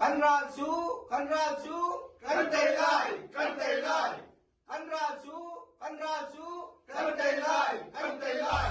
Kan ral cu kan ral cu kan tei lai kan tei lai. Kan ral cu kan ral cu kan tei lai kan tei lai.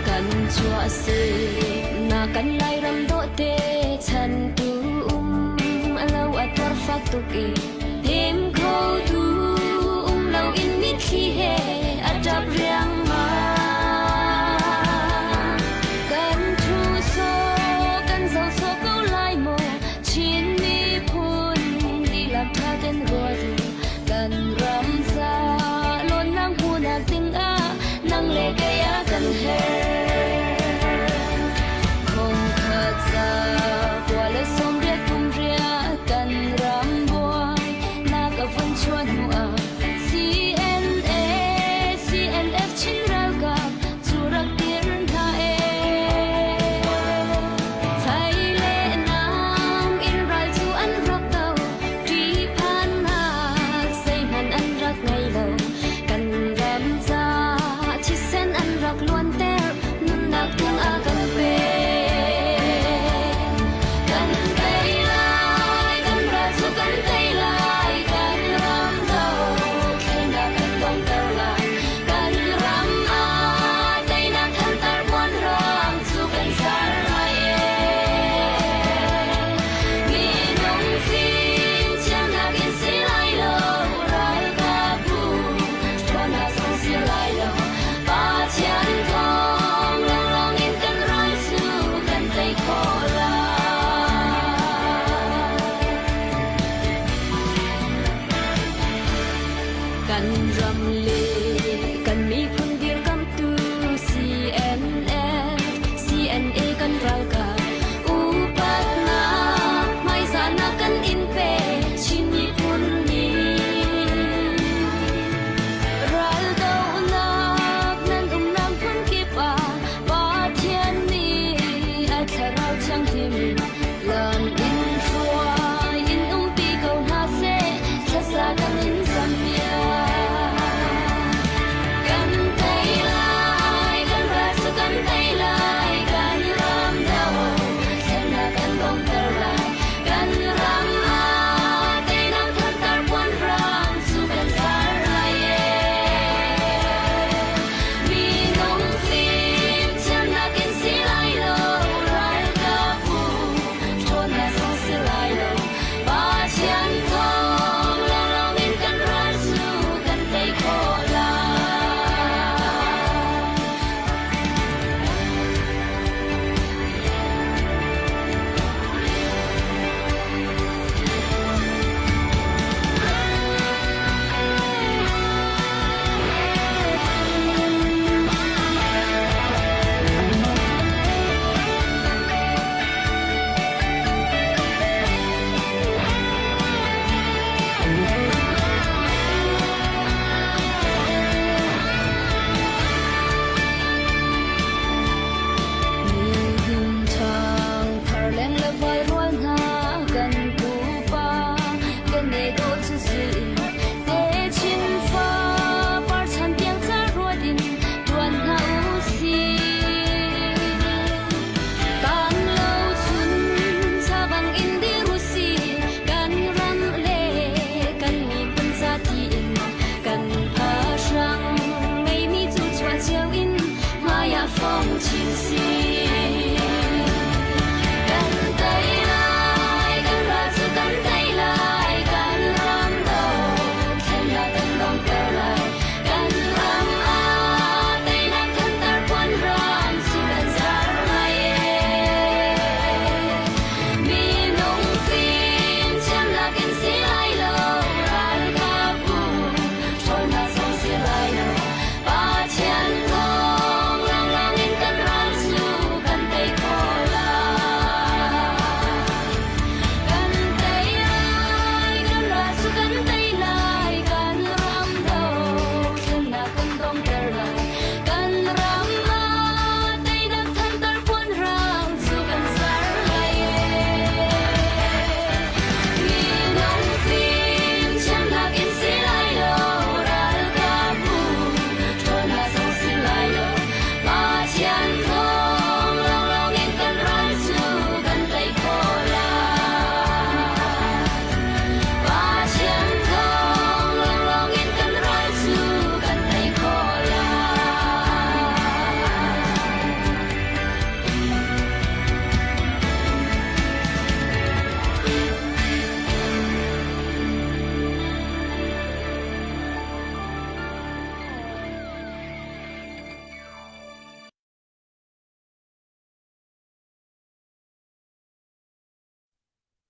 Kan chuah si na kan Lairam dawhte chan tu um alo a tuar fak tuk i hnem kho tu um lo in mitthli he a ṭap riangmang. Kan thu so kan zo so ko lai maw Chin miphun dihlak ṭha ten ruat u kan ram ca lawnnak hmuhnak dingah nang le kei a kan herh. Khongkhat za kua le 80 kum riah kan ram buai nak a vun chuah hnu ah CNA.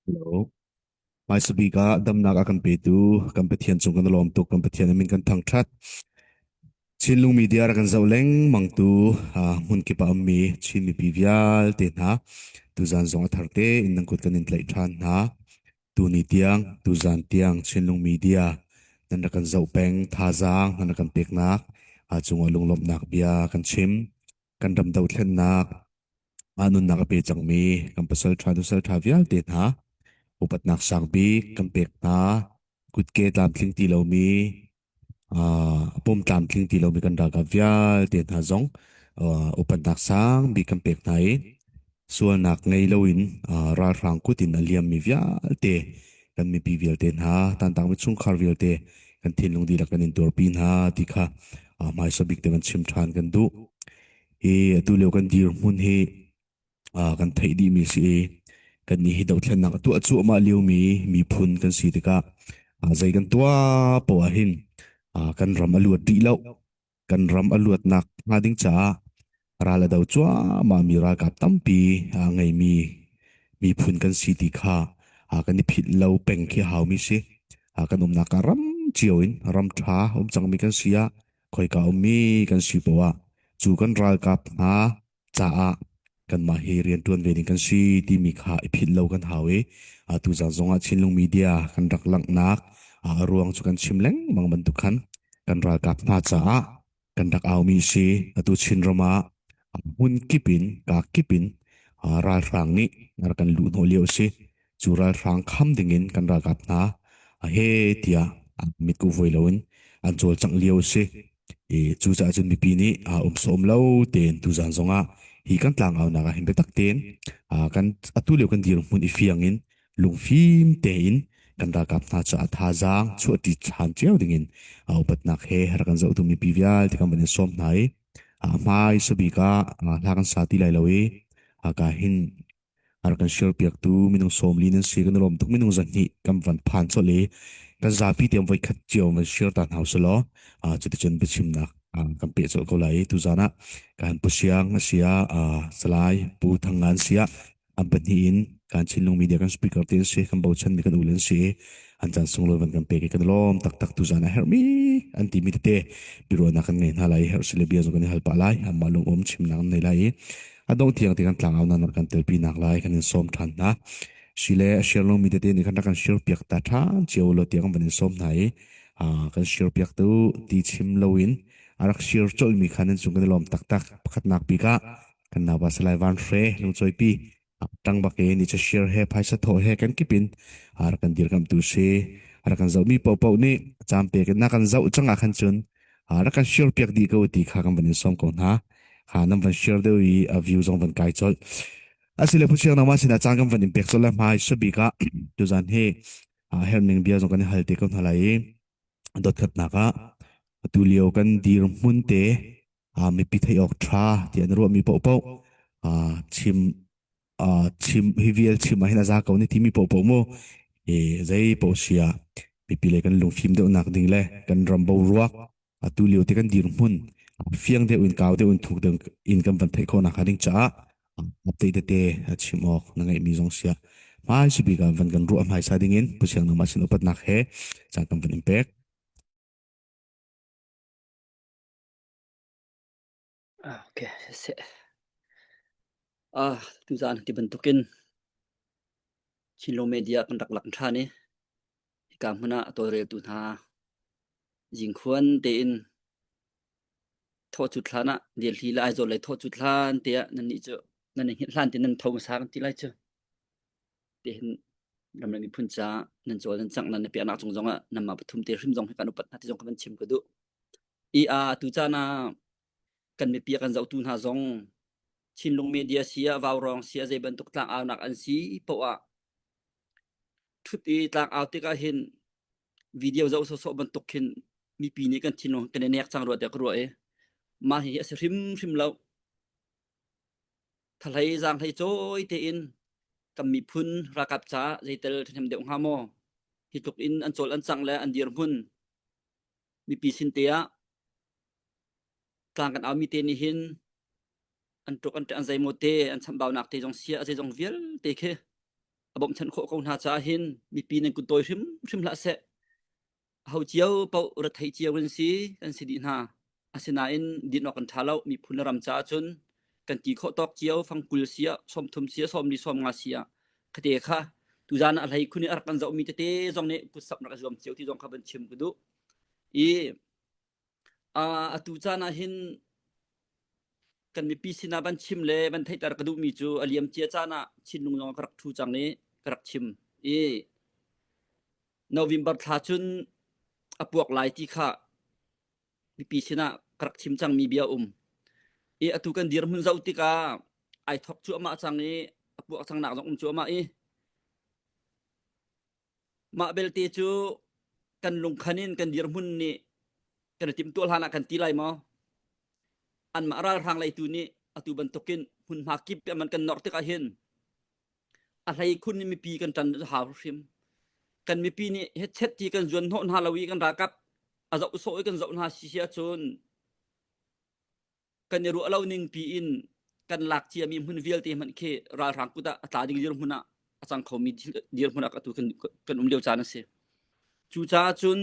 Hello. Hmaisa bik ah damnak a kan petu kan Pathian cung kan i lawm tuk. Kan Pathian a min kan thangṭhat. Chinlung media rak kan zoh lengmang tu hmun kip ah ummi Chin mipi vialte hna tuzan zong a thar tein nan kut kan in tlaih ṭhan hna. Tuni tiang, tuzan tiang Chinlung media nan rak kan zoh peng, thazaang nan rak kan peknak a cungah lunglawmhnak bia kan chim. Kan ram dothlennak ah nunnak a pe cangmi kan pasal ṭha nusal ṭha vialte hna upatnak sang bik kan pek hna. Kutke tlamtling ti lomi pum tlamtling ti lomi kan ralkap vialte hna zong upatnak sang bik kan pek hna i sualnak ngei loin ralhrang kut in a liammi vialte kan mipi vialte hna tantangmi chungkhar vialte kan thinlung dihlak kan in tuarpi hna ti kha hmaisa bik te van chim ṭhan kan duh. Hi atu lio kan dirhmun hi kan theih dihmi si i kannih hi dothlennak a tuah cuahmah liomi miphun kan si tikah zei kan tuah poah hin kan ram a luat rih lo. Kan ram a luatnak hnga ding caah ral a do cuahmahmi ralkap tampi a ngeimi miphun kan si ti kha kan i philh lo peng khi a haumi si. Kan umnak ah ram cio in ram ṭha um cangmi kan si ah khoika ummi kan si poah cu kan ralkap hna caah kanmah hi rianṭuan ve ding kan si timi kha i philh lo kan hau i atu zan zongah Chinlung media kan rak langhnak a ruang cu kan chim lengmang bantuk khan kan ralkap hna caah kan rak aumi si atu Chinram ah hmun kip in ka kip in ralhrang nih rak kan luh hnawh lio a si cu ralhrang kham dingin kan ralkap hna he tiah mitkuh voi loin an cawlcangh lio a si. I cucaah cun mipi nih um sawm lo tein tuzan zongah hi kan tlangaunak ah hin biatak tein kan atu lio kan dirhmun i fiang in lungfim tein kan ralkap hna caah thazaang chuahṭi ṭhan cio dingin upatnak he rak kan zohtu mipi vialte kan van in sawm hna i hmai sabik ah hla kan sa ti lai lo i ka hin A rak kan share-piaktu minung 40 nan si kan i lawm tuk minung 200 kan van phan colh i kan zapi tiang voikhat cio van share ta hna usih law cuticun biachimnak kan peh colh ko lai i tuzan ah kan Pu Siang a si ah Salai Pu Thang Ngan si ah an pahnih in kan Chinlung Media kan speaker te an si kan bochanmi kan ule an si i an caan sunglawi van kan pek i kan i lawm taktak tuzan ah herhmi an timi tete biaruahnak kan ngei hna lai i herh si le bia zong kan i hal pah lai anmah lungum chimnak an nei lai i A dongh tiang te kan tlangau nan kan telpi nak lai kan in sawm ṭhan hna. Sile a share lomi tete nih khan rak kan share piak ta ṭhan cio lo tiang van in sawm hna i kan share piak tu ti chim loin a rak share colhmi kha nan cung kan i lawm taktak. Pakhatnak bik ah kan naupa Salai Van Hre lungcawipi ṭang bak in i share he phaisa thawh he kan kip in rak kan dirkamhtu si. Rak kan zohmi paohpaoh nih caan pek in na kan zoh cang ah khan cun rak kan share piak dih ko ti kha kan van in sawm ko hna. Ha nan van share deuh i a view zong van kai colh. Asile phuchiang nangmah sinah caan kan van in pek colh le hmai sabik ah tuzan hi herning bia zong kan i hal te ko hna lai i dotkhatnak ah atu lio kan dirhmun te mipi theih awk tha ti an ruahmi paohpaoh chim chim hi vial chim ah hin a za ko ni timi paohpaoh mu i zei paoh sia mipi le kan lungfim deuhnak ding le kan ram boruak atu lio te kan dirhmun fiang deuh in kau deuh in thuk deuh in kan van theih khawh nak ding caah update tete a chim awk na ngeihmi zong sia hmai sibik ah van kan ruah hmaisa ding in pusiang nama sin upatnak he caan kan van in pek Okay, siseh. Ah, tuzaan ti bantukin Chinlung media kan rak lak ṭhan i hika hmun ah a tawlreltu hna zingkhuan tein thawhcut hlan ah Delhi le Aizawl lei thawhcut hlan te ah nannih cu nan i hngilh hlan te nan tho hmasa kan ti lai cu. Tihin ram le miphun caah nan cawl nan cangh nan i piahnak cung zongah nanmah pathum te hrim zong hi kan upat hna ti zong kha van chim ka duh. I a tu caan ah kan mipi a kan zohtu hna zong Chinlung media si ah Vaurawng si ah zei bantuk tlangaunak an si poah ah ṭhut i tlangau tikah hin video zoh sawhsawh bantuk khin mipi nih kan thinlung kan i nek cang rua tiah ka ruah i mah hihi a si hrimhrim lo. Thahlei zaanghlei cawi tein kan miphun ralkap caah zeitel ṭhahnem deuh hnga maw? Hi tluk in an cawl an cangh le an dirhmun mipi sin te ah tlang kan aumi te nih hin an tuk an an zeimaw te an chamhbaunak te zong sia a zeizong vialte khi. a bawmhchanh khawh ko hna caah hin mipi nan kut tawi hrimhrim hlah seh. Ho cio paoh rethei cio kan si, kan si dih hna. Asinain din awk kan ṭha lo. Miphun le ram caah cun kan ti khawh tawk cio fangkul si ah, 30 si ah, 40 50 si ah khate kha tuzaan ah a hlei khun i a rak kan zohmi tete zong nih kutsamh rak i zuam cio ti zong kha van chim ka duh. I atu caan ah hin kan mipi sinah van chim le van theihter ka duhmi cu a liam cia caan ah Chinlung zong ka rak ṭhu cang i ka rak chim i November thla cun a puak lai ti kha mipi sinah ka rak chim cangmi bia um. I atu kan dirhmun zoh tikah ai thok cuahmah cang i a puak cangnak zong um cuahmah i Mah belte cu kan lungkhan in kan dirhmun nih kan i timhtuah hlan ah kan ti lai maw? Anmah ralhrang leitu nih atu bantukin hmunhma kip man kan norh tikah hin a hlei khun in mipi kan ṭan cu hau hrim. Kan mipi nih hetchet ti kan zuan hnawh hna lo i kan ralkap a zoh sawh i kan zoh hna si si ahcun kan i ruah lo ning piin kan lak ciami hmun vialte hmanh khi ralhrang kut ah a tla ding dirhmun ah a cang khomi dirhmun ah atu kan, kan um lio caan a si. Cucaah cun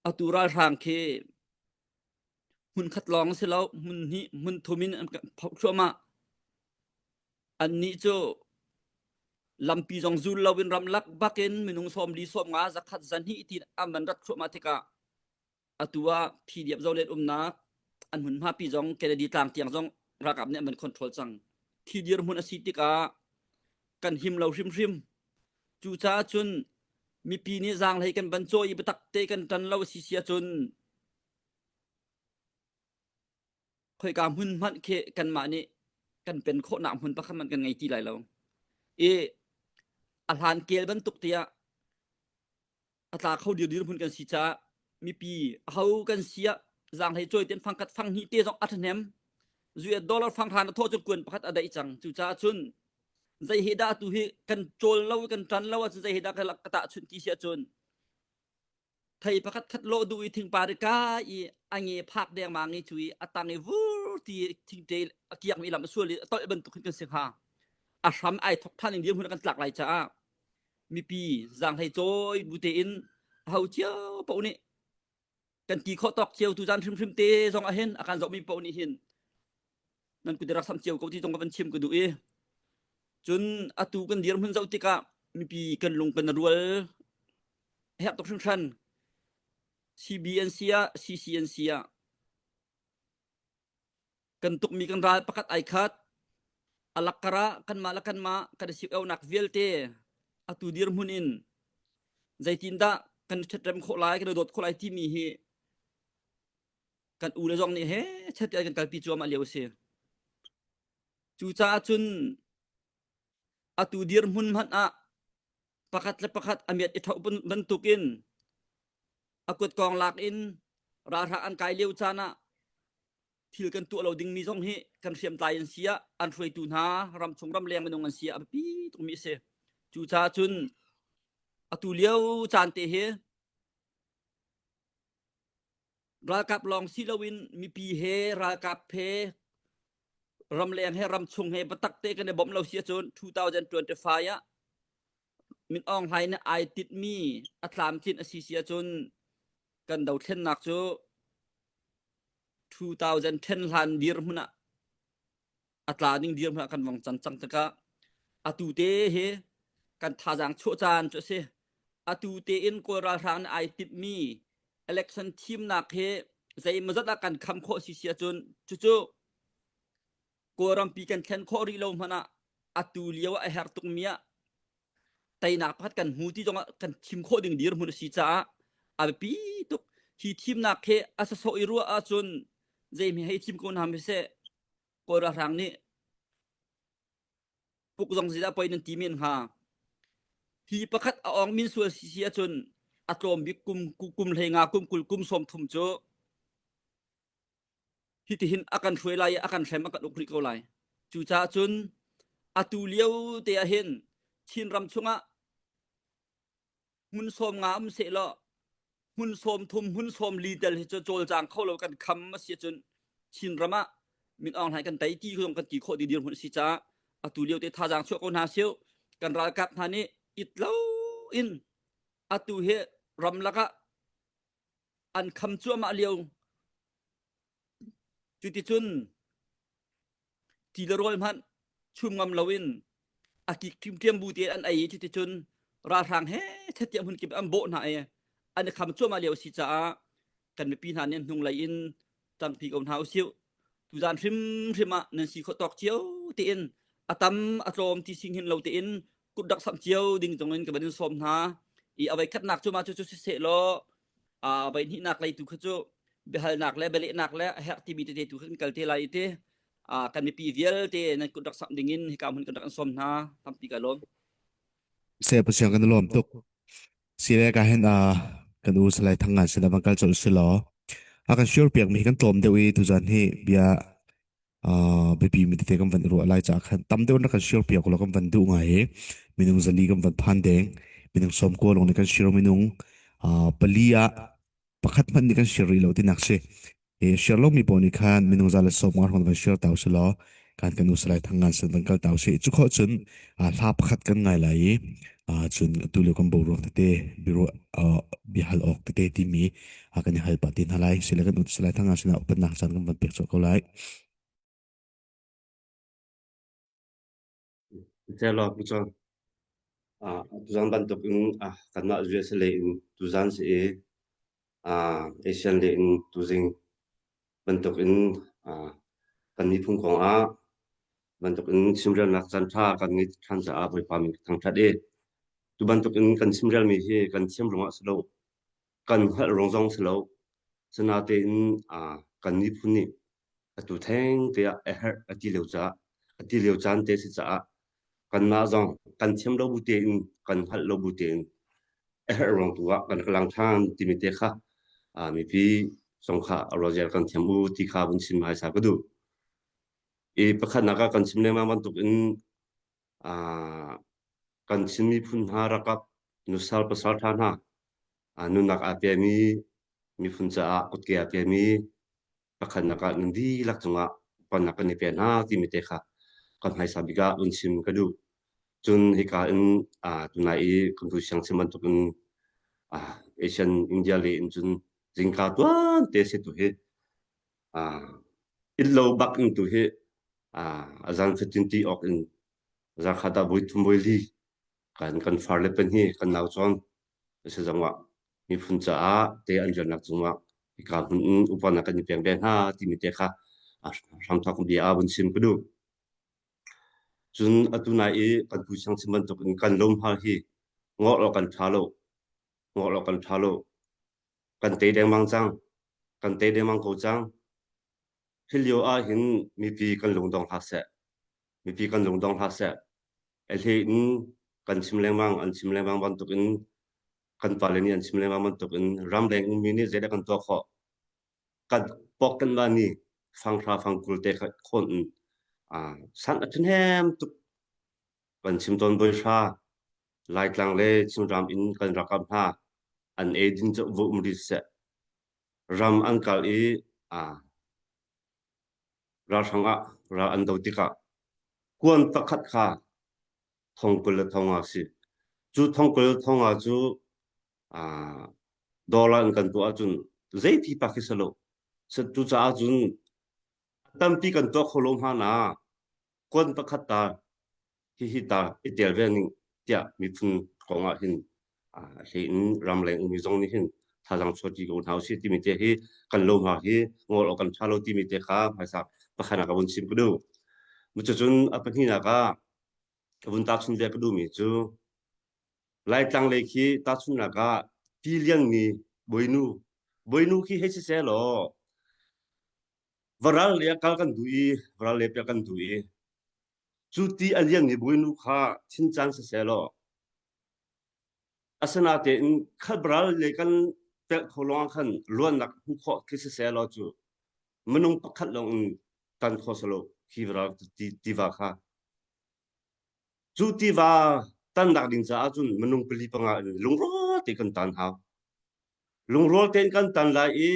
atu ralhrang khi hmun khat lawng si lo hmun hnih hmun thum in an phoh thluahmah. Annih cu lampi zong zul loin ramlak bakin minung 40 50 zakhat zahnih tiin an van rat thluahmah tikah Atu ah PDF zohlet umnak an hmunhma pi zong Kennedy tlang tiang zong ralkap nih an van control cang. Khi dirhmun a si tikah kan him lo hrimhrim. Cucaah cun mipi nih zaanghlei kan van cawi i biatak te kan ṭan lo a si si ahcun khoika hmun hmanh khi kanmah nih kan pen khawhnak hmun pakhat hmanh kan ngei ti lai lo. I a hlan kel bantuk tiah a tla kho dir dirhmun kan si caah mipi aho kan si ah zaanghlei cawi ten fangkhat fanghnih te zong a ṭhahnem US dollar fanghra na thawh cu kuan pakhat a daih cang cucaah cun zei he dah tu hi kan cawl lo kan ṭan lo ahcun zei he dah ka tahchunh ti si ahcun thei pakhat khat lawh duh i thingpar i ka i a nge phak dengmang i cu i a tang i vur ti thingte a kiak mi lam a sual i a tolh bantuk hin kan si hnga a hram ai thok than in dirhmun kan tlak lai caah mipi zaanghlei cawi bu tein ho cio paoh nih kan ti khawh tawk cio tu zan hrimhrim te zong ah hin a kan zohmi paoh nih hin nan kut rak sam cio ko ti zong ka van chim ka duh i cun atu kan dirhmun zoh tikah mipi kan lung kan rual herh tuk hringhran CBNC ah CCNC ah Kan tukmi kan ral pakhat ai khat. A lakkar ah kanmah le kanmah kan i sik-auhnak vialte atu dirhmun in zeitindah kan i ṭhatrem khawh lai, kan i dawt khawh lai timi hi kan u le zong nih he chet kan kalpi cuahmah lio a si. Cucaah cun atu dirhmun hmanh ah pakhat le pakhat a miat i ṭhoh bantukin a kutkawng lak in ralhrang an kai lio caan ah thil kan tuah lo dingmi zong hi kan hriamtlai an si ah an hruaitu hna ramchung ramleng minung an si ah a biapi tukmi a si. Cucaah cun atu lio caan te hi ralkap lawng si loin mipi he ralkap he ramleng he ramchung he biatak te kan i bawmh lo si ahcun 2025 ah Min Aung Hlaing nih ai tinhmi a tlamtlinh a si si ahcun kan dothlennak cu 2010 hlan dirhmun ah a tla ding dirhmun ah kan vong cang cang tikah atu te hi kan thazaang chuah caan cu a si. Atu tein Kawl ralhrang nih ai timhmi election thimnak hi zeimawzat ah kan kham khawh si si ahcun cucu Kawlrampi kan thlen khawh rih lo hmanh ah atu lio ah a herh tukmi ah teinak pakhat kan hmu ti zongah kan thim khawh ding dirhmun a si caah a biapi tuk. Hi thimnak hi a sasawh i ruah ahcun zeihme hei thim ko hna seh Kawl ralhrang nih puk zong zeidah poi nan ti men hnga. Hi pakhat a awng min sual si si ahcun a tlawm bik kum kum hlei nga kum 20 kum 30 cu hitihin a kan hruai lai i a kan hrem a kan uk rih ko lai. Cucaah cun atu lio te ah hin Chinram chungah hmun sawm nga um sehlaw hmun sawm thum hmun sawm li tel hi cu cawlcang kho lo kan kham a si ahcun Chinram ah Min Aung Hlaing kan tei ti zong kan ti khawh ti dirhmun a si caah atu lio te thazaang chuah ko hna siu. Kan ralkap hna nih it lo in atu hi ramlak ah an kham cuahmah lio. Cuticun ti le rawl hmanh chum ngam loin a kik ṭhimṭhiam bu tein an ei i cuticun ralhrang he thetiah hmun kip an bawh hna i an i kham cuahmah lio a si caah kan mipi hna nih an hnunglei in ṭangpi ko hna usih. Tuzan hrimhrim ah nan si khawh tawk cio tein a tam a tlawm ti sing hin lo tein kut rak samh cio ding zong in ka van in sawm hna. I a voi khatnak cu mah cu cu siseh law a voi hnihnak lei tu kha cu biahalnak le bialehnak le a herh timi tete tu kha kan kal te lai i ti kan mipi vialte nan kut rak samh ding in hika hmun kan rak in sawm hna. Tampi ka lawm. Se pasiang kan lawm tuk. Sile ka hen a kan u salai thang ngan sila bang kal chol si law. A kan sure piak mi kan tlawm deuh i tuzan hi bia biapi mi tete kan van ruah lai ca khan tam deuh na kan share piak lo kan van duh ngai i minung zali kan van phan deng minung som ko long nih kan share minung pali ah pakhat hmanh nih kan share rih lo tinak si e share lo mi pawl nih khan minung za le som ngar hon van share tau si law kan kan usalai thangan san van kal tau si cu kho cun hla pakhat kan ngai lai i cun tu lio kan boruak tete biro bihal awk tete timi kan i hal pah te hna lai sile kan ut salai thanga sinah upatnak caan kan van pek cawk ko lai. Selo pu cang tuzan bantuk in kanmah USA lei in tuzan si i Asian lei in tuzing bantuk in kan miphun kong ah bantuk in chimrelnak caan ṭha kan ngeih ṭhan caah Bawipa min ka thangṭhat i tu bantuk in kan chimrelmi hi kan thiam ruangah si lo kan hngalh ruang zong si lo. Sinain kan miphun nih atu theng te ah a herh a ti lio caah a ti lio caan te si caah kanmah zong kan thiam lo bu tein kan hngalh lo bu tein a herh ruang tu ah kan rak lang ṭhan timi te kha mipi zong kha a ruahziar kan thiam u ti kha vun chim hmaisa ka duh. I pakhatnak ah kan chim lengmang bantuk in Kan Chin miphun hna rakap nusal pasal ṭha hna nunnak aa pemi miphun caah kutke aa pemi pakhatnak ah nan dihlak cungah upatnak kan i pe hna timi te kha kan hmaisa bik ah vun chim ka duh. Cun hika in tunai i kan tu siang chim bantukin Asian India le in cun zingka tuan te si tu hi Inn lo bak in tu hi a zan fatin ti awk in zarkhat ah voi thum voi li kan kan far le pan hi kan nau cawn si zong ah miphun caah te an riannak cungah hika hmun in upanak kan i pek ve hna timi te kha hramthok bia ah vun chim ka duh. Cun atu nai i kan pu siang chim bantuk in kan lom hal hi ngawh lo kan tha lo ngawh lo kan tha lo Kan tei dengmang cang. Kan tei dengmang ko cang. Hi lio ah hin mipi kan lungdong hlah seh. Mipi kan lungdong hlah seh. A hlei in kan chim lengmang, an chim lengmang bantukin kan pale nih an chim lengmang bantukin ramleng ummi nih zeidah kan tuah khawh? Kan pok kan va ni fanghra fangkul te kha khawn in san a ṭhahnem tuk. Kan chim tawn boihra Laitlang le Chinram in kan ralkap hna an eidin cu va um rih seh. Ram an kal i ralhrang ah ral an do tikah kuan pakhat kha thong 20 le thong nga si. Cu thong 20 le thong nga cu dollar in kan tuah ahcun zeiti pa khi si lo. Cucaah cun tampi kan tuah kho lo hna na kuan pakhat ta hihi ta i tel ve ning tiah miphun kong ah hin hlei in ramleng ummi zong nih hin thazaang chuahṭi ko hna usih timi te hi kan lo hna hi ngol awk kan ṭha lo timi te kha hmaisa pakhat ah ka vun chim ka duh. Cucun a pahnihnak ah ka vun tahchun ve ka duhmi cu Laitlang lei khi tahchunhnak ah ti liangmi bawinu bawinu khi hei siseh law varal le kal kan duh i varal le piah kan duh i Cu ti a lianmi bawinu kha thincan siseh law asinain khalbaral lei kan pelh kho lawngah khan luannak hmuh khawh khi siseh law cu minung pakhat lawng in tan kho selaw khi varal tiva kha cu tiva tannak ding caah cun minung pali panga in lungrual te kan tan hau. Lungrual tein kan tan lai i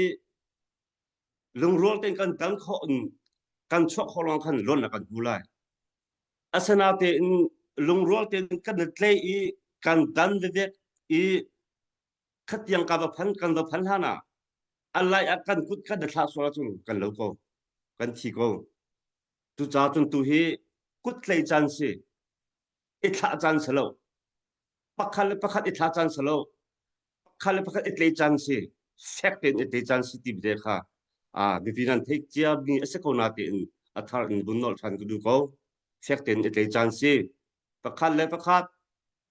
lungrual tein kan tan khawh in kan chuah khawh lawng khan luannak kan hmu lai. Asinain. Lungrual tein kan i tlei i kan dan vevek i khatiang ka va phan kan va phan hlan ah a lai ah kan kut kan i thlah sual ahcun kan lo ko kan thi ko. Cucaah cun tu hi kut tlei caan si i thlah caan si lo pakhat le pakhat i thlah caan si lo pakhat le pakhat i tlei caan si fek tein i tlei caan si ti te kha a mipi nan theih cia mi a si ko na tein a thar in vun nolh ṭhan ka duh ko. Fek tein i tlei caan si pakhat le pakhat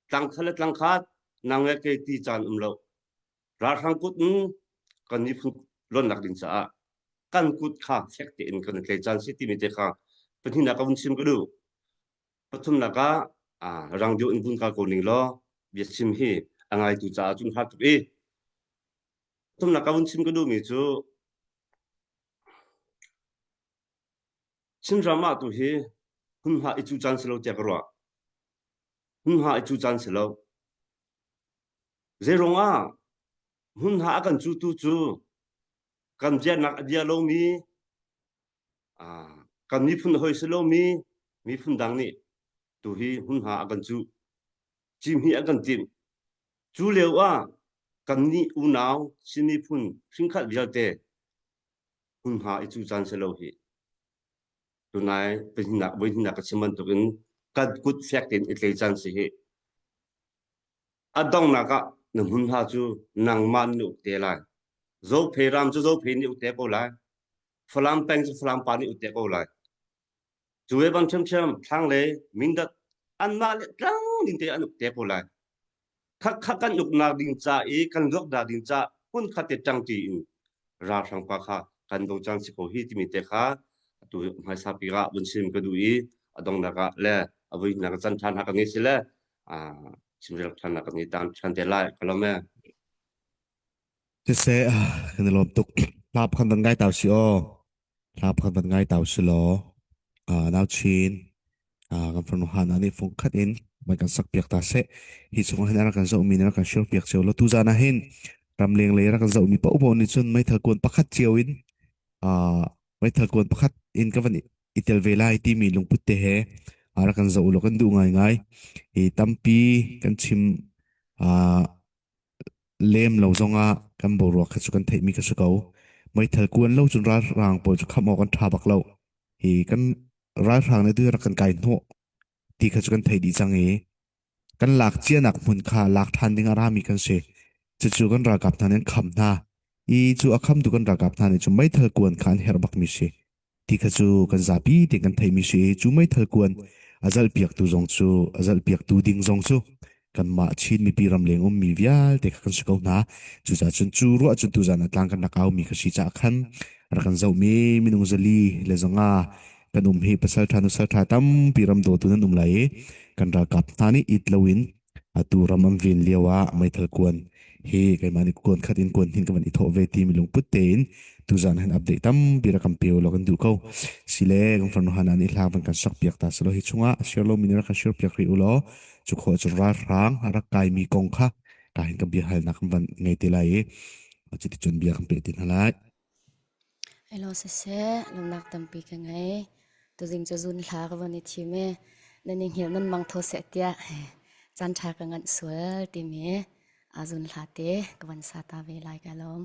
tlangkhat le tlangkhat nang le kei ti caan um lo. Ralhrang kut in kan miphun luannak ding caah kan kut kha fek tein kan i tlei caan si timi te kha pahnihnak ka vun chim ka duh. Pathumnak ah rang deuh in vun kal ko ning law biachim hi a ngaitu caah cun har tuk i pathumnak ka vun chim ka duhmi cu Chinram ah tu hi hmunhma i cu caan si lo tiah ka ruah. Hmunhma i cu caan si lo. Zeiruang ah hmunhma a kan cutu cu kan biaknak a bia lomi kan miphun hawi si lomi miphun dang nih tu hi hmunhma a kan cuh. Cihmih a kan timh. Cu lio ah kannih unau Chin miphun hringkhat vialte hmunhma i cu caan si lo hi. Tunai pahnihnak voihnihnak ka chim bantukin kan kut fek tein i tlei caan si hi. A donghnak ah na hmunhma cu nangmah nih uk te lai. Zophei ram cu Zophei nih uk te ko lai. Falam peng cu Falam pa nih uk te ko lai. Cu ve bang ṭhiamṭhiam thlanglei Mindat anmah le tlang ding te an uk te ko lai. Khakha kan uknak ding ca i kan luaknak ding ca hmunkhat te ṭangṭi in ralhrang pa kha kan do cang si ko hi timi te kha atu hmaisa bik ah vun chim ka duh i a donghnak ah le a voinak can ṭhan ha ka ngei si le chimrel ṭhan ka ngei tan ṭhan te lai ka lawm e. Siseh kan i lawm tuk. Hla pakhat van ngai tau si aw. Hla pakhat van ngai tau si law. Nau Chin kan farnu Hana nih fung khat in van kan sak piak ta seh. Hi chung ah hin rak kan zohmi nih rak kan share piak cio law tuzan ah hin ramleng lei rak kan zohmi paohpaoh nih cun meithal kuan pakhat cio in meithal kuan pakhat in ka van i tel ve lai timi lungput te he rak kan zoh law kan duh ngaingai. Hi tampi kan chim lem lo zongah kan boruak kha cu kan theihmi kha si ko. Meithal kuan lo cun ralhrang pawl cu khamh awk an ṭha bak lo. Hi kan ralhrang nih tu rak kan kai hnawh ti kha cu kan theih dih cang i kan lak cianak hmun kha lak ṭhan ding a rami kan si. Cucu kan ralkap hna nih an kham hna. I cu a khamtu kan ralkap hna nih cun meithal kuan kha an herh bakmi si. Ti kha cu kan zapi tein kan theihmi si i cu meithal kuan a zalhpiaktu zong cu a zalhpiaktu ding zong cu kanmah Chin mipi ramleng ummi vialte kha kan si ko hna. Cucaah cun cu ruah cun tuzan ah tlang kan rak aumi kha si caah khan rak kan zohmi minung zali le zanga kan um hi pasal ṭha nusal ṭha tampi ram dawtu nan um lai i kan ralkap hna nih it loin atu ram an ven lio ah meithal kuan hi keimah nih kuan khat in kuan hin ka van i thawh ve ti mi lungput tein tuzan han update tampi rak kan pe lo kan duh ko sile kan farnu hana nih hla van kan sak piak ta selo hi chungah share lo mi nih rak kan share piak rih u law cu khawh cu ralhrang a rak kai mi kong kha ka hin ka bia halnak kan van ngei te lai i cuti cun bia kan pe ti hna lai. Hello siseh, lungnak tampi ka ngei. Tuzing cu zun hla ka von i thim i nan i hngilh nan mang thaw seh tiah caan ṭha ka nganh sual timi a zun hla te ka von sa ta ve lai ka lawm.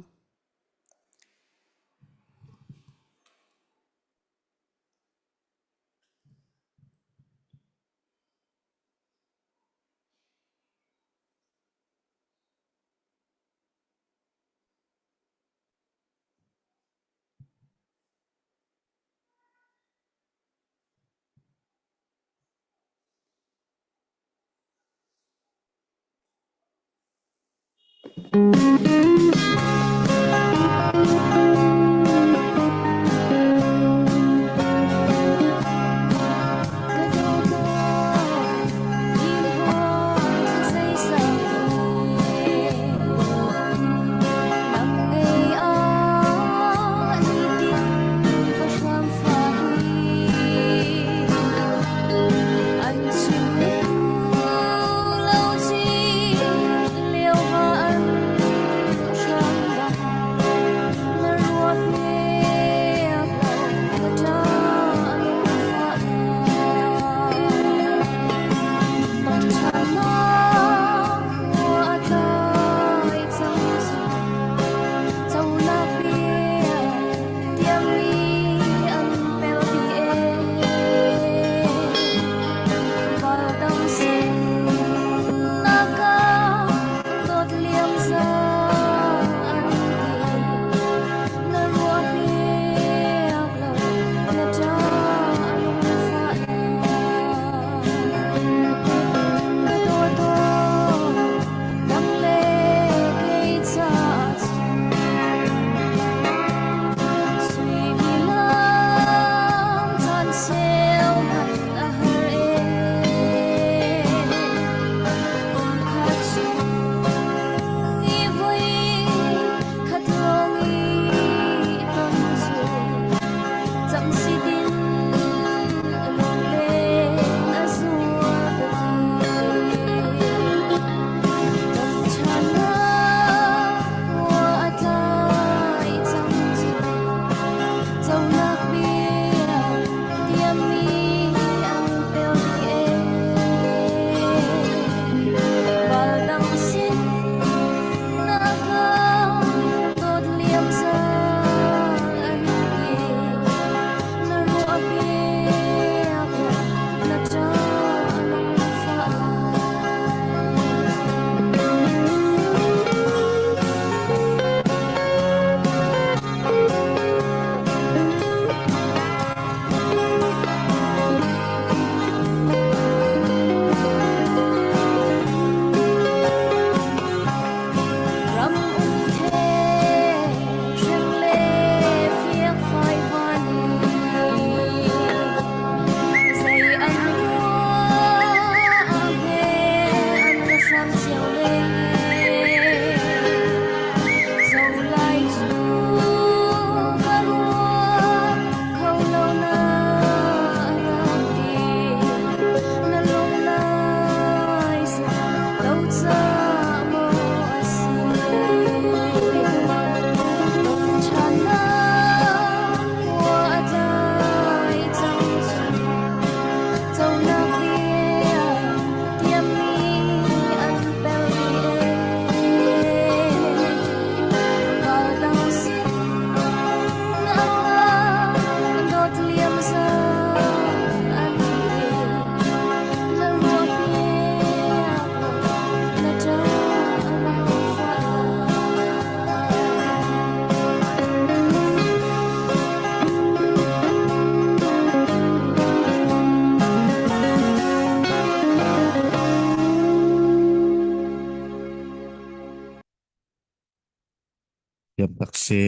Thiam tak si.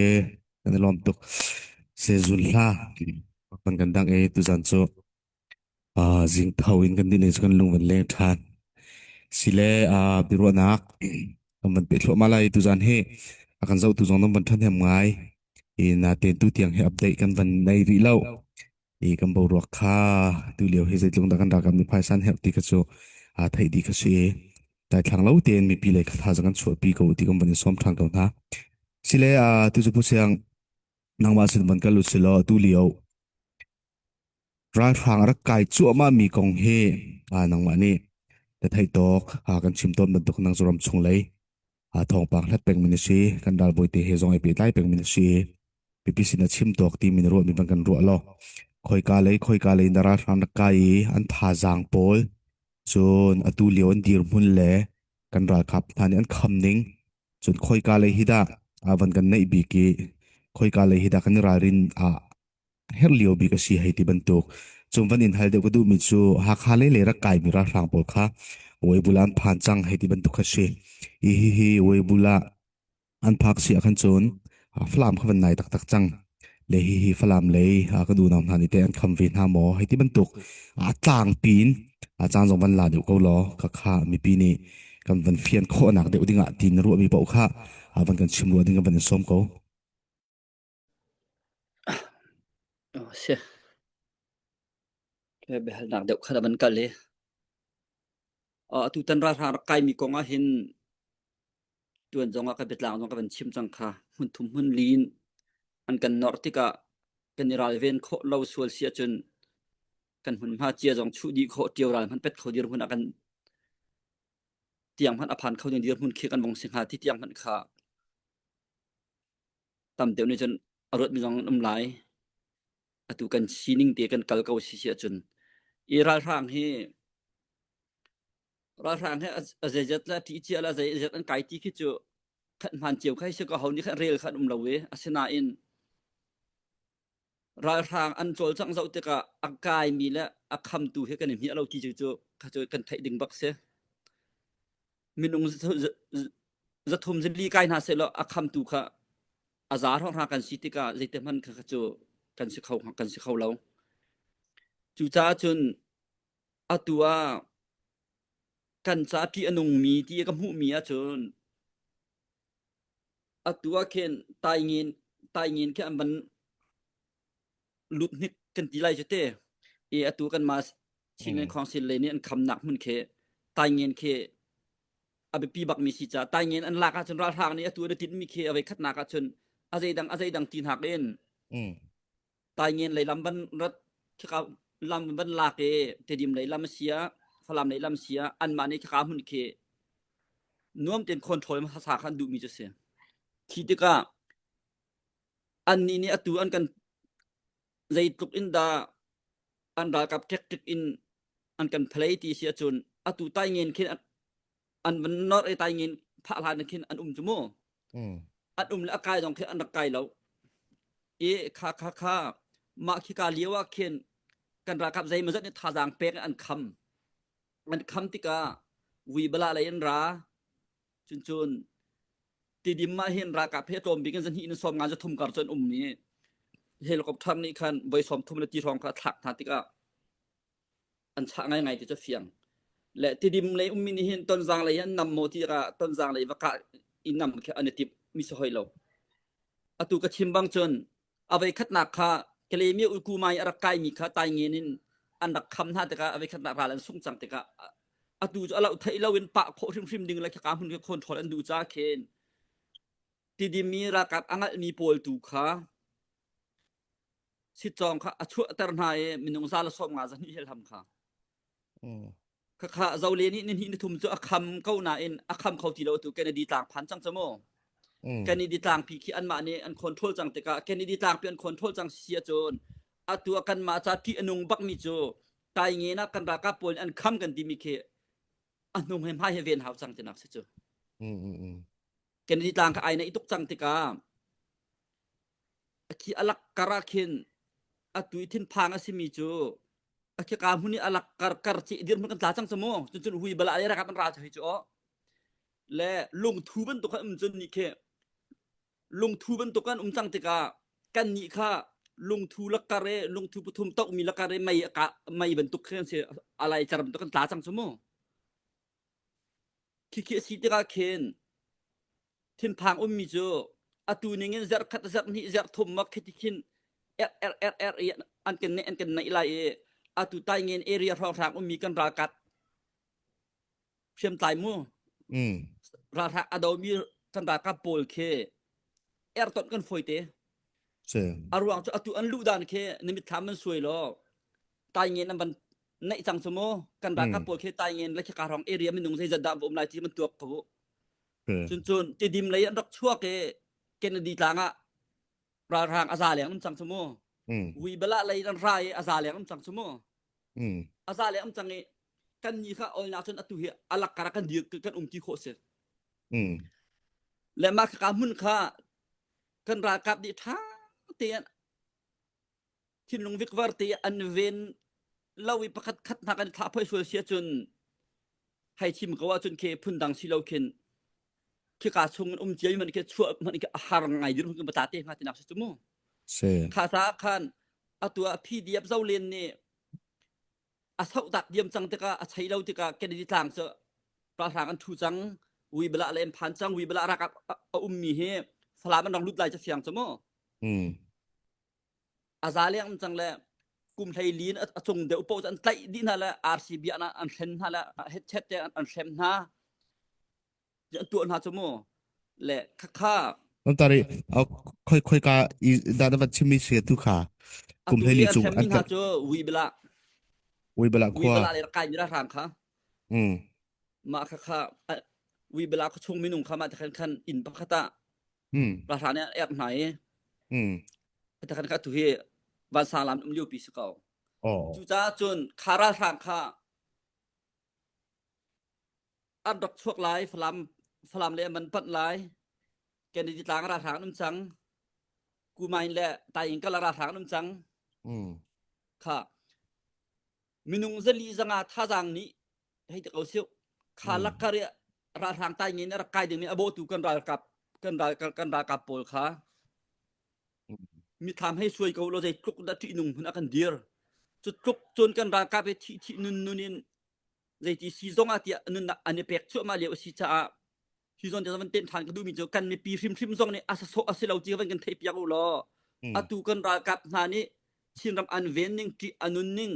Kan i lawm tuk. Se zun hla. Kan kan dang e tuzan cu uh, zing tho in kan din cu kan lung van leng ṭhan. Sile uh, biaruahnak kan van peh thluahmah lai tuzan hi a kan zohtu zong nan van ṭhahnem ngai. I natein tu tiang hi update kan van nei rih lo. I kan boruak kha tu lio hi zeitluk dah kan ralkap nih phaisa an herh ti kha cu aa theih dih kha si i daithlang lo tein mipi lei kha thazaang kan chuahpi ko ti kan van i sawm ṭhan ko hna. Sile uh, tu cu Pu Siang nangmah sin van kal u silaw tu lio ralhrang a rak kai cuahmah mi kong hi uh, nangmah nih na theih tawk uh, kan chim tawn bantuk nang cu ram chung lei uh, thawngpang hlat peng mi na si kan ralbawi te he zong ai pehtlai peng mi na si Pipi sin a chim tawk ti min ruah mi van kan ruah law khoika lei khoika lei na ralhrang rak kai i an thazaang pawl cun atu lio an dirhmun le kan ralkap hna nih an kham ning cun khoika lei hi dah van kan neih bik i khoika lei hi dah kan i ralrin a herh lio bik a si hei ti bantuk cun van in hal deuh ka duhmi cu Hakha lei lei rak kaimi ralhrang pawl kha Weibula an phan cang hei ti bantuk kha si hi hi hi Weibula An phak si ahkhan cun Falam kha van nai taktak cang. Le hihi Falam lei kan unau hna nih teh an kham ve hna maw hei ti bantuk a tlangpi in caan zong van la deuh ko law khakha mipi nih kan van fian khawhnak deuh dingah ti na ruahmi paoh kha van kan chim rua ding kan van in sawm ko. Oh, si. Biahalnak deuh kha van kal i. Atu tan ralhrang rak kaimi kong ah hin Tuan zongah ka biatlang zong ka van chim cang kha. Hmun thum hmun li in an kan norh tikah kan i ralven khawh lo sual si ahcun kan hmunhma cia zong chuh dih khawh ṭio ral hmanh pet kho dirhmun ah kan tiang hmanh a phan kho ding dirhmun khi kan vong si hnga ti tiang hmanh kha tam deuh nih cun a ruatmi zong an um lai. Atu kan sining te kan kal ko si si ahcun i ralhrang hi Ralhrang he a zeizat le a ṭih cia le a zeizat an kai ti khi cu khat hmaan cio kha si ko ho nih khan rel kha an um lo i asinain ralhrang an cawlcangh zoh tikah a kaimi le a khamtu he kan i hmiah lo ti cu cu kha cu kan theih ding bak si. Minung zathum zali kai hna sehlaw a khamtu kha a za hrawng kan si tikah zeite hmanh kha cu kan si kho kan si kho lo. Cucaah cun Atu ah kan ca ṭih a nungmi ti ka hmuhmi ahcun atu ah khin taingin taingin khi an van lut hnik kan ti lai cu te. I atu kanmah Chinland Council lei nih an khamnak hmun khi taingin khi a biapi bakmi si caah taingin an lak ahcun ralhrang nih atu an i tinhmi khi a voikhatnak ahcun a zeidang a zeidang ti hnak in Taingen lei lam van rat khika lam van lak i Tedim lei lam si ah Falam lei lam si ah anmah nih khika hmun khi nuam tein control hmasa kha an duhmi cu si. Khi tikah annih nih atu an kan zeitluk in dah an ralkap tactic in an kan phalei ti si ahcun atu Taingen khin an van nor i taingin phah hlan khin an um cu mu an um le a kai zong khi an rak kai lo i kha kha kha mah khi ka lio ah khin kan ralkap zeimawzat nih thazaang pek in an kham an kham tikah vui bala lei an ra cun cun tidim mah hin ralkap he tlawm bik in zahnih in sawm nga zathum kar cu an um i helicopter nih khan voi sawm thum le ti hrawng kha thlak hna tikah an chah ngaingai ti cu fiang. Le tidim lei ummi nih hin tonzang lei an nam maw ti ah tonzang lei va kah i nam khi an i timh mi si hoi lo. Atu ka chim bang cun a voi khatnak kha Kalemi Ulkumai a rak kaimi kha taingen in an rak kham hna tikah a voi khatnak ral an sung cang tikah atu cu a loh theih lo in pah khawh hrimhrim ding le khaka hmun khi control an duh ca khin tidim mi ralkap a ngalhmi pawl tu kha Sitcawng kha a chuahter hna i minung za le sawm nga za hnih helham kha. Khakha zole nih ni hnih ni thum cu a kham ko nain a kham kho ti lo tu Kennedy tlang phan cang cu mu. Kennedy tlangpi khi anmah nih an control cang tikah Kennedy tlangpi an control cang si ahcun atu ah kanmah ca ṭih a nung bakmi cu taingen ah kan ralkap pawl nih an kham kan timi khi a hnung he hmai he ven hau cang tinak si cu. Kennedy tlang kha ai naih tuk cang tikah Khi a lak kar ah khin atu i thinphang a simi cu a khika hmun i a lak kar kar ci dirhmun kan tla cang cu mu cuncun hui bala le rakap an ra cu hei cu aw le lungthu bantuk kha um cun nih khi. Lungthu bantuk an um cang tikah kannih kha lungthu lakar i lungthu pathum tohmi lakar i mei a kah mei bantuk khi an si a laicer bantuk an tla cang cu mu. Khikhi a si tikah khin thinphang ummi cu atu ning in zarh khat zarh hnih zarh thum ma khiti khin er er er er i an kan an kan naih lai i atu taingen area hrawnghrang ummi kan ralkap hriamtlai mu Mm. ralhrang a domi kan ralkap pawl khi er ton kan foi te Se. a ruang cu atu an luh dan khi na mitthlam an suai lo taingen an van naih cang cu mu kan ralkap Mm. pawl khi taingen le khika hrawng area minung zeizat dah va um lai ti man tuak ko Se. cun cun tidim lei an rak chuak i Kennedy tlang ah ralhrang a za leng um cang cu mu Mm. vui bala lei an ra i a za leng um cang cu mu Mm. a za leng um cang i kan ni kha olnak cun atu hi alak kara kan dir kan um ti khawh si Mm. le mah ka hmun kha kan ralkap nih ṭha tein thinlung vikvar te an ven lo i pakhat khat hna kan thlah phoi sual si ahcun hei chim ko ahcun khi phundang si lo khin khika chung in um cia man khi chuah man khi a har ngai dir hun bata te hnga tinak si cu mu Se. kha sa khan atu ah PDF zolen nih a sauh tak diam cang tikah a chei lo tikah Kennedy tlang cu ralhrang an thu cang ui bala le an phan cang ui bala rak a ummi hi Falam an rong lut lai cu fiang cu mu Mm. a za leng um cang le kum hlei lin a cung deuh paoh cu an tlaih dih hna le RC bia an hren hna le headset te an hrem hna an tuah hna cu mu le khakha Tari khoi khoi ka i da da chimi se tu kha kum hlei li chung an hna cu ui bala ui bala khua ui bala le kai mi ra hrang kha mm ma kha kha ui bala kha chung minung kha ma khan khan in pakhata mm ra hra ne ek hna i mm ta khan kha tu hi vansang lam um lio pi si ko oh cucaah cun kha ralhrang kha an rak chuak lai Falam Falam le man panh lai Kennedy tlang ralhrang an um cang Kumain le Taing kala ralhrang an um cang mm kha minung zali zanga thazaang nih hei ti ko siu kha Mm. lak kar i ralhrang tai ngin a rak kai ding mi a bawhtu kan ralkap kan ral kan ralkap pawl kha mithlam hei suai ko lo zei tluk dah ṭihnung hmun a kan dir cu tluk cun kan ralkap he thih thih nun nun in zeiti si zong ah tiah nunnak an i pek cuahmah lio a si caah hi zawn te van ten ṭhan ka duhmi cu kan mipi hrimhrim zong nih a sasawh a si lo ti van kan theih piak u law Mm. atu kan ralkap hna nih Chinram an ven ning ṭih a nun ning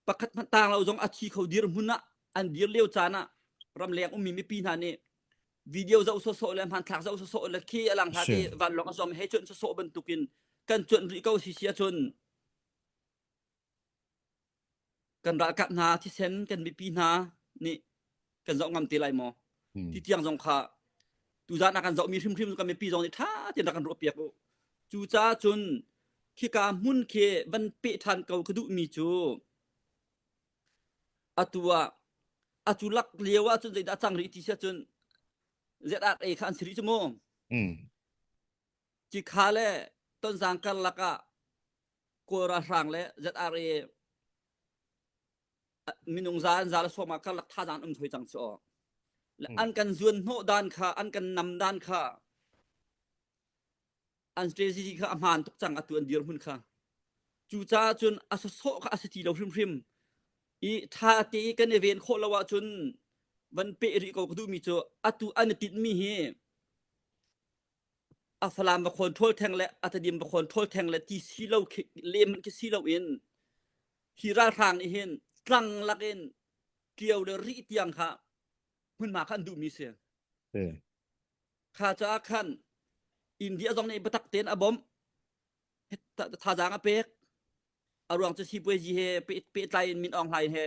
pakhat hmanh tang lo zong a thi kho dirhmun ah an dir lio caan ah ramleng ummi mipi hna nih video zoh sawsawh le hmanthlak zoh sawsawh le khi a lang hna ti vanlawng a zuam he cuanh sawsawh bantukin kan cuanh rih ko si si ahcun kan ralkap hna thisen kan mipi hna nih kan zoh ngam te lai maw ti tiang zong kha tuzan ah kan zohmi hrimhrim kan mipi zong nih ṭha tein rak kan ruahpiak u cucaah cun khika hmun khi van peh ṭhan ko ka duhmi cu atu ah atu lak lio ah cun zeidah a cang rih ti si ahcun ZRA kha an si rih cu mu Cikha le Tonzang karlak ah Kawl ralhrang le ZRA minung za an za le sawm ah karlak thazaang an um thoi cang cu aw. Le an kan zuan hnawh dan kha an kan nam dan kha an strategy kha a hmaan tuk cang atu an dirhmun kha. Cucaah cun a sawsawh kha a si ti lo hrimhrim. I ṭha te i kan i ven khawh lo ahcun van peh rih ko ka duhmi cu atu an i tinhmi hi a Falam va khawn theng le a Tedim va khawn theng le ti si lo khi lem khi si lo in hi ralhrang nih hin tlang lakin ṭio le rih tiang kha hmunhma kha an duhmi si. Kha caah khan India zong nih biatak tein a bawmh thazaang a pek a ruang cu sipuazi he pehtlai in Min Aung Hlaing he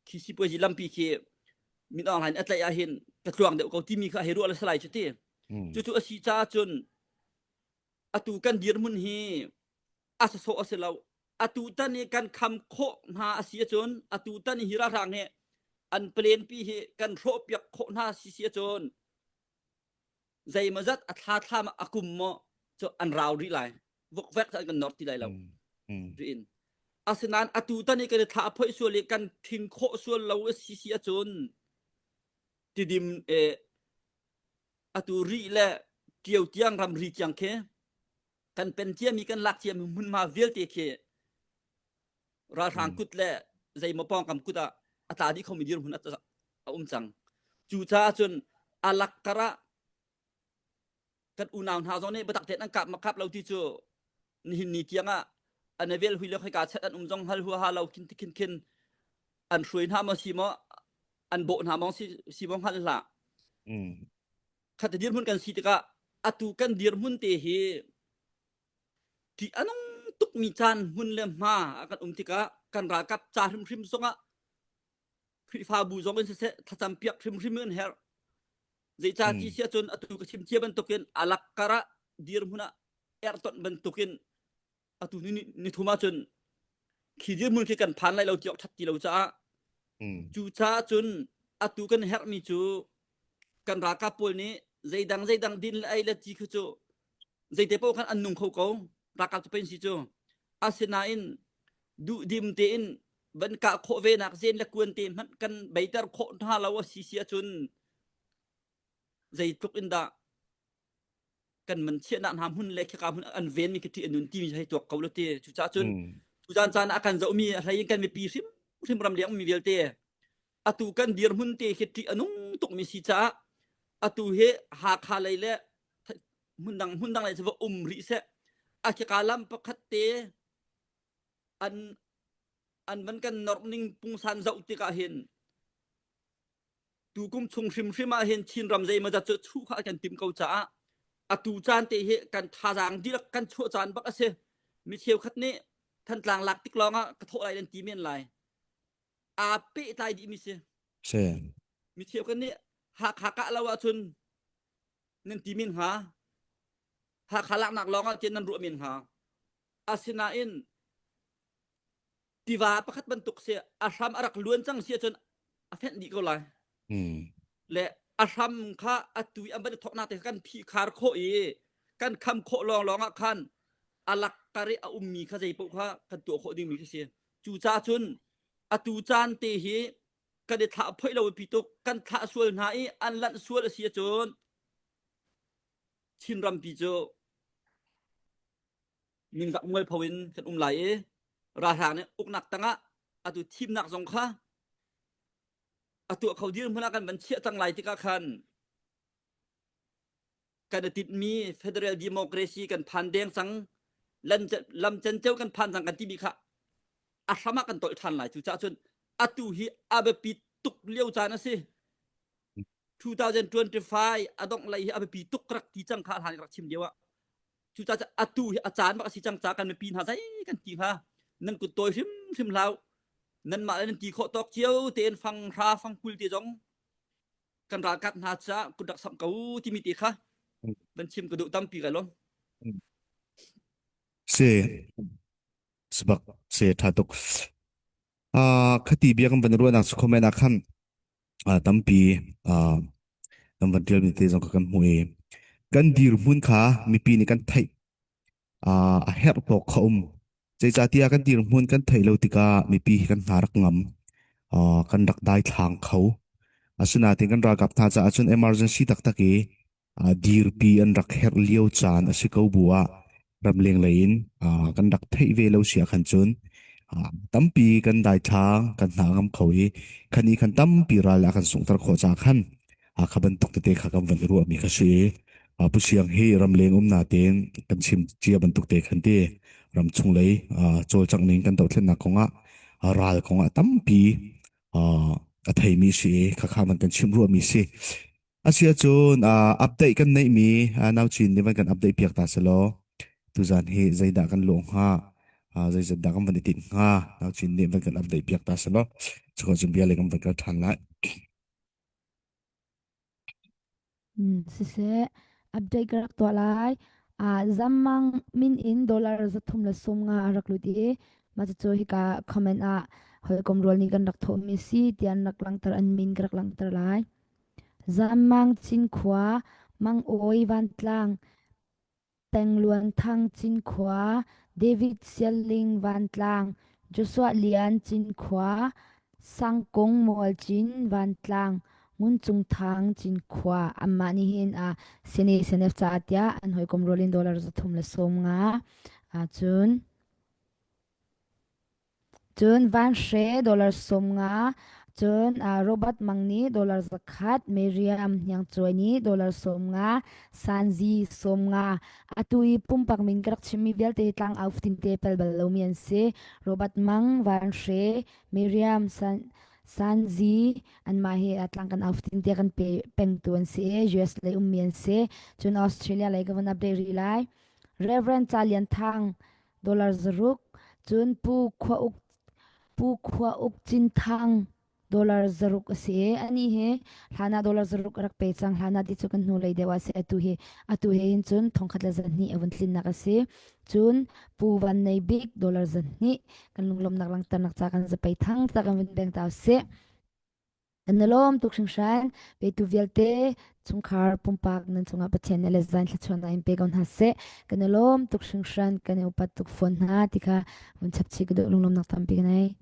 khi sipuazi lampi khi Min Aung Hlaing a tlaih ahhin ka tluang deuh ko timi kha hei ruah le salai cu ti. Cucu a si caah cun atu kan dirhmun hi a sasawh a si lo. Atu tan i kan kham khawh hna a si ahcun atu tan i hi ralhrang hi an plan pi hi kan hrawhpiak khawh hna si si ahcun zeimawzat a thla thlam a kum maw cu an rau rih lai vokvek an kan nor ti lai lo riin asinain atu tan i kan i thla a phoih sual i kan thing khawh sual lo a si si ahcun tidim e atu rih le Ṭio tiang ramri tiang khi kan pen ciami kan lak ciami hmunhma vialte khi ralhrang kut le zeimaw pawngkam kut ah a tla dih khomi dirhmun a um cang. Cucaah cun a lak kar ah kan unau hna zong nih biatak tein an kap ma kap lo ti cu nihin ni tiang ah an i vel hui le khoika chet an um zong hal huaha lo khin khin khin an hruai hna maw si maw an bawh hna maw si si maw hngal hlah. Khat dirhmun kan si tikah atu kan dirhmun te hi ṭih a nung tukmi caan hmun le hma a kan um tikah kan ralkap ca hrimhrim zongah Khrihfabu zong in siseh thlacam piak hrimhrim an herh. Zeicah ti si ahcun atu ka chim cia bantukin a lak kar ah dirhmun ah ertonh bantukin atu ni ni thum ahcun khi dirhmun khi kan phan lai lo ti awk ṭhat ti lo caah cucaah cun atu kan herhmi cu kan ralkap pawl nih zeidang zeidang din le ei le ti khi cu zeite paoh khan an nung kho ko ralkap cu pen si cu asinain duhdim tein van kah khawh ve nak zen le kuan te hmanh kan beiter khawh hna lo a si si ahcun zeitluk in dah kan man chiahnak hna hmun le khika hmun an ven mi khi ṭih a nun timi hei tuak ko lo ti cucaah cun tuzan caan ah kan zohmi a hlei in kan mipi hrim hrim ram leng mi vialte atu kan dirhmun te khi ṭih a nung tukmi si caah atu hi Hakha lei le hmundang hmundang lei cu va um rih seh a khika lam pakhat te an an van kan norh ning pungsan zoh tikah hin tukum chung hrimhrim ah hin Chinram zeimawzat cu chuh kha kan tim ko caah atu caan te hi kan thazaang dihlak kan chuah caan bak a si. Mi cheukhat nih Thantlang lak tik lawng ah ka thawh lai an ti men lai. Aa pehtlai dihmi si. Si. Mi cheukhat nih Hakha kah lo ahcun nan ti men hnga. Hakha laknak lawng ah tian nan ruah men hnga. Asinain tiva pakhat bantuk si a hram a rak luan cang si ahcun a fenh dih ko lai. Le a hram kha a tu i an van i thawknak te kha kan phih khar khawh i kan kham khawh lawnglawng ah khan a lak kar i a ummi kha zei paoh kha kan tuah khawh dingmi khi si. Cucaah cun atu caan te hi kan i thlah phoih lo pi tuk kan thlah sual hna i an lanh sual a si ahcun Chin rampi cu ningzak mualpho in kan um lai i ralhrang nih uknak tangah atu thimnak zong kha a tuah kho dirhmun ah kan van chiah cang lai tikah khan kan i tinhmi federal democracy kan phan deng cang lam cenceo kan phan cang kan timi kha a hram ah kan tolh ṭhan lai cucaah cun atu hi a biapi tuk lio caan a si 2025 a dongh lei hi a biapi tuk rak ti cang kha hlan rak chim lio ah Cucaah atu hi a caan bak a si cang ca kan mipi hna zei kan ti hnga nan kut tawi hrimhrim hlau nanmah le nan ti khawh tawk cio tein fang hra fang kul te zong kan ralkap hna caah kut rak samh ko timi te kha van chim ka duh tampi kai lawm. Si sebak si tha tuk. Ah khati bia kan van ruahnak cu comment ah khan tampi kan van ṭialmi te zong kha kan hmuh i kan dirhmun kha mipi nih kan theih a herh tawk kha um. Zeicahtiah kan dirhmun kan theih lo tikah mipi hi kan hna rak ngam kan rak daithlang kho. Asinain kan ralkap hna caah cun emergency taktak i dirpi an rak herh lio caan a si ko bu ah ramleng lei in kan rak theih ve lo si ahkhan cun tampi kan daithlang kan hna ngam kho i khan i khan tampi ral a kan sunghter khawh caah khan kha bantuk tete kha kan van i ruahmi kha si i Pu Siang hi ramleng um natein kan chim cia bantuk te khan ti ramchung lei cawlcangh ning kan dohthlennak kongah ral kongah tampi a theimi si i khakha man kan chim ruahmi si Asiahcun uh, update kan neihmi uh, Nauchin nih van kan update piak ta selaw tuzan hi zeidah kan lawh hnga uh, zeizat dah kan van i tinh hnga Nauchin nih van kan update piak ta selaw cuka cun bia le kan van kal ṭhan lai. Mm, siseh, update ka rak tuah lai. Ah, Zammang min in dollar 330 a rak lut i mah cucu hika comment ah hawikom rual nih kan rak thawhmi si tiah an rak langhter an min ka rak langhter lai. Zammang Cinkhua, Mangawi Vantlang, Pengluan Thang Cinkhua, David Sialling Vantlang, Joshua Lian Cinkhua, Sangkung Mualcin Vantlang, Ngun Cung Thang Cinkhua anmah nih hin a sene SNF caah tiah an hawikom rual in dollar 350 cun Cun Van Hre dollar 50, cun Robert Mang nih dollar 100, Miriam Hniang Cuai nih dollar 50, Sanzi 50. Atu i pumpak min ka rak chimmi vialte hi tlangau fatinte pel bal lomi an si. Robert Mang, Van Hre, Miriam, San, Sanzi anmah hi tlang kan au fatin tiah kan pe pengtu an si i US lei ummi an si. Cun Australia lei ka vun update rih lai. Reverend Ca Lian Thang dollar 600, cun Pu Khua Uk Pu Khua Uk Cin Thang dollar 600 a si i anih hi hlan ah dollar 600 a rak pe cang hlan ah ti cu kan hnu lei deuh ah si atu hi atu he hin cun thongkhat le 200 a vun tlinnak a si cun Pu Van Nei Bik dollar 200 kan lunglawmnak langhternak ca kan zapei thang ta kan vun beng ta usih Kan i lawm tuk hringhran. Petu vialte chungkhar pumpak nan cungah Pathian nih le zan thluachuahnak in pe ko hna seh. Kan i lawm tuk hringhran. Kan i upat tuk fawn hna ti kha vun chapchih ka duh lunglawmnak tampi ka nei.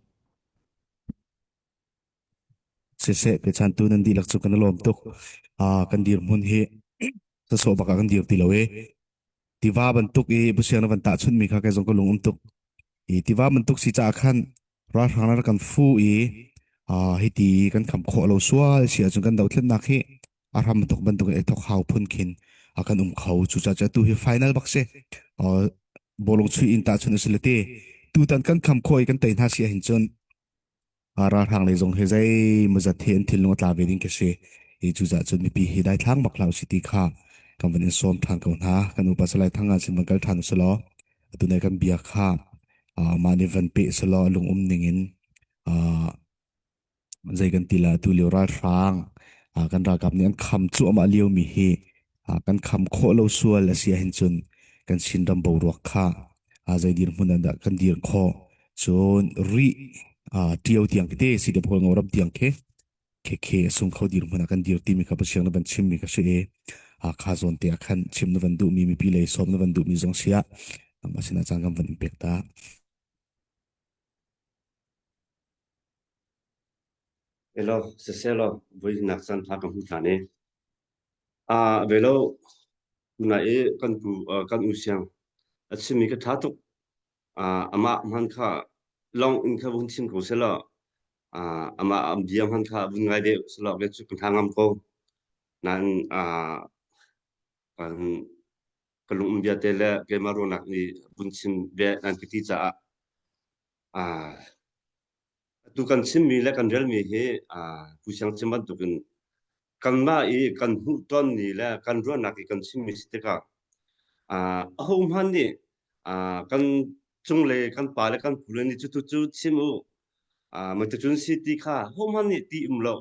Siseh pechantu nan dihlak cu kan i lawm tuk. Ah kan dirhmun hi sasawh bak ah kan dir ti lo i tiva bantuk i busiang na van tahchunh mi kha kei zong ka lung um tuk. I tiva bantuk si caah khan ralhrang ral kan fu i hiti kan kham khawh lo sual si ahcun kan dothlennak hi a hram tuk bantuk in thok hau phun khin a kan um kho cucaah tu hi final bak si bawlung chuih in tahchun a si le te tutan kan kham khawh i kan tei hna si ahhin cun ralhrang lei zong hi zeimawzat hi an thinlung a tla ve ding ka si i cucaah cun mipi hi daithlang bak hlah usih ti kha kan van in sawm ṭhan ko hna kan upa Salai Thang ah sin van kal ṭhan usih atu nai kan bia kha mah nih van peh selaw lung um ning in zei kan ti la tu lio ralhrang kan ralkap nih an kham cuahmah lio mi hi kan kham khawh lo sual a si ahhin cun kan Chinram boruak kha zei dirhmun ah dah kan dir khawh cun rih ṭio tiang te si te pawl ngoram tiang khi khekhe a sung kho dirhmun ah kan dir timi kha pasiang na van chimmi kha si i kha zawn te ah khan chim na van duhmi mipi lei sawm na van duhmi zong sia nangmah sinah caan kan van in pek ta. Elo, siselaw, voi nak caan tha ka hmu than i Ah, velo tunai i kan pu kan u siang a chimmi ka ṭha tuk. Ah, amah hman kha lawng in kha vun chim ko selaw ah amah bia hman kha vun ngai deuh selaw ke cu kan ṭha ngam ko. Nain ah kan ka lung um bia te le keimah ruahnak nih vun chim ve nan ka ti caah ah Atu kan chimmi le kan relmi hi Pu Siang chim bantukin kanmah i kan hmuhtonmi le kan ruahnak i kan chimmi si tikah ahohmanh nih kan cunglei kan pa le kan pule nih cutu cu chim u, matucun si ti kha ahohmanh nih ti um lo.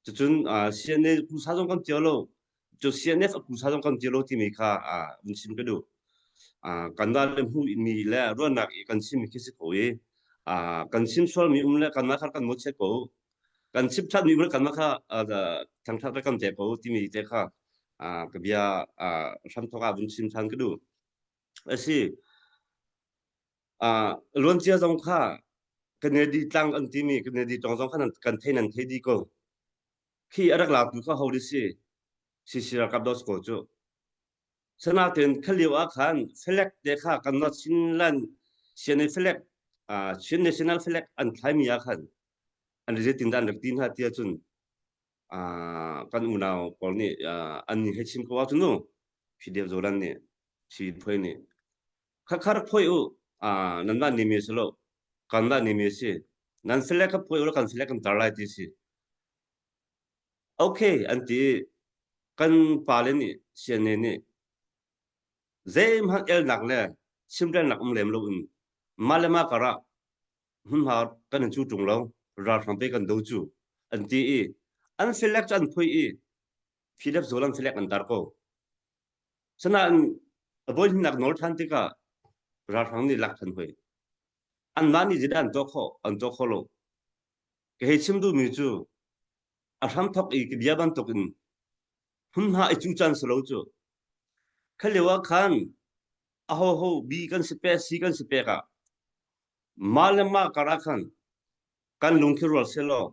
Cucun CNA pusa zong kan cio lo. Cu CNF a pusa zong kan cio lo timi kha vun chim ka duh. Kanmah le hmuhmi le ruahnak i kan chimmi khi si ko i kan chim sualmi um le kanmah kha kan mawhchiat ko. Kan chim ṭhatmi um le kanmah kha thangṭhat le kan pek ko timi te kha ka bia hramthawk ah vun chim ṭhan ka duh. A si. Luancia zong kha Kennedy tlang an timi Kennedy tong zong kha kan thei nan thei dih ko. Khi a rak latu kha ho si? CC ralkap dos ko cu. Sanaten kha lio ah khan flag te kha kan North Chinland CNA flag Chin National flag an thlaimi ah khan an zeitin dah an rak ti hna ti ahcun kan unau pawl nih an nih hei chim ko ahcun nu Fidel Zolan nih Si Phuai nih Khakha rak phuai u. Nanmah nih mi a si lo. Kanmah nih mi a si. Nan fale kha phuai u law kan fale kan tar lai ti a si. Okay an ti. Kan pale nih CNA nih zeihmanh elnak le chimrelnak um lem loin mah le mah karah hmunhma kan in cu ṭung lo ralhrang pe kan do cu an ti i an flag cu an phui i Philip Zolan flag an tar ko. Sanain a voihnihnak nawl ṭhan tikah ralhrang nih lak ṭhan hoi. Anmah nih zeidah an tuah khawh? An tuah kho lo. Ka hei chim duhmi cu a hramthawk i ka bia bantukin hmunhma i cu can si lo cu. Kha lio ah khan ahoho bi kan si pek si kan si pek ah mah le mah kar ah khan kan lung khi rual selaw.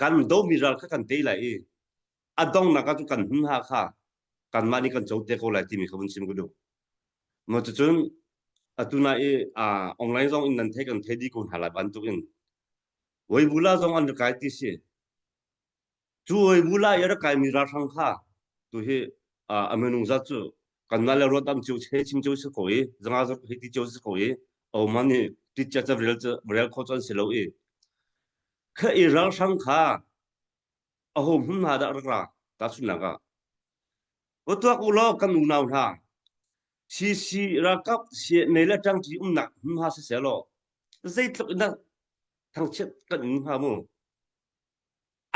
Kan domi ral kha kan tei lai i a donghnak ah cun kan hun ha kha kanmah nih kan co te ko lai timi kha vun chim ka duh. Maw cucun atu na i online zong in nan thei kan thei dih ko hna lai bantuk in Weibula zong an rak kai ti si. Cu Weibula i a rak kaimi ralhrang kha tu hi a minung zat cu kanmah le ruat am cio che chim cio si ko i zanga zat hei ti cio si ko i oman nih tit cia ca rel rel kho cu an si lo i kha i ralhrang kha aho hmun hna dah rak ra tahchunhnak ah va tuak u law kan unau hna CC ralkap CNA le ṭangṭi umnak hmunhma siseh law zeitluk in dah thangchiat kan in hnga mu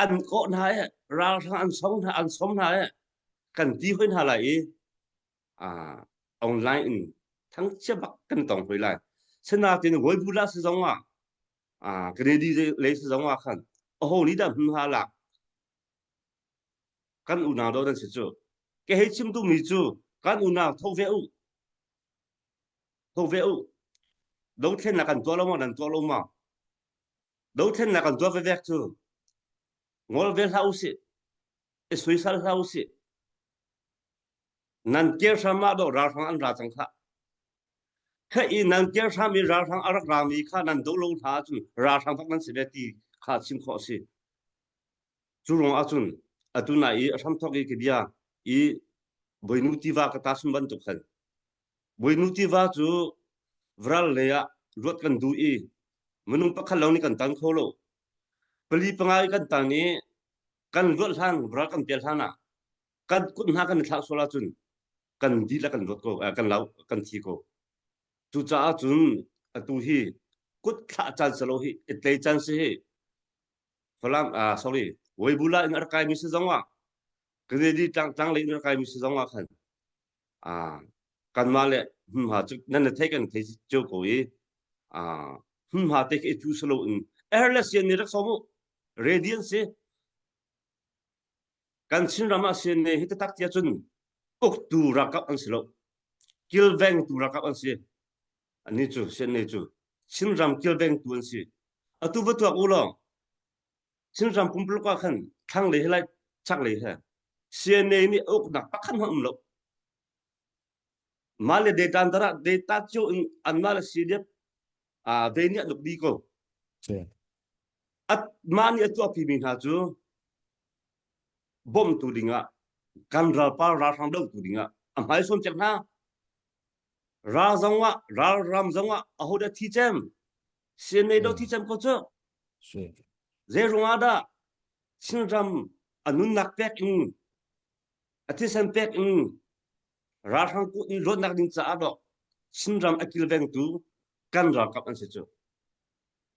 an kawh hna i ralhrang an song hna an som hna i kan ti hoi hna lai i online in thangchia bak kan tong hoi lai sinatin Voibula si zong ah Canadi lei si zong ah khan aho nih dah hmunhma lak kan unau do nan si cu ke hei chim duhmi cu kan unau tho ve u tho ve u dothlennak kan tuah lo ma nan tuah lo ma dothlennak kan tuah vevek cu ngol ve hlah usih i suisal hlah usih nan kir hram ah do ralhrang an ra cang khah kha i nan kir hram i ralhrang a rak rami kha nan do lo hna ahcun ralhrang bak nan si ve ti kha chim khawh a si Cu ruang ahcun atu na i a hramthawk i ka bia i Boinu tiva ka tahchun bantuk khan Boinu tiva cu varal lei ah luat kan duh i minung pakhat lawng nih kan tan kho lo. Pali panga i kan tan i kan luat hlan varal kan pial hlan ah kan kut hna kan i thlah sual ahcun kan dihlak kan luat ko kan lau kan thi ko. Cucaah cun atu hi kut thlah caan si lo hi i tlei caan si hi Falam ah sorry Weibula in a rak kaimi si zong ah Kennedy tlang tlang lei in a rak kaimi si zong ah khan ah kanmah le hmunhma cu nan na thei kan thei cio ko i ah hmunhma te khi cu salo in airless sian nih rak som u ready an si kan Chinram ah sian ne hi tatak tia cun uktu ralkap an si lo kilvengtu ralkap an si Ani cu CNA cu Chinram kilvengtu an si. Atu va tuak u law Chinram pumpuluk ah khan thlanglei he lai chaklei he CNA nih a uknak pakhat hmanh um lo. Mah le data dara data cio in anmah le CDF ah ve nih an uk dih ko. At mah nih a tuahpi mi hna cu bawmtu dingah kan ralpar ralhrang dotu dingah a hmai sawn cek hna. Ral zong ah ral ram zong ah ahodah thi cem? CNA do thi cem ko cu. Zei ruang ah dah Chinram a nunnak pek in a thisen pek in ralhrang kut in luatnak ding caah dawh Chinram a kilvengtu kan ralkap an si cu.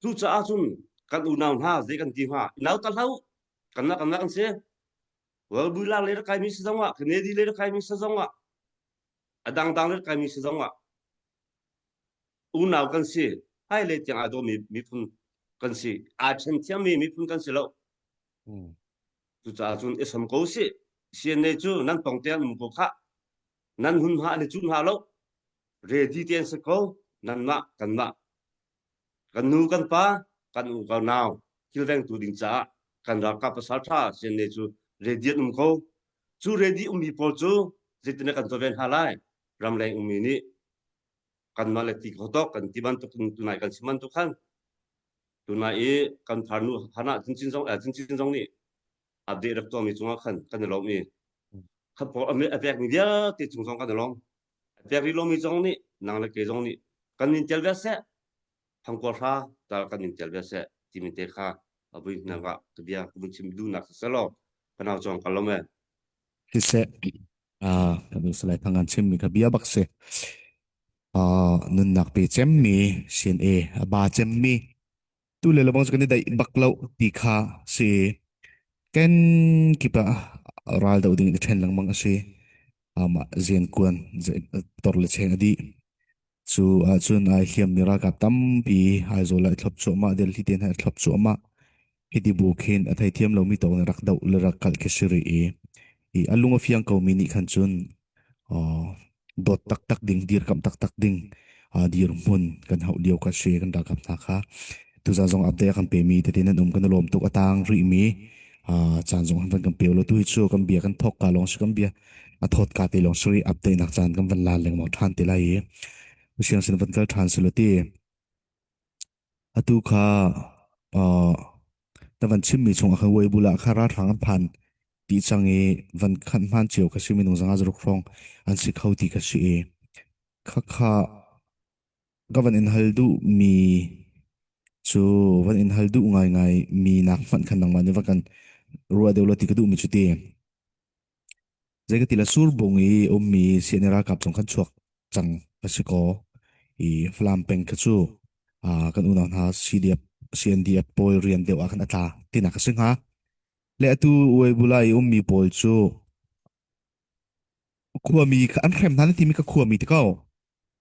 Cucaah cun kan unau hna zei kan ti hnga? Nau ta hlah kan nak kan nak an si. Welbui la le rak kaimi si zong ah, Kennedy le rak kaimi si zong ah, a dangdang le kaimi si zong ah unau kan si hai le tiang aa dawmi miphun kan si aa ṭhen thiammi miphun kan si lo cucaah cun i som ko si CNA cu nan pong te an um ko khah nan hun ha an i cun ha lo ready te an si ko nanmah kanmah Kan nu kan pa, kan u kan nau kilvengtu ding caah kan ralkap pasal ṭha CNA cu ready an um ko. Cu ready ummi pawl cu zeitin kan tuah ve hna lai? Ramleng ummi nih kanmah le ti kho tawk kan ti bantuk in tunai kan chim bantuk khan tunai i kan farnu Hana Cincin zong eh, Cincin zong nih update rak tuahmi cungah khan kan i lawm i khat pawl a pekmi vialte cung zong kan i lawm. Pek rih lomi zong nih nang le kei zong nih kan in tel ve seh thangkua hra tal kan in tel ve seh timi te kha a vui hnak ah ka bia ka vun chim duhnak si selaw ka nau cawng ka lom e. Siseh ah kan salai thang an chimmi kha bia bak si. Ah nunnak pe cemmi CNA a ba cemmi tu le lebang cu kan i daih bak lo ti kha si ken kip ah ral do ding i ṭhen lengmang a si amah zian kuan tor le cheng a dih cu ahcun ai hliam mi ralkap tampi Aizawl ah i thlop cuahmah Delhi te hna i thlop cuahmah hiti bu khin a theithiam lomi tawk nih rak doh le rak kalh khi si rih i i a lung a fiang komi nih khan cun dawt taktak ding dirkamh taktak ding dirhmun kan hauh lio ka si kan ralkap hna kha. Tuzan zong update a kan pemi tete nan um kan i lawm tuk a tang rihmi caan zong han van kan pe lo tu hi cu kan bia kan thok ka lawng si kan bia a thawt ka te lawng si update nak caan kan van la lengmang ṭhan te lai i siang sin van kal ṭhan si lo ti atu kha na van chimmi chung ah khan Weibull ah kha ralhrang an phan ti cang i van khanh hman cio kha si minung zanga zaruk hrawng an si kho ti kha si i khakha ka van in hal duh mi cu van in hal duh ngaingai mi nak hmanh khan nangmah nih va kan ruah deuh lo ti ka duh mi cu ti. Zei ka ti la surbung i ummi CNA ralkap zong khan chuak cang a si kaw i Falam peng kha cu kan unau hna CDF, CNDF pawl rian deuh ah khan a tla tinak a si hnga. Le atu Uaibula i ummi pawl cu khuami kha an hrem hna na timi kha khuami ti ko.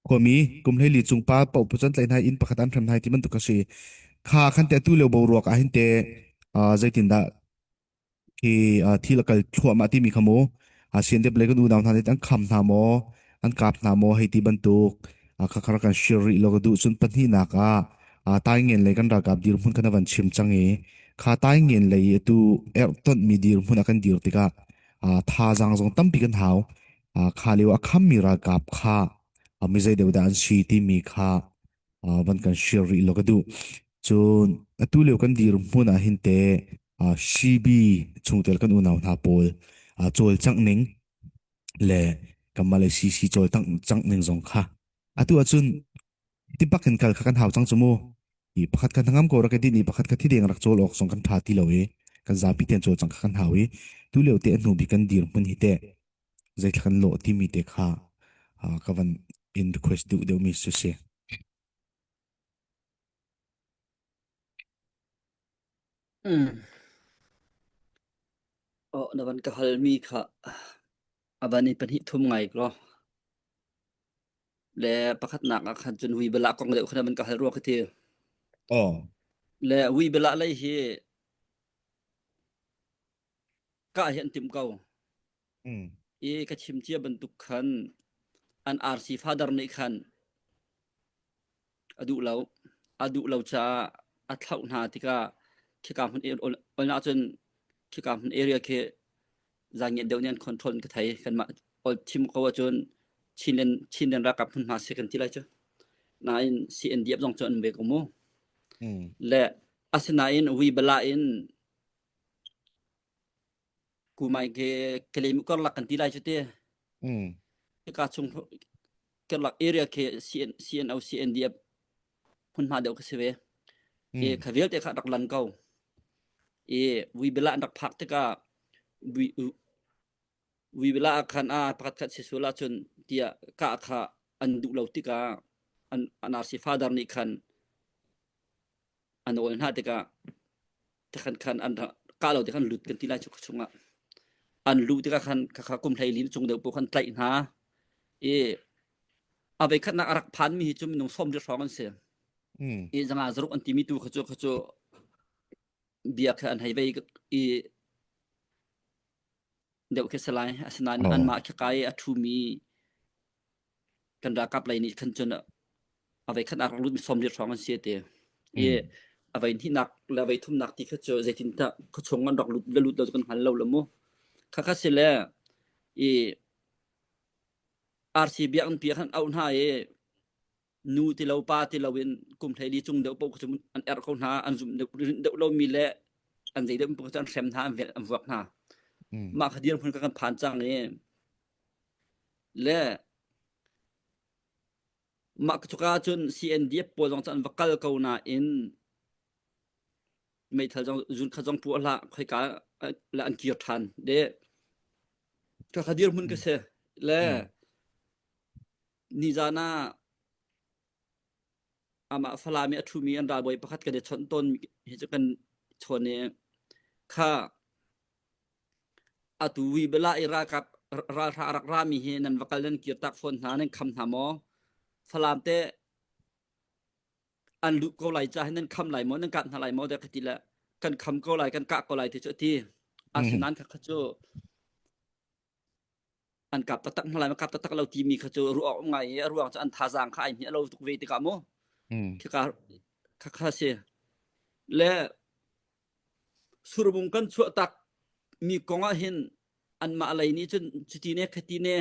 Khuami kum hleili cung pa paoh pu cun tlaih hna inn pakhat an hrem hna ti bantuk a si. Kha khan te atu lio boruak ah hin te zeitindah khi thil a kal thluahmah timi kha mu CNDF lei kan unau hna nih an kham hna maw an kap hna maw hei ti bantuk kha kha kan share rih lo ka duh cun pahnihnak ah taingen lei kan ralkap dirhmun kha na van chim cang i kha taingen lei atu erh mi dirhmun a kan dir tikah thazaang zong tampi kan hau kha lio a khammi ralkap kha mi zei deuh dah an si timi kha van kan share rih lo ka duh cun atu lio kan dirhmun ah hin te CB chungtel kan unau hna pawl cawlcangh ning le kanmah le CC cawlcangh ning zong kha atu ahcun ti bak in kal kha kan hau cang cu mu. I pakhat kha hnangam ko rak i din i pakhat kha thideng rak cawl awk zong kan tha ti lo i kan zapi ten cawlcangh kha kan hau i tu lio te a hnu bik kan dir hmun hi teh zeithla kan lawh timi te kha ka van in request duh deuhmi cu si. Mm. Oh, na van ka halmi kha a van in pahnih thum ngai ko. Le pakhatnak ah khan cun vui bala kong deuh kha na van ka hal rua ka ti. Oh. Le vui bala lei hi ka hi an tim ko. Mm. I ka chim cia bantuk khan an RC father nih khan A duh lo. A duh lo caah a thlauh hna tikah khika hmun ol ahcun khika hmun area khi zaangen deuh nih an control in ka thei. Kanmah ol thim ko ahcun Chinland Chinland ralkap hmunhma si kan ti lai cu. Nain CNDF zong cu an ve ko mu. Mm. Le asinain Wibala in Kumai ke Kalemi karlak kan ti lai cu te. Mm. Hika chung karlak area khi CN, CNO CNDF hmunhma deuh ka si ve. Mm. I kha vialte kha rak lan ko. I Wibila an rak phak tikah Wibila ah khan a pakhat khat si sual ahcun tiah kah kha an duh lo tikah an an RC father nih khan a nawl hna tikah tikhan khan an kah lo tikhan lut kan ti lai cu chungah an luh tikah khan khakha kum hlei li cung deuh paoh khan tlaih hna i a voi khatnak a rak phan mi hi cu minung sawm ri hrawng an si i zanga zaruk an timi tu kha cu kha cu bia kha an hei vei i deuh khi si lai asinain anmah khi kai a ṭhumi kan ralkap lei nih khan cun a voi khat nak rak lut mi sawm li hrawng an si te i a voi hnihnak le a voi thumnak ti kha cu zeitindah khuachung an rak lut le lut lo cu kan hngal lo le mu kha kha si le i RC biakinn pi khan auh hna i nu ti lo pa ti lo in kum hleili cung deuh paoh cu an erh ko hna an zum deuh rinh deuh lomi le an zei deuh paoh cu an hrem hna an velh an vuak hna mah kha dirhmun kha kan phan cang i le mah cuka cun CNDF pawl zong cu an va kal ko nain meithal zong zun kha zong puah hlah khoika le an kir ṭhan de kha dirhmun ka si le Nizan ah amah Falam i a ṭhumi an ralbawi pakhat kan i chawnh tawn hi cu kan chawn i kha atu Wibala i ralkap ralhra a rak rami hi nan va kal nan kirtak fawn hna nan kham hna maw? Falam te an luh ko lai ca hi nan kham lai maw nan kap hna lai maw dek ka ti le kan kham ko lai kan kah ko lai ti cu a ti. Asinain kha kha cu an kap taktak hna lai ma kap taktak lo timi kha cu ruah awk ngai i a ruang cu an thazaang kha ai hmiah lo tuk ve tikah mu khika kha kha si. Le surbung kan chuah tak mi kong ah hin anmah lei nih cun cuti ne khati ne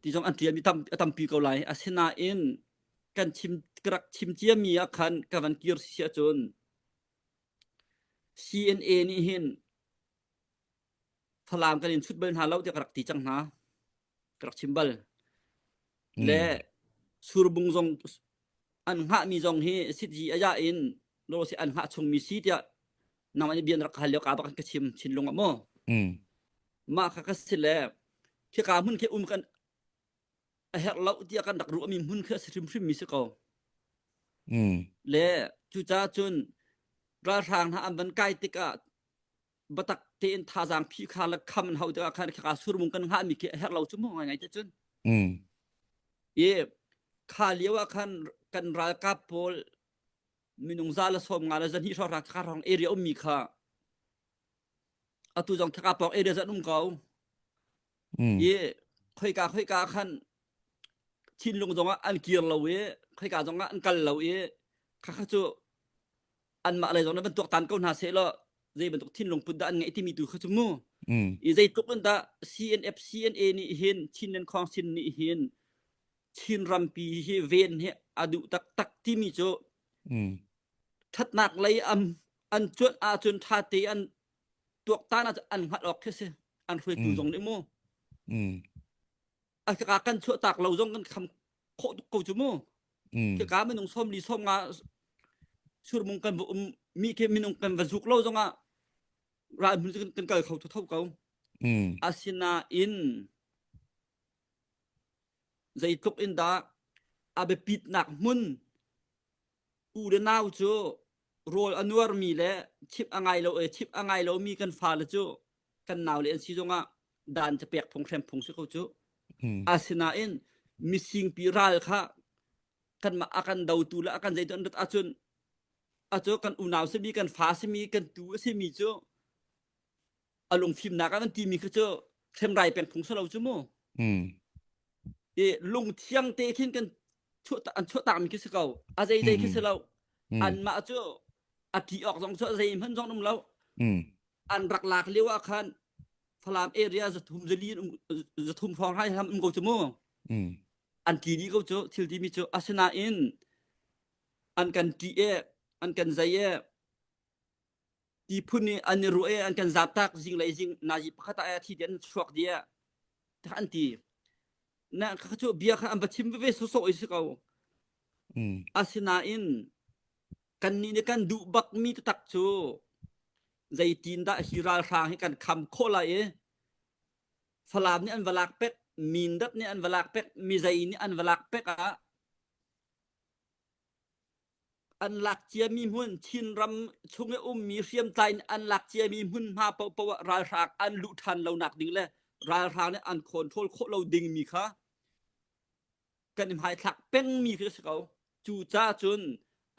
ti zong an ṭial mi tam a tampi ko lai. Asinain kan chim ka rak chim ciami ah khan ka van kir si ahcun CNA nih hin Falam kan in chut bal hna lo tiah ka rak ti cang hna. Ka rak chim bal. Le surbung zong an hngahmi zong hi sitzi aya in lo si an hngah chungmi si tiah nangmah nih bian rak hal lio ka bak ka chim chinlung ah maw mah kha ka si le khika hmun khi um kan a herh lo tiah kan rak ruahmi hmun khi a si hrimhrim mi si ko le cucaah cun ralhrang hna an van kai tikah batak tein thazaang phi kha le kham an hau tikah khan khaka surmung kan hngahmi khi a herh lo cu mu ngai ngai te cun i kha lio ah khan kan ralkap pawl minung za le sawm nga le zahnih hrawng kha hrawng area ummi kha atu zong thaka pawng area zan um ko i khoika khoika khan thinlung zong ah an kir lo i khoika zong ah an kal lo i kha kha cu anmah lei zong nih van tuaktan ko hna seh law zei bantuk thinlung put dah an ngeih timi tu kha cu mu i zeitluk in dah CNF CNA nih hin Chinland Council nih hin Chin rampi hi ven hi a duh taktak timi cu thatnak lei am an cuanh ahcun tha te an tuaktan ahcun an hngalh awk khi si an hruaitu zong nih mu a ka kan chuah tak lo zong kan kham khawh tuk ko cu mu ka minung som li som nga surmung kan va um mi ke minung kan va zuk lo zong ah ral hmun kan kan kal kho tho tho ko asinain zeitluk in dah a biapitnak hmun u le nau cu rawl a nuarmi le chimh a ngai lo e chimh a ngai lomi kan fale cu kan nau le an si zongah dan ca pek phung hrem phung si ko cu asinain misingpi ral kha kanmah a kan dotu le a kan zeitu an rat ahcun acu kan unau simi kan fa simi kan tu a simi cu a lungfimnak ah kan timi kha cu hremrai peng phung si lo cu mu i lungthiang te khin kan chuah an chuahtak mi khi si ko a zei zei khi si lo anmah cu a ti awk zong cu zei hmanh zong um lo an rak lak lio ah khan Falam area zathum zali um zathum hrawng hai ham um ko cu mu an ti dih ko cu thil ti mi cu asinain an kan ti e an kan zei e ti phun i an i ruah i an kan zaaptak zinglei zing nazi pakhat ah thi an chuak dih ah an ti na kha cu bia kha an va chim veve sawsawh i si ko asinain kannih nih kan duh bak mi taktak cu zeitin dah hi ralhrang hi kan kham khawh lai i Falam nih an va lak pek Mindat nih an va lak pek Mizei nih an va lak pek ah An lak ciami hmun Chinram chung i ummi hriamtlai nih an lak ciami hmunhma paohpaoh ah ralhrang an luh ṭhan lonak ding le ralhrang nih an control khawh lo dingmi kha kan i hmaithlak pengmi khi a si ko. Cucaah cun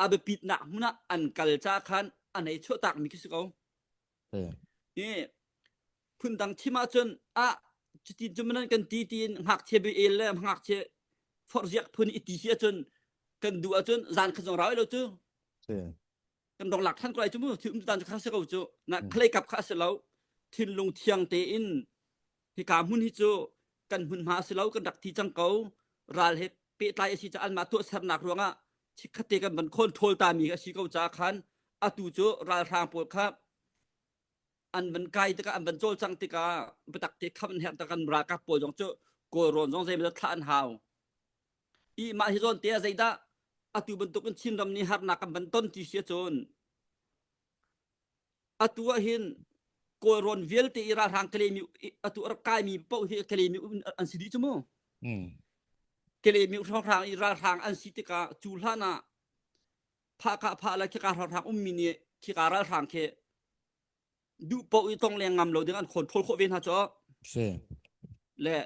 a biapitnak hmun ah an kal ca khan an hei chuahtakmi khi si ko. Hi phundang chim ahcun ah cuti cu manan kan ti tiin ngakchia bia le ngakchia forhziak phun i ti si ahcun kan duh ahcun zan khat zong rau lo cu kan dong lak than ko lai cu mu thil um dan cu kha si ko cu na khalei kap kha a si lo thinlung thiang tein hika hmun hi cu kan hmunhma a si lo kan rak ti cang ko ral he pehtlai a si ca anmah tuahsernak ruangah chikkhatte kan van khawn ṭhawl ta mi a si ko ca khan atu cu ralhrang pawl kha an van kai tikah an van cawlcang tikah biatak te kham an herh tak kan ralkap pawl zong cu kawlrawn zong zeimaw thlah an hau i mah hi zawn te ah zeidah atu bantukin Chinram nih harnak kan van ton ti si ahcun atu ah hin kawlrawn vialte i ralhrang Kalemi atu a rak kaimi paoh hi Kalemi an si dih cu mu Kalemi hrawnghrang i ralhrang an si tikah cu hlan ah phah phah le khika ralhrang ummi nih khika ralhrang khi duh paoh i tong leng ngam lo ding an control khawh ve hna cu si le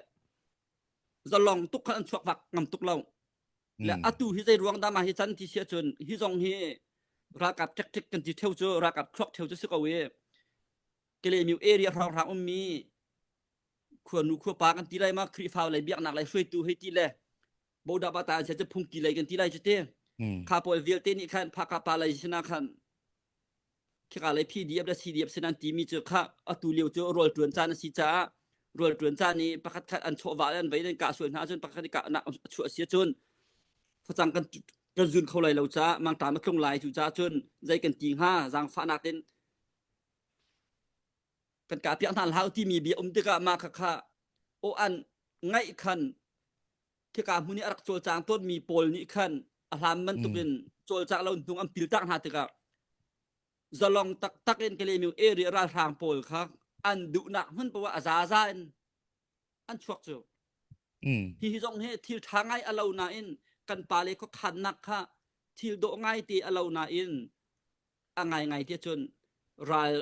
zalong tuk khan an chuak vak ngam tuk lo le atu hi zei ruang dah ma hi chan ti si ahcun hi zong hi ralkap tactic kan ti theu cu ralkap thluak theu cu si ko i Kalemiu area hrawnghrang ummi khuanu khuapa kan ti lai ma Khrihfa lei biaknak lei hruaitu hei ti le boda bata an sia cu phungki lei kan ti lai cu te kha pawl vialte nih khan phaka pa lei sinah khan. Khika lei PDF le CDF sin an timi cu kha atu lio cu rawl ṭuan caan a si caah rawl ṭuan caan i pakhat khat an chawhvah le an vei an kah sual hna ahcun pakhat i kahnak a chuah a si ahcun facang kan kan zun kho lai lo caah mangṭam a tlung lai cu caah cun zei kan ti hnga zaangfahnak in kan kah piak hna hlah timi bia um tikah mah kha kha aw an ngaih khan khika hmun i a rak cawlcang tawnmi pawl nih khan a hlan bantukin cawlcang lo hnung an piltak hna tikah zalong taktak in Kalaymyo area ralhrang pawl kha an duhnak hmun poah a zaza in an chuak cu. Hi hi zong hi thil ṭha ngai a lo nain kan pale khuakhannak kha thil dawh ngai te a lo nain a ngaingai ti cun ral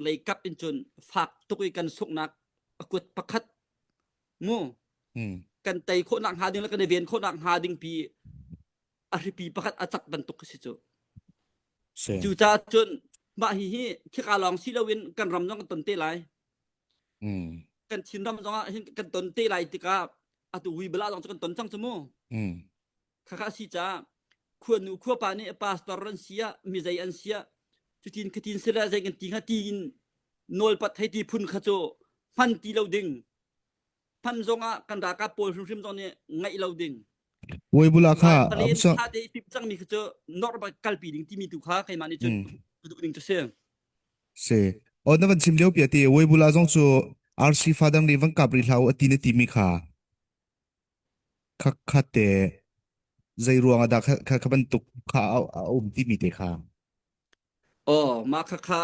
lei kap in cun fak tuk i kan sunghnak a kut pakhat mu kan tei khawhnak hnga ding le kan i ven khawhnak hnga ding pi a hripi pakhat a cak bantuk si cu cucaah cun mah hi hi khika lawng si loin kan ram zong kan ton te lai kan Chinram zong ah hin kan ton te lai tikah atu hui bala zong cu kan ton cang cu mu Khakha si caah khuanu khuapa nih pastor an si ah mizei an si ah cutin khatin sila zei kan ti hnga tiin nawlpat hei ti phun kha cu hman ti lo ding hman zong ah kan ralkap pawl hrimhrim zong nih ngaih lo ding Waibula kha palen tha te pip cang mi kha cu nor ba kalpi ding timi tu kha keimah nih cun duh ding cu si si o na van chim lio pi ati Waibula zong cu RC father nih van kap ri hlau ati na ti mi kha Khakhat te zei ruang ah dah kha kha bantuk kha a um timi te kha. Aw, mah khakha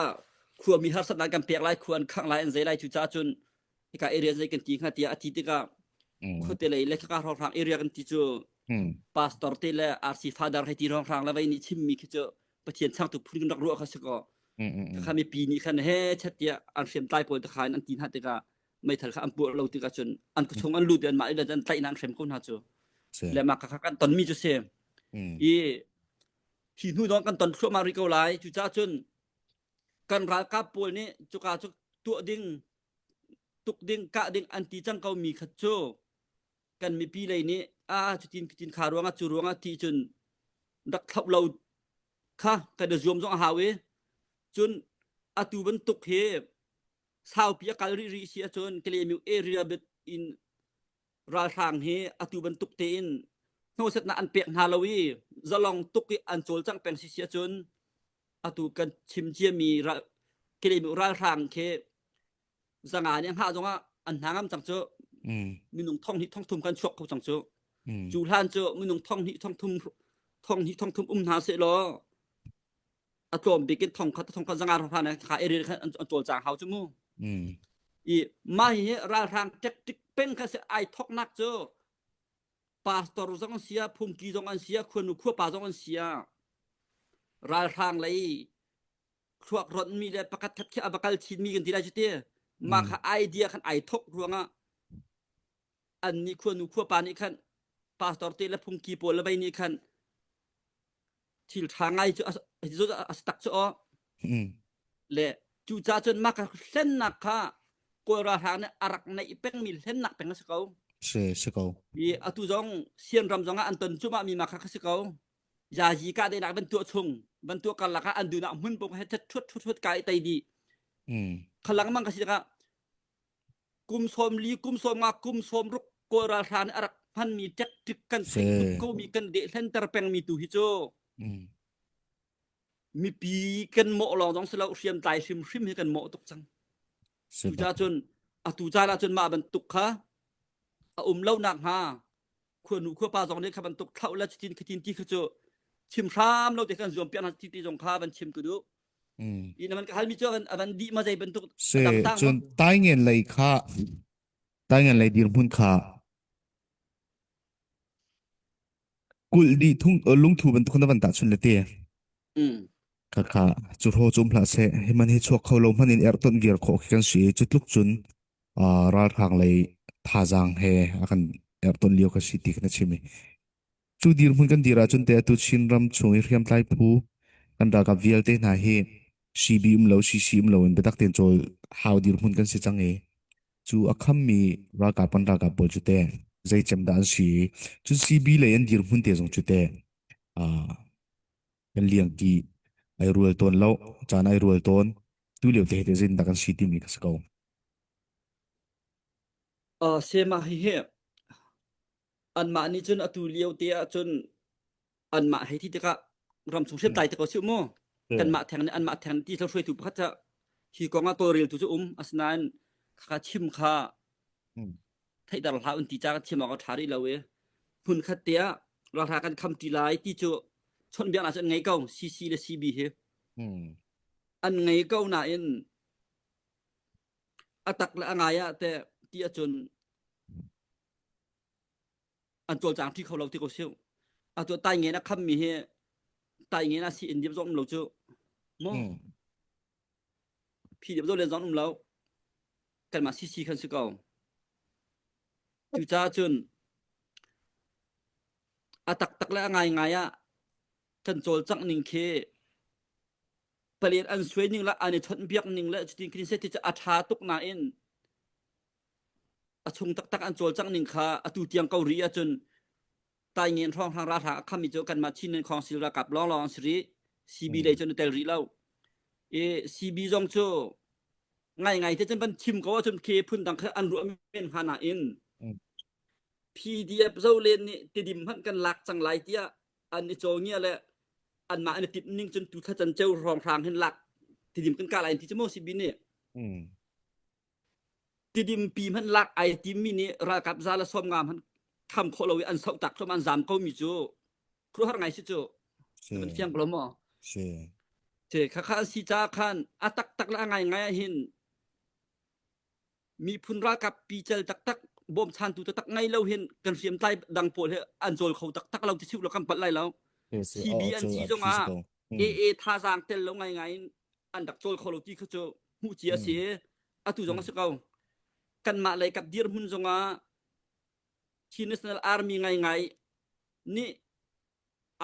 khuami harsatnak kan pek lai, khua an khangh lai, an zei lai cucaah cun hika area zei kan ti hnga tiah a ti tikah khuate lei le khaka hrawnghrang area kan ti cu pastor te le RC father hei ti hrawnghrang le vei nih chimmi khi cu Pathian changtu phun kan rak ruah kha si kaw khakha mipi nih khan he chat tiah an hriamtlai pawl te kha in an ti hna tikah meithal kha an puah lo tikah cun an khuachung an lut i anmah ila an tlaih an hrem ko hna cu le mah kha kan tonmi cu si i hi hnu dong kan ton thluahmah rih ko lai cucaah cun kan ralkap pawl nih cuka cu tuah ding tuk ding kah ding an ti cang ko mi kha cu kan mipi lei nih a cutin cutin kha ruangah cu ruangah ti cun rak thlauh lo kha kan i zuam zong a hau i cun atu bantuk hi saupi a kal rih rih si ahcun Kalaymyo area bit in ralhrang hi atu bantuk tein hnawhsetnak an pek hna lo i zalong tuk i an cawlcangh peng si si ahcun atu kan chim ciami ral Kalaymyo ralhrang khi zanga nih hngah zongah an hna ngam cang cu minung thong hnih thong thum kan chuak kho cang cu cu hlan cu minung thong hnih thong thum thong hnih thong thum um hna seh law a tlawm bik in thong khat thong khat zanga hra na kha area kha an cawlcang hau chu mu i mah hi ralhrang tactic peng kha se ai thoknak cu pastor zong an sia phungki zong an sia khuanu khuapa zong an sia ralhrang lei thluak ron mi le pakhat khat khi a va kal chin mi kan ti lai chu ti mah kha idea khan ai thok ruangah an nih khuanu khuapa nih khan pastor te le phungki pawl le vei nih khan thil ṭha ngai cu a si tak cu aw le cu ca cun mah ka hlennak kha Kawl ralhrang nih a rak neih pengmi hlennak peng a si ko. Si si ko. I atu zong Sian ram zong ah an ton cumah mi mah kha si ko. Yayi ka denak van tuah chung van tuah karlak ah an dunak hmun pong he thut thut thut ka i tei dih. Khalang mang ka si tikah kum sawm li kum sawm nga kum sawm ruk kawl ralhrang nih a rak hmanmi tactic kan theih tuk komi kan dehlenter pengmi tu hi cu mipi kan mawh lawng zong si lo hriamtlai hrimhrim hi kan mawh tuk cang cucaah cun atu caan ah cun mah bantuk kha a um lo nak hnga khuanu khuapa zong nih kha bantuk thlauh le cutin khatin ti kha cu chim hram lo te kan zuam piak hna ti ti zong kha van chim ka duh i na man ka halmi cu a van dih ma zei bantuk se cun taingen lei kha taingen lei dirhmun kha kulh dih thung lungthu bantuk na van tah chun le te kha kha cu ro cum hlah se hi man hi chuak kho lo hman in er ton viar khawh khi kan si cu tluk cun ralhrang lei thazaang he a kan erton lio ka si ti kha na chim i cu dirhmun kan dir ahcun te atu Chinram chung i hriamtlai phu kan ralkap vialte hna hi CB um lo CC um lo in biatak tein cawl hau dirhmun kan si cang i cu a khammi ralkap kan ralkap pawl cu te zei cem dah an si i cun CB lei an dirhmun te zong cu te kan liangki. Ai rual tawn lo, caan ai rual tawn. Tu lio te te zin dah kan si timi ka si ko. Uh, sema hi hi anmah nih cun atu lio te ah cun anmah hei ti tikah ramchung hriamtlai te ko si mu kanmah theng nih anmah theng ti hruaitu pakhat ca hi kong ah tawlreltu cu um asinain khakha chim kha theihter hlah un ti ca kan chim awk a ṭha rih lo i hmun khat te ah ralhra kan kham ṭi lai ti cu chawnhbiaknak cu an ngei ko CC le CB hi an ngei ko nain a tak le a ngai ah te ti ahcun an cawlcang ṭi kho lo ti ko si. Atu tai ngen a khammi hi tai ngen a si in dip zong um lo cu. Mu. Phi dip zo len zong um lo. Kanmah CC khan si ko. Cucaah cun a taktak le a ngaingai ah kan cawlcangh ning khi palian an suai ning le an i chawnh biak ning le cutin khin se ti cu a ṭha tuk nain a chung taktak an cawlcangh ning kha atu tiang ko rih ahcun Taingen hrawnghrang ralhrang a khammi cu kanmah Chin Nan Council ralkap lawnglawng an si rih. CB lei cun a tel rih lo. I CB zong cu ngaingai te cun van chim ko ahcun khi phun dang kha an ruah men hnga nain PDF zolen nih tidim hmanh kan lak cang lai tiah an i cawngia le anmah an i timh ning cun tu thla can ceu hrawnghrang hin lak tidim kan kah lai ti cu maw CB nih Tidim pi hmanh lak ai timmi nih ralkap za le 50 hmanh kham khawh lo i an soh tak thluahmah an zam ko mi cu khuaruahhar ngai si cu. Si. Na van fiang ko lo maw? Si. Te khakha an si caah khan a taktak le a ngaingai ah hin miphun ralkap pical taktak bawmchantu taktak ngei lo hin kan hriamtlai dang pawl hi an cawl kho taktak lo ti siu lo kan palh lai lo. Si. CB Oh, an cu si a zong phi si ah ko. Mm. AA thazaang tel lo ngaingai in an rak cawl kho lo ti kha cu hmuh cia a si Mm. atu zong a Mm. si ko kanmah lei kap dirhmun zongah Chin National Army ngaingai nih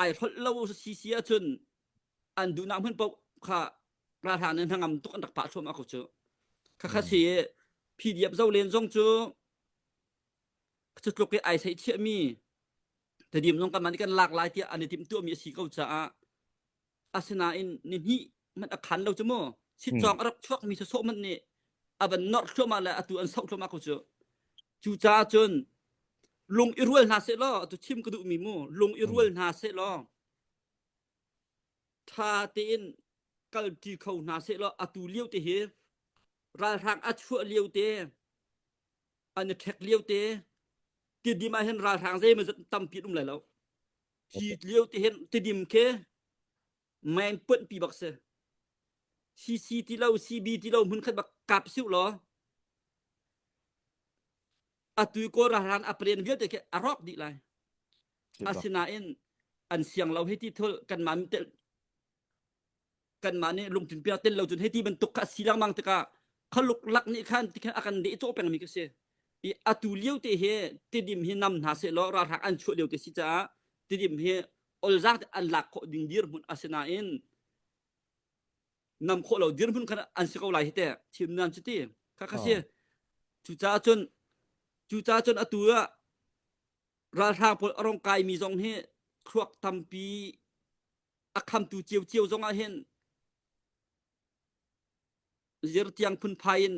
ai hrolh lo si si ahcun an duhnak hmun paoh kha ralhrang nih hnangam tuk an rak pah thluahmah ko cu khakha Mm. si PDF zolen zong cu cu tluk i ai seih chiahmi Tedim zong kanmah nih kan lak lai tiah an i timhtuahmi a si ko caah asinain nihnih hmanh a khan lo cu mu sitcawng a rak chuakmi sawsawh hmanh nih a van norh thluahmah le atu an soh thluahmah ko cu cucaah cun lung i rual hna seh law atu chim ka duhmi mu lung i rual hna seh law ṭha tein kalṭi kho hna seh law atu lio te hi ralhrang a chuah lio te an i ṭhek lio te tidim ah hin ralhrang zeimawzat tampi an um lai lo Hi lio te hin tidim khi meng puanh pi bak si. CC ti lo, CB ti lo hmun khat bak kap siu law atu kawl ralhrang a pren vialte khi a rawk dih lai. Asinain an siang lo hei ti thul kanmah tel kanmah nih lungthin pia tel lo cun hei ti bantuk kha a si lengmang tikah khaluk lak nih khan tikhan a kan deh cawh pengmi ka si. I atu lio te hi tidim hi nam hna seh law ralhrang an chuah lio te si caah tidim hi olzaang te an lak khawh ding dirhmun asinain nam khawh lo dirhmun khan an si ko lai hi te thim nan cu ti kha kha si cucaah cun cucaah cun atu ah ralhrang pawl a rong kaimi zong hi thluak tampi a khamtu ciocio zong ah hin zirtiang phunphai in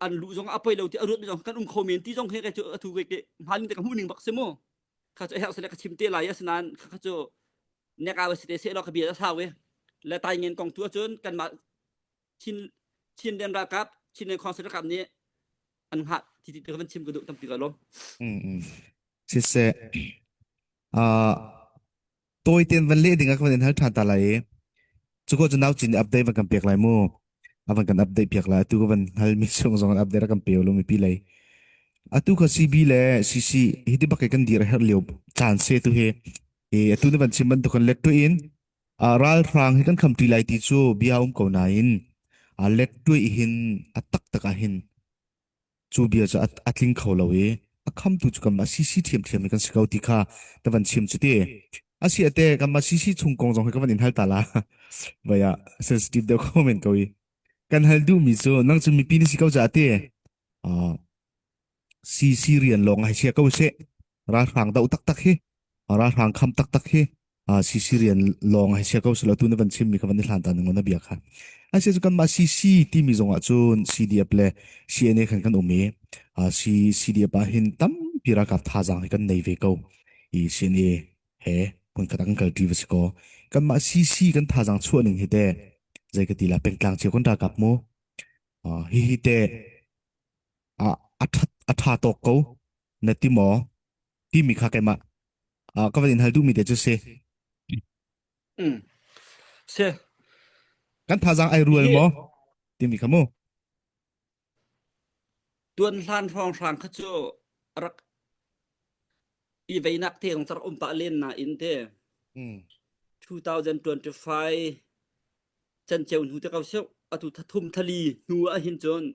an luh zong a poi lo ti a ruat mi zong kan um kho men ti zong he kai cu atu kai ke hmalin te ka hmuh ning bak si mu kha cu herh sele ka chim te lai asinain kha kha cu nek awa si te se lo ka bia a sau e le tai ngen kong tu ahcun kanmah Chin Chin den ralkap Chin den Council ralkap nih an hngah ti ti ka van chim ka duh tampi ka lawm Mm, mm. Siseh, uh, tawi tein van leh ding ah ka van in hal ṭhan ta lai i cu ko cu nau cin nih update van kan pek lai mu a van kan update piak lai atu ka van hal mi chung zong in update a kan pe lo mipi lei atu kha CB le CC hi ti bak kan dir a herh lio caan se tu hi e atu na van chim bantuk kan let tu in a ralhrang hi kan kham ṭi lai ti cu bia um ko nain a let tu hin a tak tak ah hin cu bia cu a tling kho lo i a khamtu cu kanmah CC ṭhiamṭhiam hi kan si ko ti kha ka van chim cu ti. A si ate kanmah CC chung kong zong hi ka van in hal ta la. Vai ah sensitive deuh kho men ko i. Kan hal duhmi cu nang cu mipi na si ko ca te. Uh, CC rian lawng ai chia ko seh. Ralhrang doh taktak hi. Ralhrang kham taktak hi. CC rian lawng hei sia ko selaw tu na van chimmi kha van i hlan ta ning na bia kha. Asi cu kanmah CC timi zong ah cun CDF le CNA khan kan um i C CDF ah hin tampi ralkap thazaang hi kan nei ve ko. I CNA he hmunkhat ah kan kalṭi va si kaw kanmah CC kan thazaang chuah ning hi teh zei ka ti la pengtlang cio kan ralkap mu hihi teh a a ṭha tawk ko na ti maw timi kha keimah ka van in hal duhmi te cu si. Mm. Si. Kan thazaang ai rual maw timi kha mu. Tuan hlan hrawnghrang kha cu rak i veinak te zong rak um pah len nain te 2025 canceu hnu te ko sio atu thathum thali hnu ah hin cun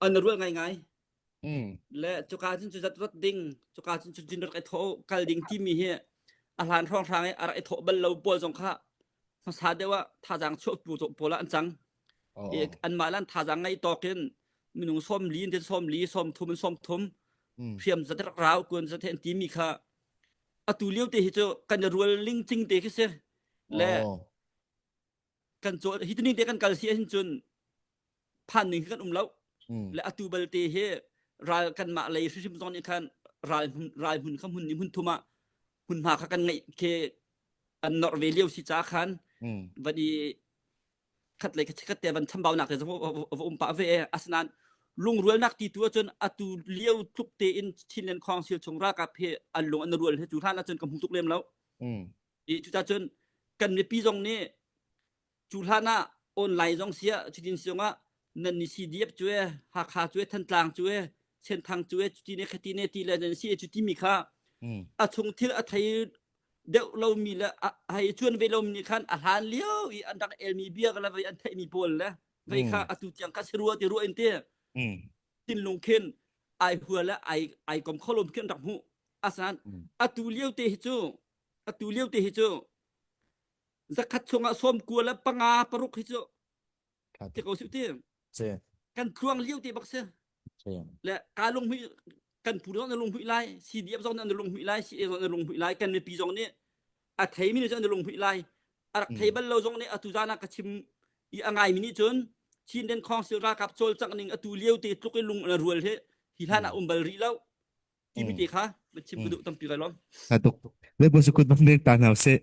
an rual ngai ngai le cuka cun cu zat rat ding cuka cun cu jin rak i thawh kal ding timi hi a hlan hrawnghrang i a rak i thawh bal lo pawl zong kha hmasa deuh ah thazaang chuah pawl ah an cang i anmah lan thazaang ngei tawk in minung sawm li in sawm li sawm thum in sawm thum hriam zat rak rau kun zat he an timi kha atu lio te hi cu kan i rual ling cing te khi si le kan cawl hi tuning te kan kal si ahhin cun phan ning hi kan um lo le atu balte hi ral kanmah lei hrimhrim zong nih khan ral ral hmun kha hmun ni hmun thum ah hmunhma kha kan ngeih khi an nor ve lio si ca khan van i khat lei khat te van chambaunak te va um pah ve asinain lungrualnak ti tu ahcun atu lio tluk tein Chinland Council chung ralkap he an lung an rual he cu hlan ahcun ka hmu tuk lem lo i cucacun kan mipi zong nih cu hlan ah online zong sia cutin siong ah nan ni CDF cu e Hakha cu e Thantlang cu e Senthang cu e cuti ne khati ne ti le nan si e cu timi kha a chung thil a thei deuh lomi le hei cuan ve lomi nih khan a hlan lio i an rak elmi bia le vei an theihmi pawl le vei kha atu tiang kha si rua ti ruah in ti thinlung khin ai hua le ai ai kom kho lom khin rak hmuh asan atu lio te hi cu atu lio te hi cu zakhat chungah sawm kua le panga paruk hi cu ti ko su ti kan tluang lio te bak si le ka lung hui kan pu zong na lung hui lai CDF zong na lung hui lai CA zong na lung hui lai kan mipi zong nih a thei mi nih na lung hui lai a rak thei bal lo zong nih atu zan ah ka chim i a ngai mi nih cun Chin Den Council ralkap cawlcangh ning atu lio te tluk in lung na rual hi hi hlan ah um bal rih lo timi te kha ma chim ka duh tampi kai lom tuk le bo sukut bak nek ta hna se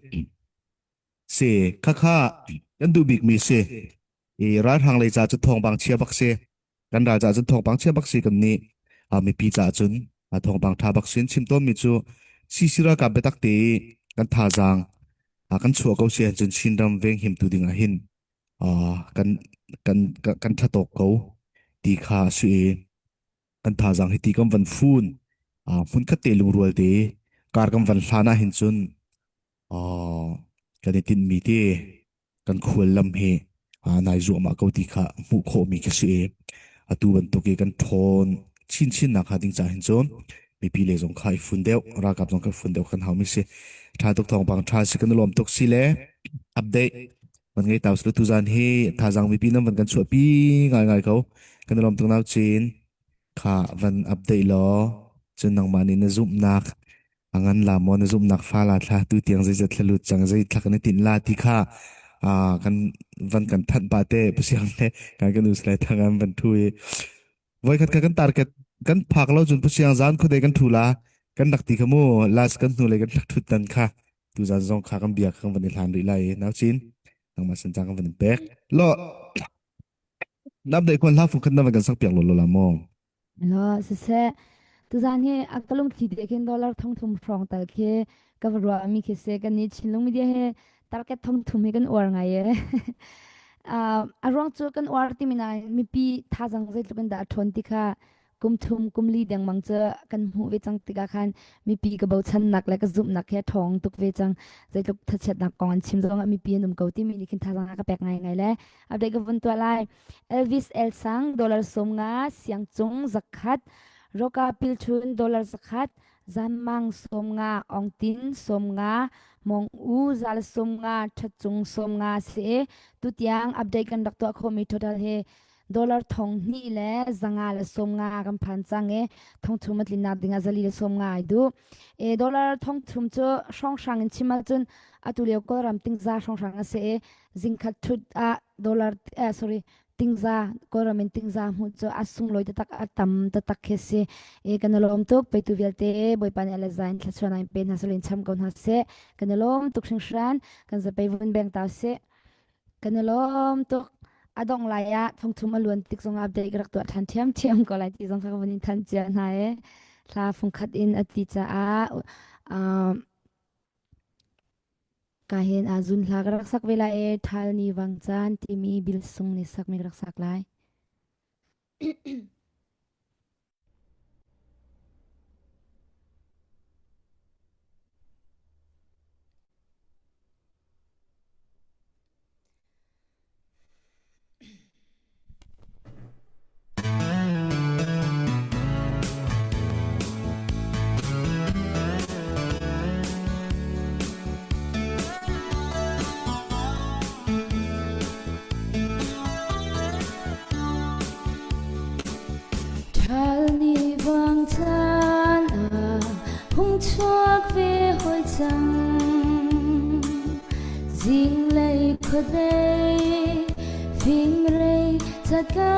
Si, khakha kan duh bikmi si. I ralhrang lei ca cu thawngpang chia bak si. Kan ral ca cun thawngpang chia bak si kan nih mipi ca cun thawngpang ṭha bak sin chim tawnmi cu CC ralkap biatak te i kan thazaang kan chuah ko si ahcun Chinram venghimtu ding ah hin kan kan kan ṭha tawk ko ti kha a si i kan thazaang hi ti kan van fun hmunkhat te lungrual te kar kan van hlan ah hin cun Kan i tinhmi te kan khuallam hi nai zuahmah ko ti kha hmuh khawhmi ka si i atu bantuk i kan ṭhawn chinchin nak hnga ding caah hin cun mipi le zong kha i fun deuh ralkap zong kha fun deuh kan haumi si. Ṭha tuk thawngpang ṭha si kan i lawm tuk si le update van ngei tau sila tuzaan hi thazaang mipi nan van kan chuahpi ngaingai ko kan i lawm tuk nau cin kha van update law cun nangmah nih na zumhnak A ngan la maw na zumhnak fa la thla tu tiang zeizat thla lut cang zei thla kan i tinh la ti kha kan van kan thanh pa te pasiang le kan kan us lai thang an van thu i voikhat kha kan target kan phak lo cun pasiang zan khuadei kan thu la kan rak ti kha mu last kan hnu le kan rak thut tan kha tu zan zong kha kan bia kan van i hlan rih lai nau cin nangmah san cang kan van in pek lo nam dei khon hla fung khat na van kan sak piak lo lo la maw Lo siseh tuzaan hi a ka lungthli te khin dollar thongthum hrawng tal khi ka va ruah mi khi si kan nih Chinlung media hi target thongthum hi kan uar ngai e. Uh, a ruang cu kan uar timi nain mipi thazang zeitluk in dah a ṭhawn ti kha kum thum kum li dengmang cu kan hmuh ve cang tikah khan mipi ka bochannak le ka zumhnak hi a ṭhawng tuk ve cang zeitluk thachiatnak kong an chim zong ah mipi an um ko timi nih khin thazang a ka pek ngaingai le update ka vun tuah lai Elvis Elsang dollar 50, Siangcung zakhat, Roka Pilchun dollar zakhat, Zanmang 50, Ongtin 50, Mong U zal 50, Thatcung 50 si. Tutiang update kan rak tuah khomi total hi. Dollar 2000 le 150 kan phan cang i 3000 a tlinnak ding ah 450 ai duh. E dollar 3000 cu hrawnghrang in chim ahcun atu lio Kawlram tingza hrawnghrang a si i zingkhat thut ah dollar sorry tingza Kawlram in tingza hmuh cu a sunglawi taktak a tam taktak khi si. E kan i lawm tuk peitu vialte Bawipa nih a le za in thluachuah in pe hna seh in cham ko hna seh. Kan i lawm tuk hringhran kan zapei vun beng ta sih. Kan i lawm tuk. A dongh lai ah thongthum a luan tik zongah update ka rak tuah ṭhan ṭhiamṭhiam ko lai ti zong kha ka vun in thanh cia hna i hla fungkhat in a ti caah ka hin a zun hla ka rak sak ve lai i ṭhal ni vang caan timi bil sung nih sakmi ka rak sak lai. Ṭhal ni vang caan ah hung chuak ve hoi cang. Zinglei khuadei fingrei catla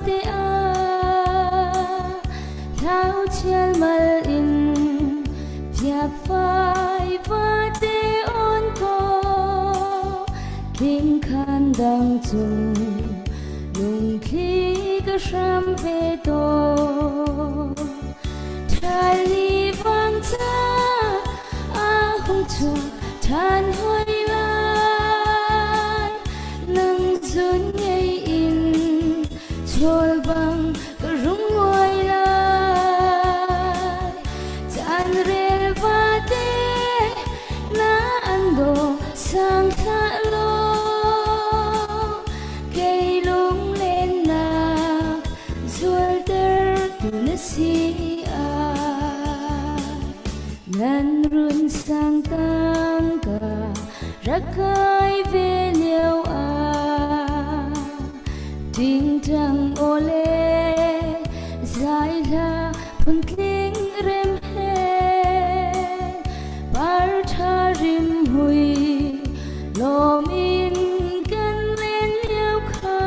te ah hlau chialmal in fiakfai vate on ko Tlingkhan dang cung lungthli ka hram ve tawn. Ṭhal vang ca a hung chuak ṭhan hoi lai. Nang zun ngei in chawl bang ka rung nguai lai. Caan rel vate na an do sang thlah law kei lunglennak zualter tu na si ah nan run sang tangka rak kai ve lio ah tingtang ole zai hla phuntling rem he par tha rim hui lawm in kan len lio kha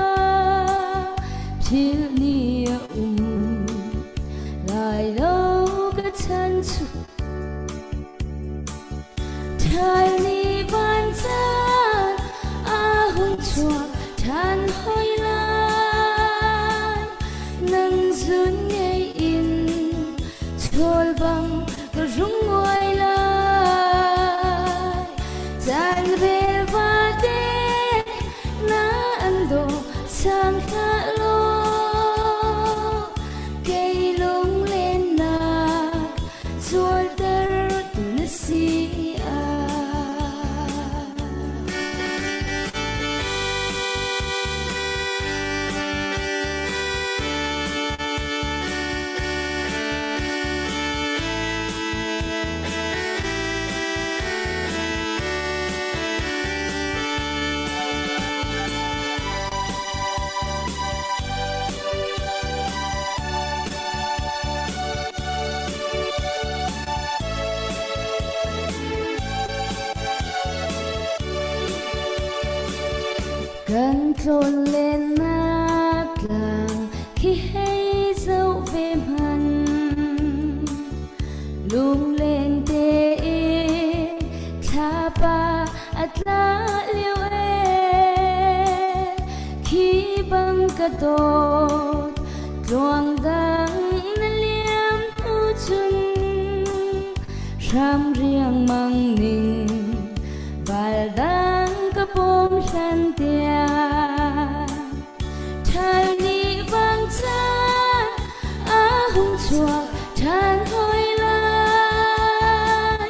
thil ni a um lai lo ka chan chu Thai ni van caan a hung chuak ṭhan hoi lai. Nang zun ngei in chawl bang ka rung nguai lai. Caan rel vate na an do sang hlah law kei lunglennak Zualter tu na si ah. Kan tlawnlennak tlang khi hei zoh ve hmanh. Lungleng tein thlapa a tla lio ee. Khi bang ka dawt tluang dang na liam hnu cun hram riangmang ning val dang ka bawm hlan tiang ṭhal ni vang caan a hung chuak ṭhan hoi lai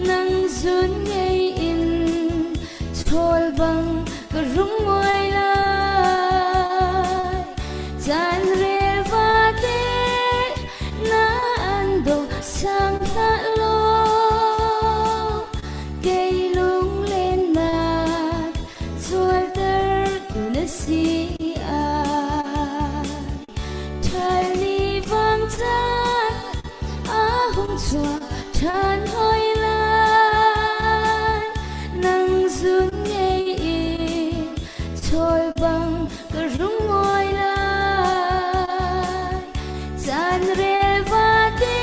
nang zun ngei in chawl bang ka rung nguai lai caan rel vate na an do sang hlah law kei lunglennak zualter tu na si ah. caan a hung chuak ṭhan hoi lai. Nang zun ngei in chawi bang ka rung ngawi lai. Caan rel vate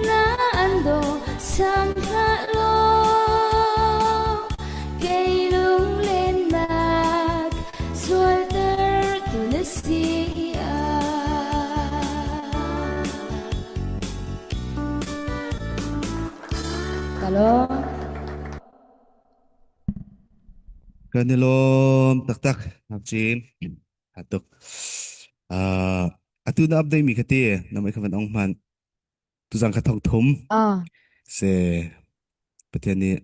na an daw sang hlah law kei lunglennak zualter tu na si Kalong. Kan i lawm taktak Ngakchin. Atuk. Uh, atu na update mi khati na mai khavan ong man tuzang kha thong thum Ah. se Pathian nih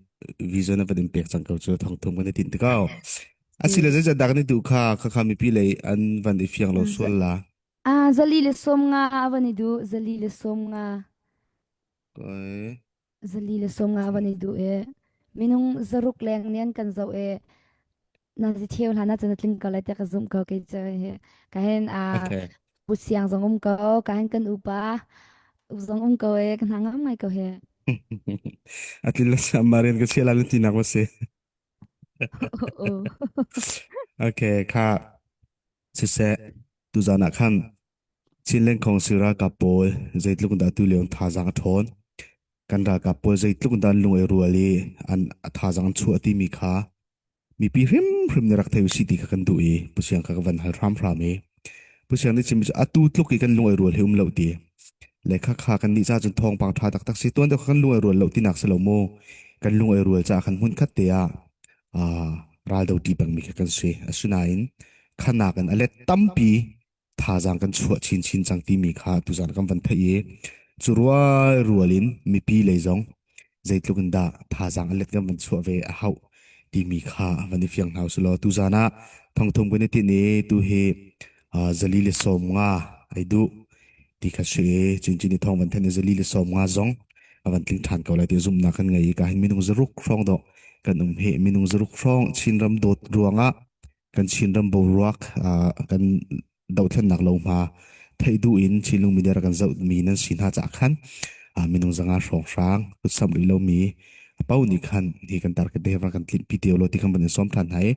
vision a van in pek cang ko cu thong thum kan i tinh tikau. Asile Si. zei dak ni tu kha kha kha mipi lei an van i fiang lo sual la. Ah, zali le som nga van i du zali le som nga Koi. zali le som nga van i du e minung zaruk leng nian kan zo e na zi theu hlan ah cun a tling ko lai tiah ka zumh ko kei cu hi ka hin a Okay. pu siang zong um ko ka hin kan upa zong um ko e ka hna ngam ngai ko he Atlin la sa marian ka chia la ti nak ma si. Oh. Okay, kha siseh tuzan ah khan Chinland Council ralkap pawl zeitluk dah tu lio thazaang a ṭhawn. Kan ralkap pawl zeitluk dah an lung ai rual i an a thazaang an chuah timi kha mipi hrimhrim nih rak thei usih ti kha kan duh i Pu Siang kha ka van hal hramhram i Pu Siang nih chimmi cu atu tluk i kan lung ai rual hi um lo ti le kha kha kan nih ca cun thawngpang ṭha taktak si tuan deuh kha kan lung ai rual lo tinak si lo mu kan lung ai rual caah khan hmun khat te ah raldo ṭi pengmi kha kan si asinain khanak in a let tampi thazaang kan chuah chinchin cang timi kha tuzan kan van theih i cu rual rual in mipi lei zong zeitluk in dah thazaang a let kan van chuah ve a hauh timi kha van i fiang hna usih law tuzan ah thongthum kan i tinh i tu hi zali le 50 ai duh ti kha si i chinchin i thong van then i zali le 50 zong a van tling ṭhan ko lai ti zumhnak kan ngei i ka hin minung zaruk hrawng dawh kan um hi minung zaruk hrawng Chinram dawt ruangah kan Chinram boruak kan dohthlennak lo hma theih duh in Chinlung media rak kan zohmi nan si hna caah khan minung zanga hrawnghrang kutsam rih lomi pau nih khan hi kan target te van kan tlinh pi teo lo ti kan van in sawm than hna i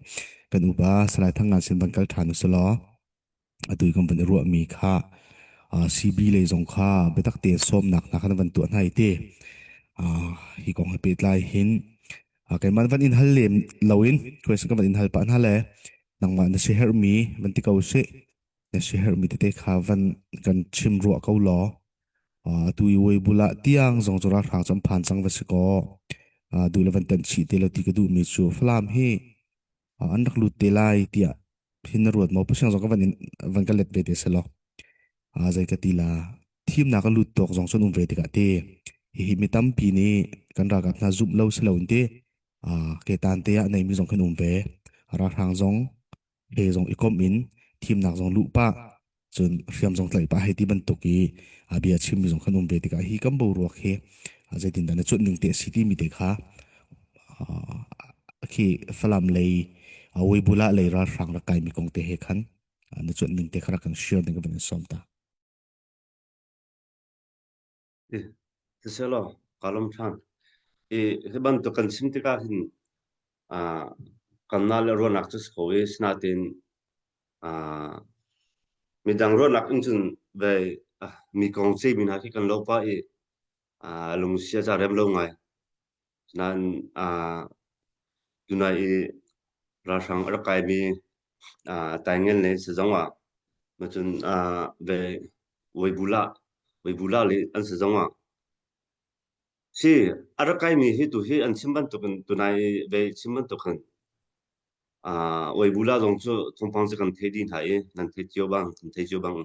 kan upa Salai Thang Ngan sin van kal than usih law atu i kan van i ruahmi kha CB lei zong kha biatak tein sawmnak hna khan van tuah hna i ti hi kong he pehtlai hin keimah van in hal lem loin question ka van in hal pah hna le nangmah na si herhmi van ti ko sih na si herhmi tete kha van kan chim ruah ko law atu i Weibulah tiang zong cu ralhrang cu an phan cang va si kaw duh le van tenh chih te lo ti ka duhmi cu Falam hi an rak lut te lai tiah hin na ruat maw Pasiang zong ka van in van ka let ve te selaw zei ka ti la thimnak a lut tawk zong cun um ve tikah ti hihi mi tampi nih kan ralkap hna zumh lo si lo in ti ke tan te ah neimi zong khan um ve ralhrang zong he zong i komh in thimnak zong luh pah cun hriam zong tlaih pah hei ti bantuk i bia chimmi zong khan um ve tikah hi kan boruak hi zeitindah na cuanh ning te a si timi te kha khi Falam lei Weibulah lei ralhrang rak kaimi kong te he khan na cuanh ning te kha rak kan share ding ka van in sawm ta. Siselaw ka lawm ṭhan. I hi bantuk kan chim tikah hin kanmah le ruahnak cu si ko i sinain midang ruahnak in cun ve mi kong ceihmi hna khi kan lo pah i lungsia ca rem lo ngai. Nain tunai i ralhrang a rak kaimi Taingen le Sazong ah macun ve Weibulah Weibulah le an Sazong ah si a rak kaimi hi tu hi an chim bantukin tunai ve chim bantukin Weibulah zong cu thawngpang cu kan thei dih hna i nan thei cio bang kan thei cio bang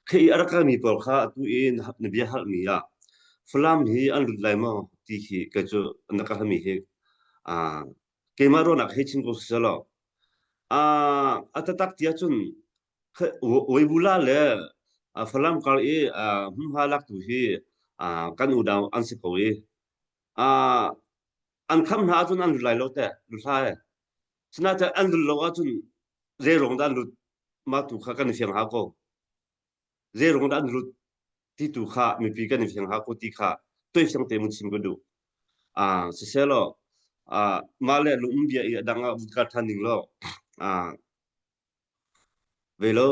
Khi a rak kalmi pawl kha atu i na bia halmi ah Falam hi an lut lai maw ti khi kei cu na ka halmi hi keimah ruahnak hei chim ko siselaw a taktak ti ahcun Weibula le Falam kar i hmunhma laktu hi kan unau an si ko i an kham hna ahcun an lut lai lo teh lut hlah e. Sinain an lut lo ahcun zei ruang dah an lut mah tu kha kan i fiang hau ko. Zei ruang dah an lut ti tu kha mipi kan i fiang ha ko ti kha tuaifiang te mun chim ka duh. Ah siselaw ah mah le lung bia i a dang ah vun kal than ding law ah ve lo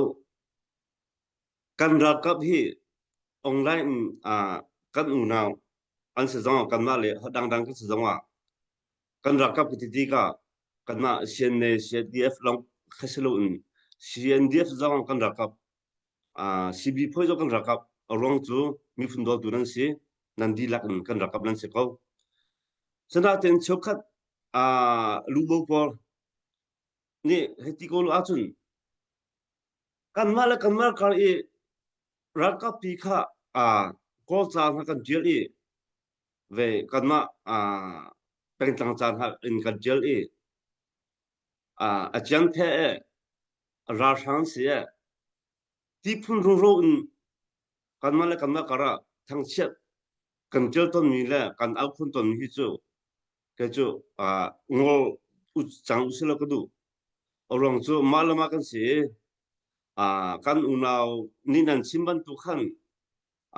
kan ralkap hi online in ah kan unau an si zong kanmah le dangdang kan si zong ah kan ralkap ka ti tikah kanmah CNA CNDF lawng kha si loin CNDF zong kan ralkap uh, CB phoi zong kan ralkap a ruang cu miphun dawtu nan si nan dihlak in kan ralkap nan si ko sanaten cheukhat uh, lubo pawl nih hiti ko lu ahcun kanmah le kanmah kar i ralkap pi kha uh, kawl ca hna kan tial i ve kanmah uh, pengtlang ca hna in kan tial i uh, a ciang the e ralhrang si e ti phun rungro in kanmah le kanmah kar ah thangchiat kan tial tonmi le kan aukhun tonmi hi cu kei cu uh, ngol u cang u silo ka duh a ruang cu mah le mah kan si i uh, kan unau nih nan chim bantuk khan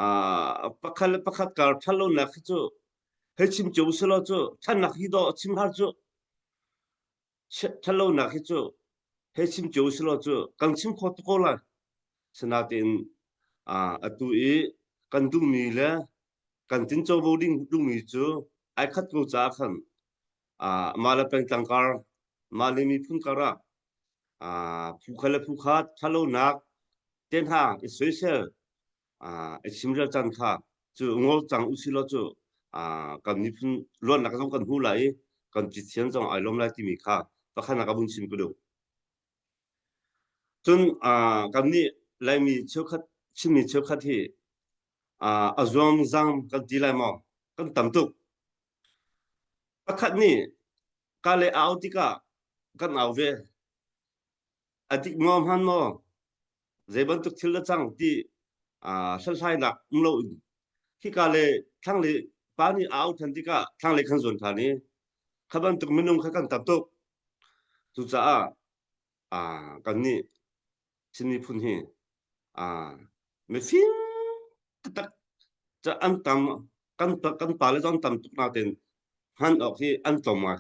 uh, pakhat le pakhat kar ṭhatlonak hi cu hei chim cio usilo cu ṭhatnak hi dawh chim har cu ṭhatlonak hi cu hei chim cio usilo cu kan chim kho tuk ko lai sinain uh, atu i kan duhmi le kan tincovo ding duhmi cu ai khat ko caah khan uh, mah le pengtlang kar mah le miphun kar ah uh, phu khat le phu khat ṭhatlonak te hna i soisel i chimrel caan kha cu ngol cang usilaw cu kan miphun luatnak zong kan hmu lai i kan Pathian zong ai lawm lai timi kha pakhatnak a vun chim ka duh. Cun kannih Laimi cheukhat Chinmi cheukhat hi a zuangzang kan ti lai maw kan tam tuk. Pakhat nih ka le au tikah kan au ve. A dik maw hman maw zei bantuk thil a cang ti hlathlainak um loin khika le thlanglei pa nih a au than tikah thlanglei kan zuan than i kha bantuk minung kha kan tam tuk. Cucaah kannih Chin miphun hi mifim taktak an tam kan kan pale zong tam tuk nain hman awk hi an tlawm ngai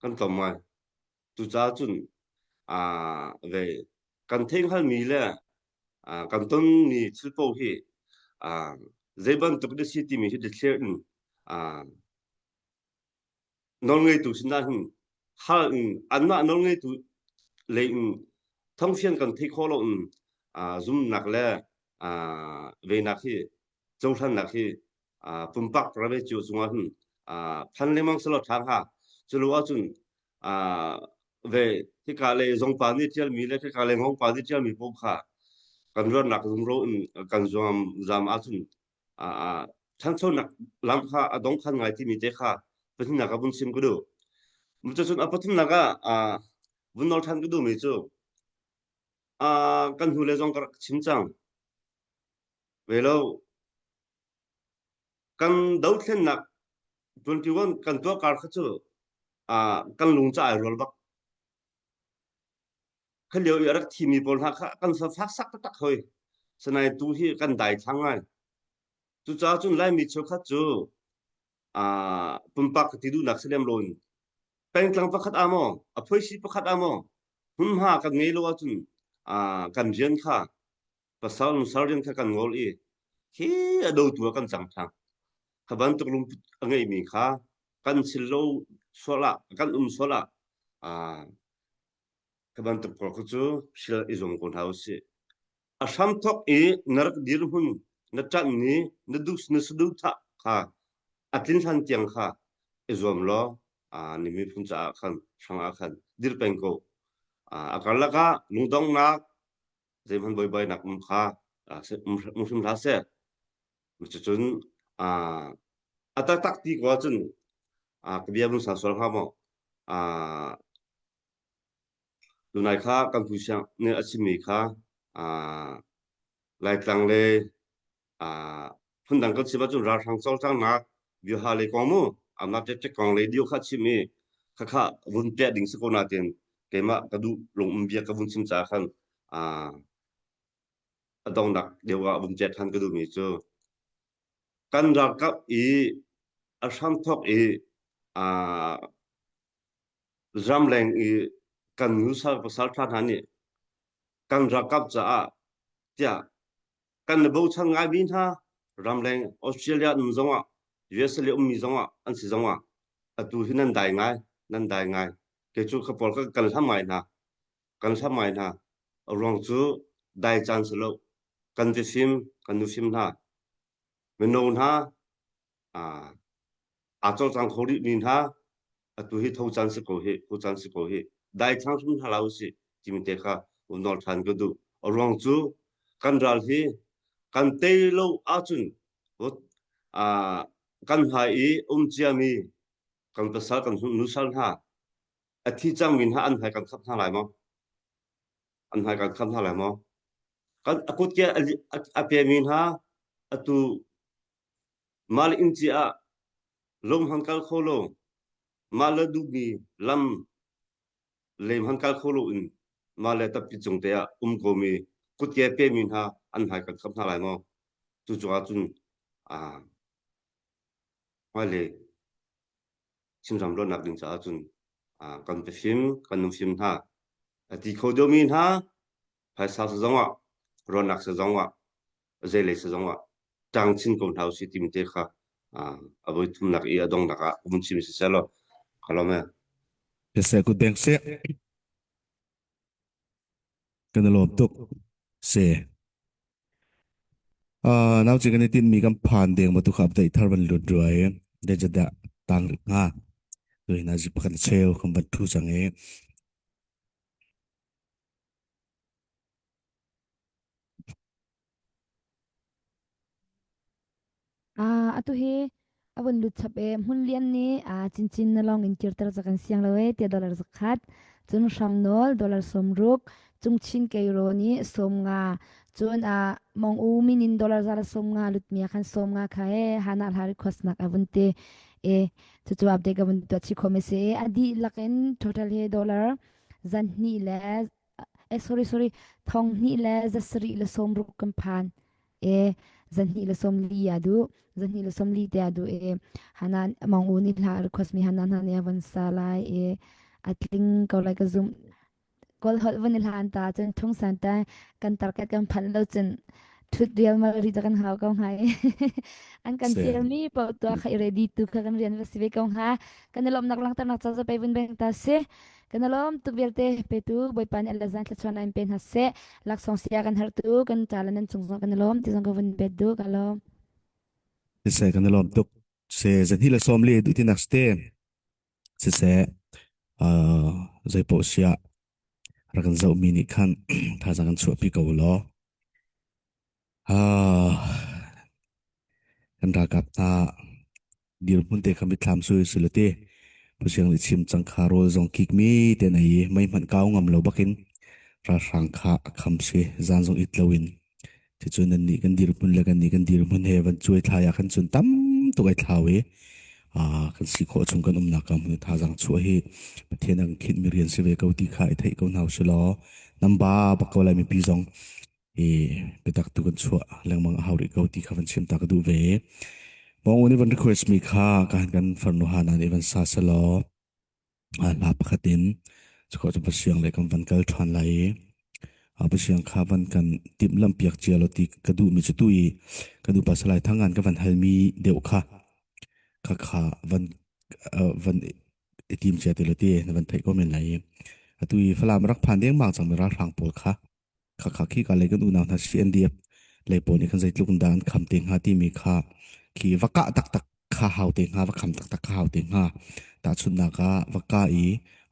kan tlawm ngai. Cucaah cun ve kan theihhngalhmi le kan tonmi thil paoh hi zei bantuk na si timi hi biathlir in nawlngeitu sinah hin hal in anmah nawlngeitu lei in thawngfian kan theih khawh lo in zumnak le venak hi cohlannak hi pumpak private cio cungah hin phan lengmang selaw ṭha hnga. Cu ahcun ve hika le zongpa nih ṭialmi le hika le ngongpa nih ṭialmi paoh kha kan ruahnak rumro in kan zuam zam ahcun ṭhanchonak lam kha a dong khan ngai timi te kha pahnihnak ah vun chim ka duh. Cucun a pathumnak ah vun nawl ṭhan ka duhmi cu kan hnulei zong ka rak chim cang. Ve lo kan dothlennak 21 kan tuah kar kha cu kan lung ca ai rual bak. Kha lio i a rak thimi pawl hna kha kan fak sak taktak hoi. Sanai tu hi kan dai thlang ngai. Cucaah cun Laimi cheukhat cu pumpak ti duhnak si lem loin pengtlang pakhat ah maw a phoisi pakhat ah maw hmunhma kan ngei lo ahcun kan rian kha pasal nusal rian kha kan ngol i khi a dotu ah kan cang ṭhan. Kha bantuk lungput a ngeimi kha kan sil lo sual ah kan um sual ah kha bantuk pawl kha cu sil i zuam ko hna usih. A hramthawk i na rak dirhmun na ṭanh ni na duh na saduhthah kha a tlin hlan tiang kha i zuam law na miphun caah khan hrang ah khan dir peng ko. A karlak ah lungdonghnak zeihmanh buaibainak um kha um hrim hlah seh. Cucun a taktak ti ko ahcun ka bia vun sang sual hnga maw? Tunai kha kan pu siang nih a chimmi kha Laitlang le phundang kan chim ahcun ralhrang cawlcanghnak bioha lei kong mu amah ṭekṭek kong le dio kha chim i khakha vun piah ding si ko nain keimah ka duh lung um bia ka vun chim caah khan. A donghnak deuh ah vun cek ṭhan ka duhmi cu kan ralkap i a hramthawk i aa ramleng i kan nusal pasal ṭha hna nih kan ralkap caah tiah kan i bochan ngaimi hna ramleng Australia um zongah USA le ummi zongah an si zongah atu hi nan dai ngai nan dai ngai kei cu ka pawl kan hlam ngai hna kan hlam ngai hna a ruang cu dai caan si lo kan fim kan nufim hna mino hna aa cawlcang kho rihmi hna atu hi tho caan si ko hi tho caan si ko hi dai thlang hrim hna hlah usih timi te kha um nawl ṭhan ka duh. A ruang cu kan ral hi kan tei lo ahcun kan hmai i um ciami kan pasal kan nusal hna a thi cangmi hna an hmai kan khap hna lai maw? An hmai kan khap hna lai maw? Kan a kutke a pemi hna atu Mah le inn cia ah lung han kal kho lo, mah le duhmi lam lem han kal kho lo in mah le tappi cung te ah um komi kutke pemi hna an hmai kan khap hna lai maw? Cucaah cun ah hmailei Chinram luatnak ding caah cun ah kan fim kan nungfim hna. A ti kho deuhmi hna phaisa sa zong ah ruahnak sa zong ah zeilei sa zong ah ṭang chin ko hna usih timi te kha a voi thumnak i a donghnak ah vun chim si seh law ka lawm e. Siseh kut beng seh. Kan i lawm tuk. Se. Uh, nau chi kan i tin mi kan phan deng ma tu kha update thar van lut ruai de jada tang nga tu hina ji pakhat cheu kan van thu chang e Ah, atu hi a vun lut chap e hmun lian nih ah cincin na lawng in kirter cak an siang lo e tiah dollar zakhat cun hrang nawl dollar sawmruk cungchin keiro nih 50 cun ah mong u min in dollar za le 50 lut mi ah khan 50 kha he hana hla request nak a vun te e cucu update ka vun tuah chi khom se a dih lak in total he dollar zan hnih le eh sorry sorry thong hnih le zasarih le 60 kan phan e zanhnih le 40 a duh zanhnih le 40 te a duh e hanan mong u ni hla request mi hanan han e van sa lai e a tling ko lai ka zum kol hol van i hlan ta cun thung san ta kan target kan phan lo cun thut rial mal ri ta kan hau ko hnga an kan Se. fial mi po tua kha i ready tu kha kan rian va si ve ko hnga kan i lawmnak langhternak ca za pe vun beng ta si Kan alawm tuk vialte petu Bawipa nih Allah zan thlachuan in pe hna seh. Laksawng sia kan hartu kan ta le nan cung zong kan alawm ti zong ka vun bet du ka lawm. Siseh kan alawm tuk. Se zan hi le som le du ti nak ste. Siseh uh zeipo sia rak kan zoh mi nih khan thazang kan chuahpi ko law. Ah, kan ralkap hna dirhmun te kha mitthlam sui si le ti. Pusiang nih chim cang kha rawl zong kikmi te na i mei hmanh kau ngam lo bakin ralhrang kha a kham si zan zong it loin Cucu nannih kan dirhmun le kannih kan dirhmun he van cuai thlai ah khan cun tam tuk ai thlau i ah kan si khawh chung kan umnak ka hmun thazaang chuah hi Pathian an khinhmi rian si ve ko ti kha i theih ko hna usih law namba bak ko lai mipi zong i biatak tu kan chuah lengmang a hau rih ko ti kha van chim ta ka duh ve. Mong nih van request mi kha ka han kan farnu hana nih van sa selaw hla pakhat in cuka cu pasiang le kan van kal ṭhan lai i pasiang kha van kan timhlamh piak cia law ti ka duhmi cu tu i kan upa Salai Thangan ka van halmi deuh kha kha kha van van i tim cia ti law ti na van theih ko men lai i atu i Falam rak phan dengmang cangmi ralhrang pawl kha Khakha khi ka lei kan unau hna CNDF lei pawl nih khan zeitluk in dah an kham te hnga timi kha khi va kah taktak kha hau te hnga va kham taktak kha hau te hnga tahchunhnak ah va kah i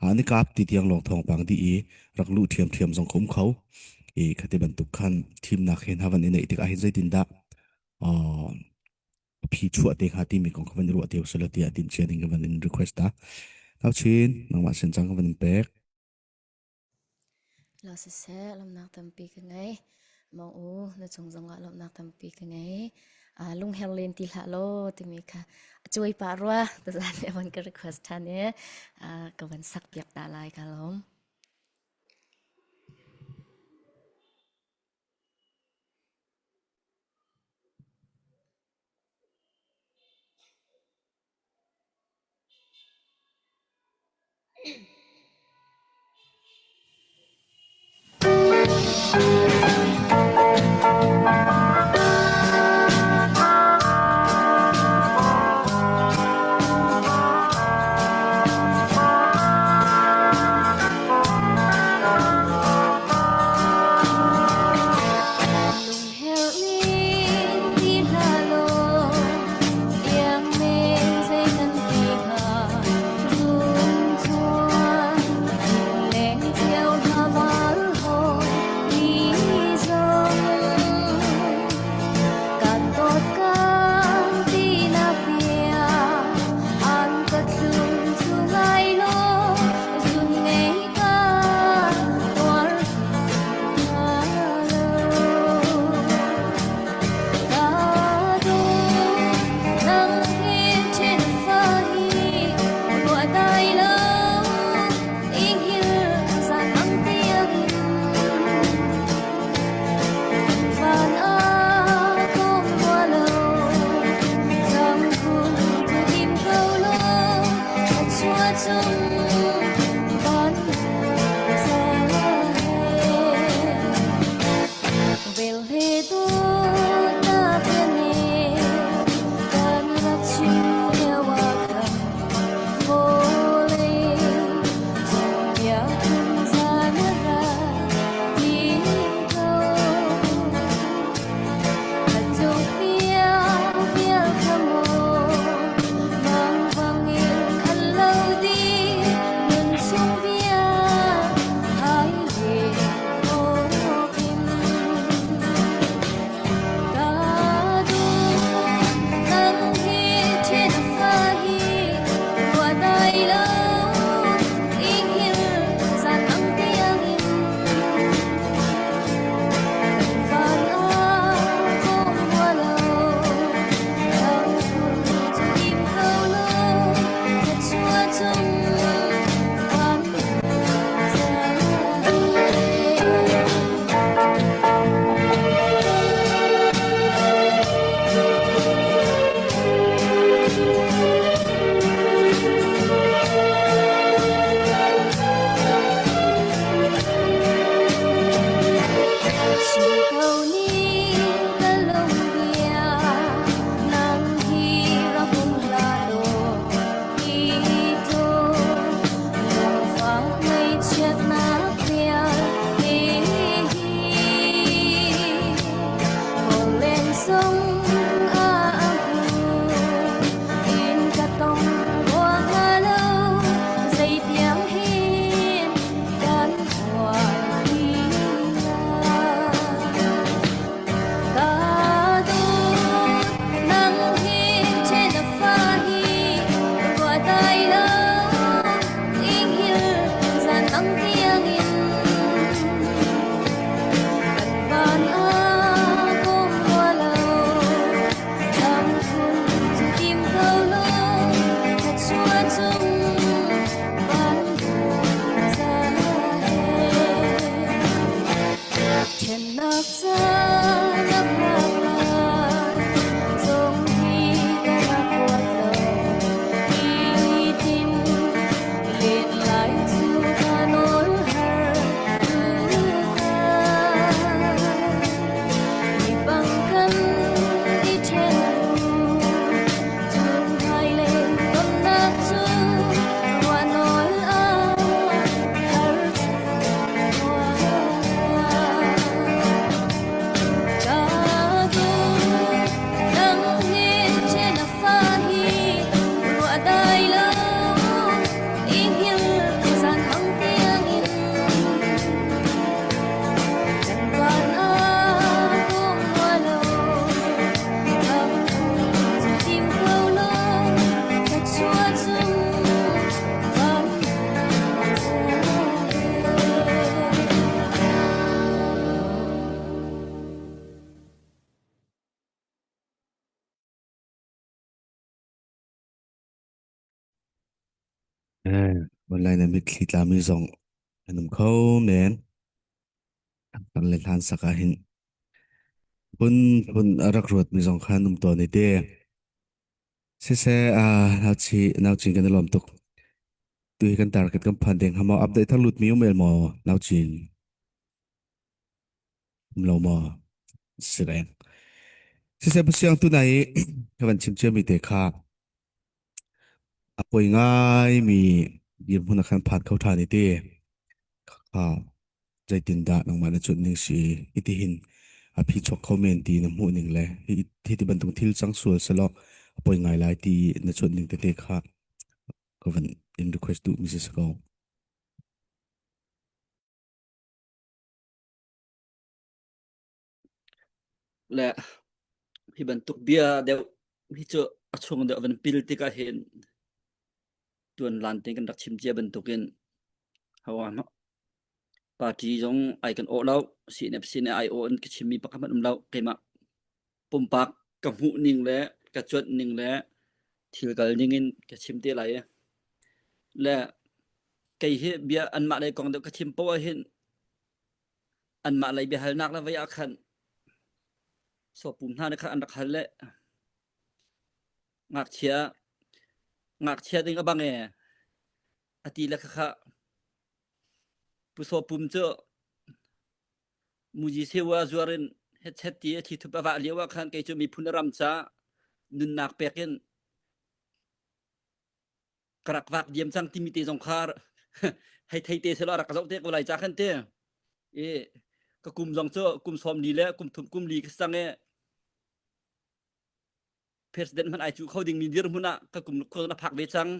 an i kap ti tiang lawng thawngpang dih i rak luh ṭhiamṭhiam zong kha um kho i khati bantuk khan thimnak he hna van i neih tikah hin zeitin dah uh, phi chuah te hnga timi kong kha van i ruah te usila tiah timhcia ding ka van in request ta Tau chin nangmah sin cang ka van in pek Lo siseh, lawmhnak tampi ka ngei. Mong u, na cung zongah lawmhnak tampi ka ngei. Uh, lungher len ti hlah law timi kha a cuai pah rua tazan nih a van ka request ṭhan i uh, ka van sak piak ta lai ka lawm. Lungherh in ti hlah law, iangmen zei kan ti hnga, zung chuan leng cio hna val hawi ni zong. Kan dawt kan tinak bia, an ka thlung cu ngai law, zun ngei ka tuar Chung Online na mitthli tlami zong an um kho men. Kan le hlan sak ah hin phun phun a rak ruatmi zong kha an um tawn i te. Siseh, nau chi nau chin kan i lawm tuk. Tu hi kan target kan phan deng hama update thar lut mi um el maw nau chin um lo maw si reng siseh pasiang tu nai ka van chim cia mi te kha a poi ngai mi dirhmun a khan phan kho than i ti kha zeitindah nangmah na cuanh ning si itihin a phi chuak kho men ti na hmuh ning le hi hi ti bantuk thil cang sual selaw a poi ngai lai ti na cuanh ning tete kha ka van in request duh mi si ko. Le hi bantuk bia deuh hi cu a chung deuh van pil tikah hin tuan lan te kan rak chim cia bantukin hawa party zong ai kan awh lo CNFC nih ai awh in ka chimmi pakhat hmanh um lo keimah pumpak ka hmuh ning le ka cuanh ning le thil kal ning in ka chim te lai i le kei hi bia anmah lei kong deuh ka chim poah hin anmah lei biahalnak le vei ah khan sawpum hna nih khan an rak hal le ngakchia ngakchia ding a bang e a ti le khakha Pu Sawpum cu Muji Sewa zuar in hetchet ti a thithup a vah lio ah khan kei cu miphun ram ca nunnak pek in ka rak vak diam cang timi te zong kha hei thei te selaw rak zoh te ko lai ca khan te i ka kum zong cu kum sawm li le kum thum kum li ka sang i president hmanh ai cu kho ding mi dirhmun ah ka kum khua na phak ve cang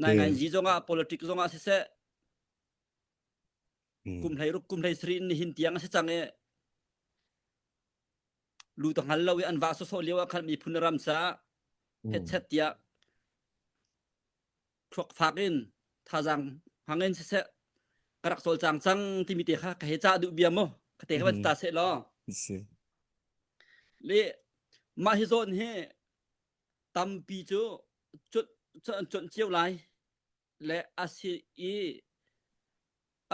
nai ngai zi zong ah politics zong ah siseh kum hlei ruk kum hlei sri in hin tiang a si cang i lu ta hngal lo i an va sawsawh lio ah khan miphun ram sa hetchet tiah thluak fak in thazang hmang in siseh ka rak cawlcang cang timi te kha ka he ca duh bia mu ka te kha ta seh law le mah hi zawn hi tampi cu an cuanh cio lai le a si i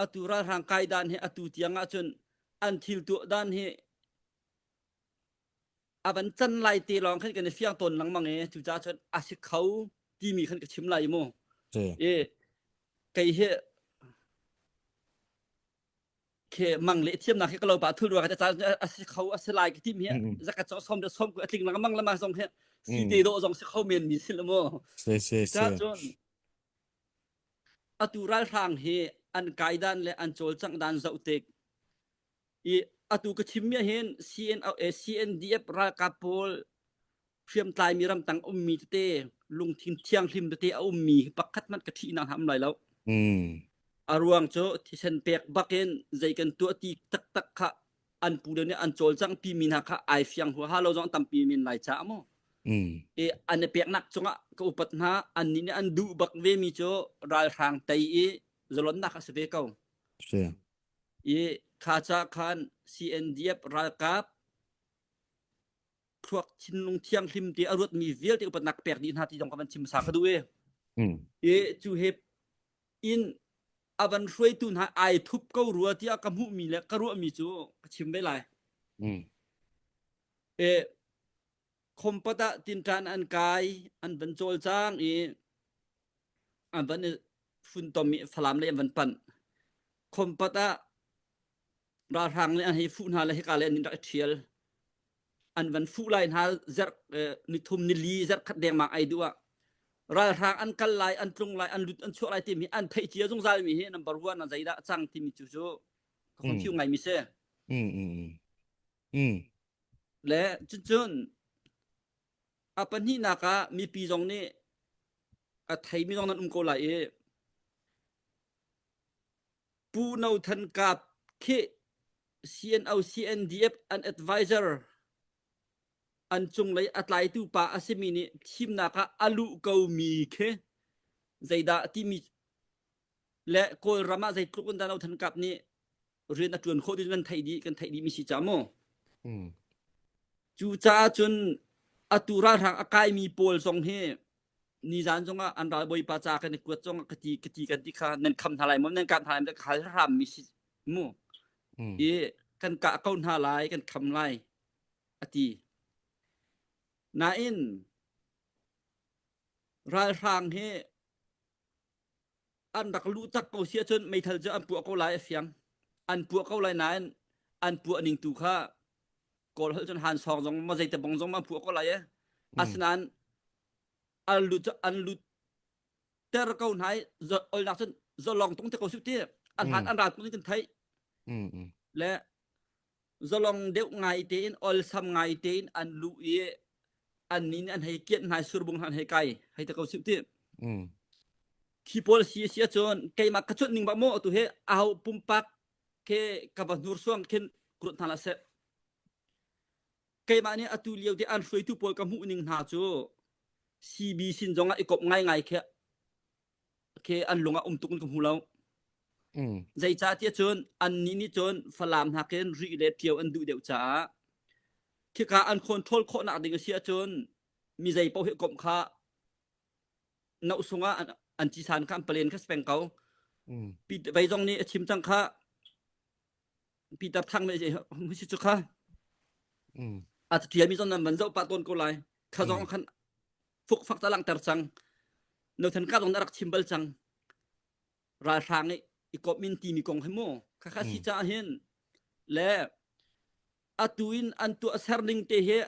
atu ralhrang kai dan hi atu tiang ahcun an thil tuah dan hi a van can lai te lawng khan kan i fiang tawn lengmang i cucaah cun a si kho timi khan ka chim lai mu i kei hi khe mang le thiamnak hi ka lo pa thul ruang ca a si kho a si lai ka tim hi zaka cho som de som ku atling lengmang lama zong hi si te do zong si kho men mi si lo mu se se se cun atu ralhrang hi an kaidan le an cawlcangh dan zoh tik i atu ka chimmi ah hin CNO, eh, CNDF ralkap pawl hriamtlai mi ramtang ummi tete lungthin thianghlim tete a ummi pakhat hmanh ka ṭhihnak hna um lai lo. Mm. A ruang cu thisen pek bakin zei kan tuah ti taktak kha an pu le nih an cawlcangh pimi hna kha ai fiang huaha lo zong tampi men lai caah mu. Mm. I an i peknak cungah ka upat hna an nih nih an duh bak ve mi cu ralhrang tei i zalonnak a si ve ko. Si. I kha ca khan CNDF ralkap thluak thinlung thianghlim te a ruatmi vialte upatnak pek dih hna ti zong ka van chim sa ka duh i. Mm. I cu he in a van hruaitu hna ai thup ko rua tiah ka hmuhmi le ka ruahmi cu ka chim ve lai. Mm. E khompat ah tinṭan an kai an van cawlcang i an van i funtom i Falam lei an van panh. Khompat ah ralhrang nih an hei fuh hna le hika le an rak i ṭhial. An van fuh lai hna zarh nithum nili zarh khat dengmang ai duh ah ralhrang an kal lai an tlung lai an lut an chuak lai timi an theih cia zungzal mi hi number one ah zeidah a cang timi cu cu ka confuse ngai mi si. Mm, mm, mm. Le cuncun a pahnihnak ah mipi zong nih a theimi zong nan um ko lai i Pu No Than Kap khi CNO CNDF an advisor an cunglei a tlaitu pa a simi nih thimnak ah a luh ko mi khi zeidah timi le Kawlram ah zeitluk in dah No Than Kap nih rian a ṭuan khawh ti kan theih dih kan theih dih mi si ca mu. Mm. Cu caah cun atu ralhrang a kaimi pawl zong hi nizan zongah an ralbawipa ca kan i kuat zong ka ti ka ti kan ti kha nan kham hna lai maw nan kah hna lai ka hal hram mi si mu Mm. i kan kah ko hna lai kan kham lai a ti nain ralhrang hi. An rak luh tak ko si ahcun meithal cu an puah ko lai a fiang. An puah ko lai nain an puah ning tu kha Kawl holh cun han sawng zong ma zeite bong zong ma an puah ko lai e. Asinain an lut cu an lut ter ko hna i olnak cun zalong tung te ko su ti an hlan an ral tung kan theih le zalong deuh ngai tein olsam ngai tein an lu i an nin an hei kian hna surbung an hei kai hei te ko su ti khi pawl si si cun keimah ka chunh ning bak mo tu he aho pumpak ke ka va hnur suang khin krut hna la se Keimah nih atu lio te an hruaitu pawl ka hmuh ning hna cu CB sin zong ah i kop ngaingai khi khi an lung ah um tuk in ka hmu lo. Mm. Zeicahtiah cun annih nih cun Falam nakin Rih le Ṭio an duh deuh caah khika an control khawhnak ding a si ahcun mi zei paoh hi komh kha noh sung ah an, an cisan kha an palen kha si peng ko. Mm. Vei zong nih a chim cang kha Peter Thang nih si cu kha Mm. a ṭialmi zong nan van zoh pah tawn ko lai kha zong Mm. khan fukfak ta langhter cang nothan ka zong na rak chim bal cang ralhrang i i kop min timi kong hi mu kha kha si Mm. caah hin le atu in an tuah ser ning te hi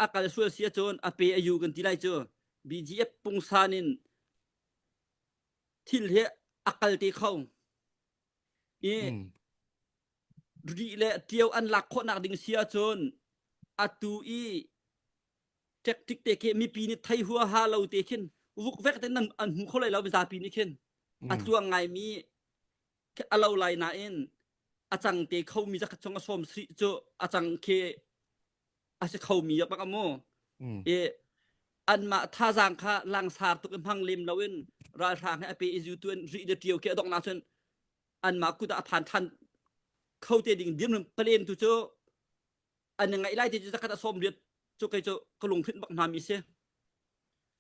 a kal sual si ahcun a pe a yu kan ti lai cu BGF pungsan in thil hi a kal te kho i Mm. Rih le ṭio an lak khawhnak ding si ahcun atu i tactic te khi mipi nih thei huaha lo te khin vukvek te nan an hmu kho lai lo mizapi nih khin a Mm. tluang ngaimi khi a lo lai nain a cang te khomi zakhat chung a sawm sri cu a cang khi a si khomi bak amu Mm. i anmah thazaang kha langsar tuk in hmang lem loin ralhrang he a pe i zu tu in rih le ṭio khi a donghnak cun anmah kut ah a phan than kho te ding dirhmun palen tu cu an i ngaih lai ti cu zakhat a sawm riat cu kei cu ka lunghrinh bak hna mi si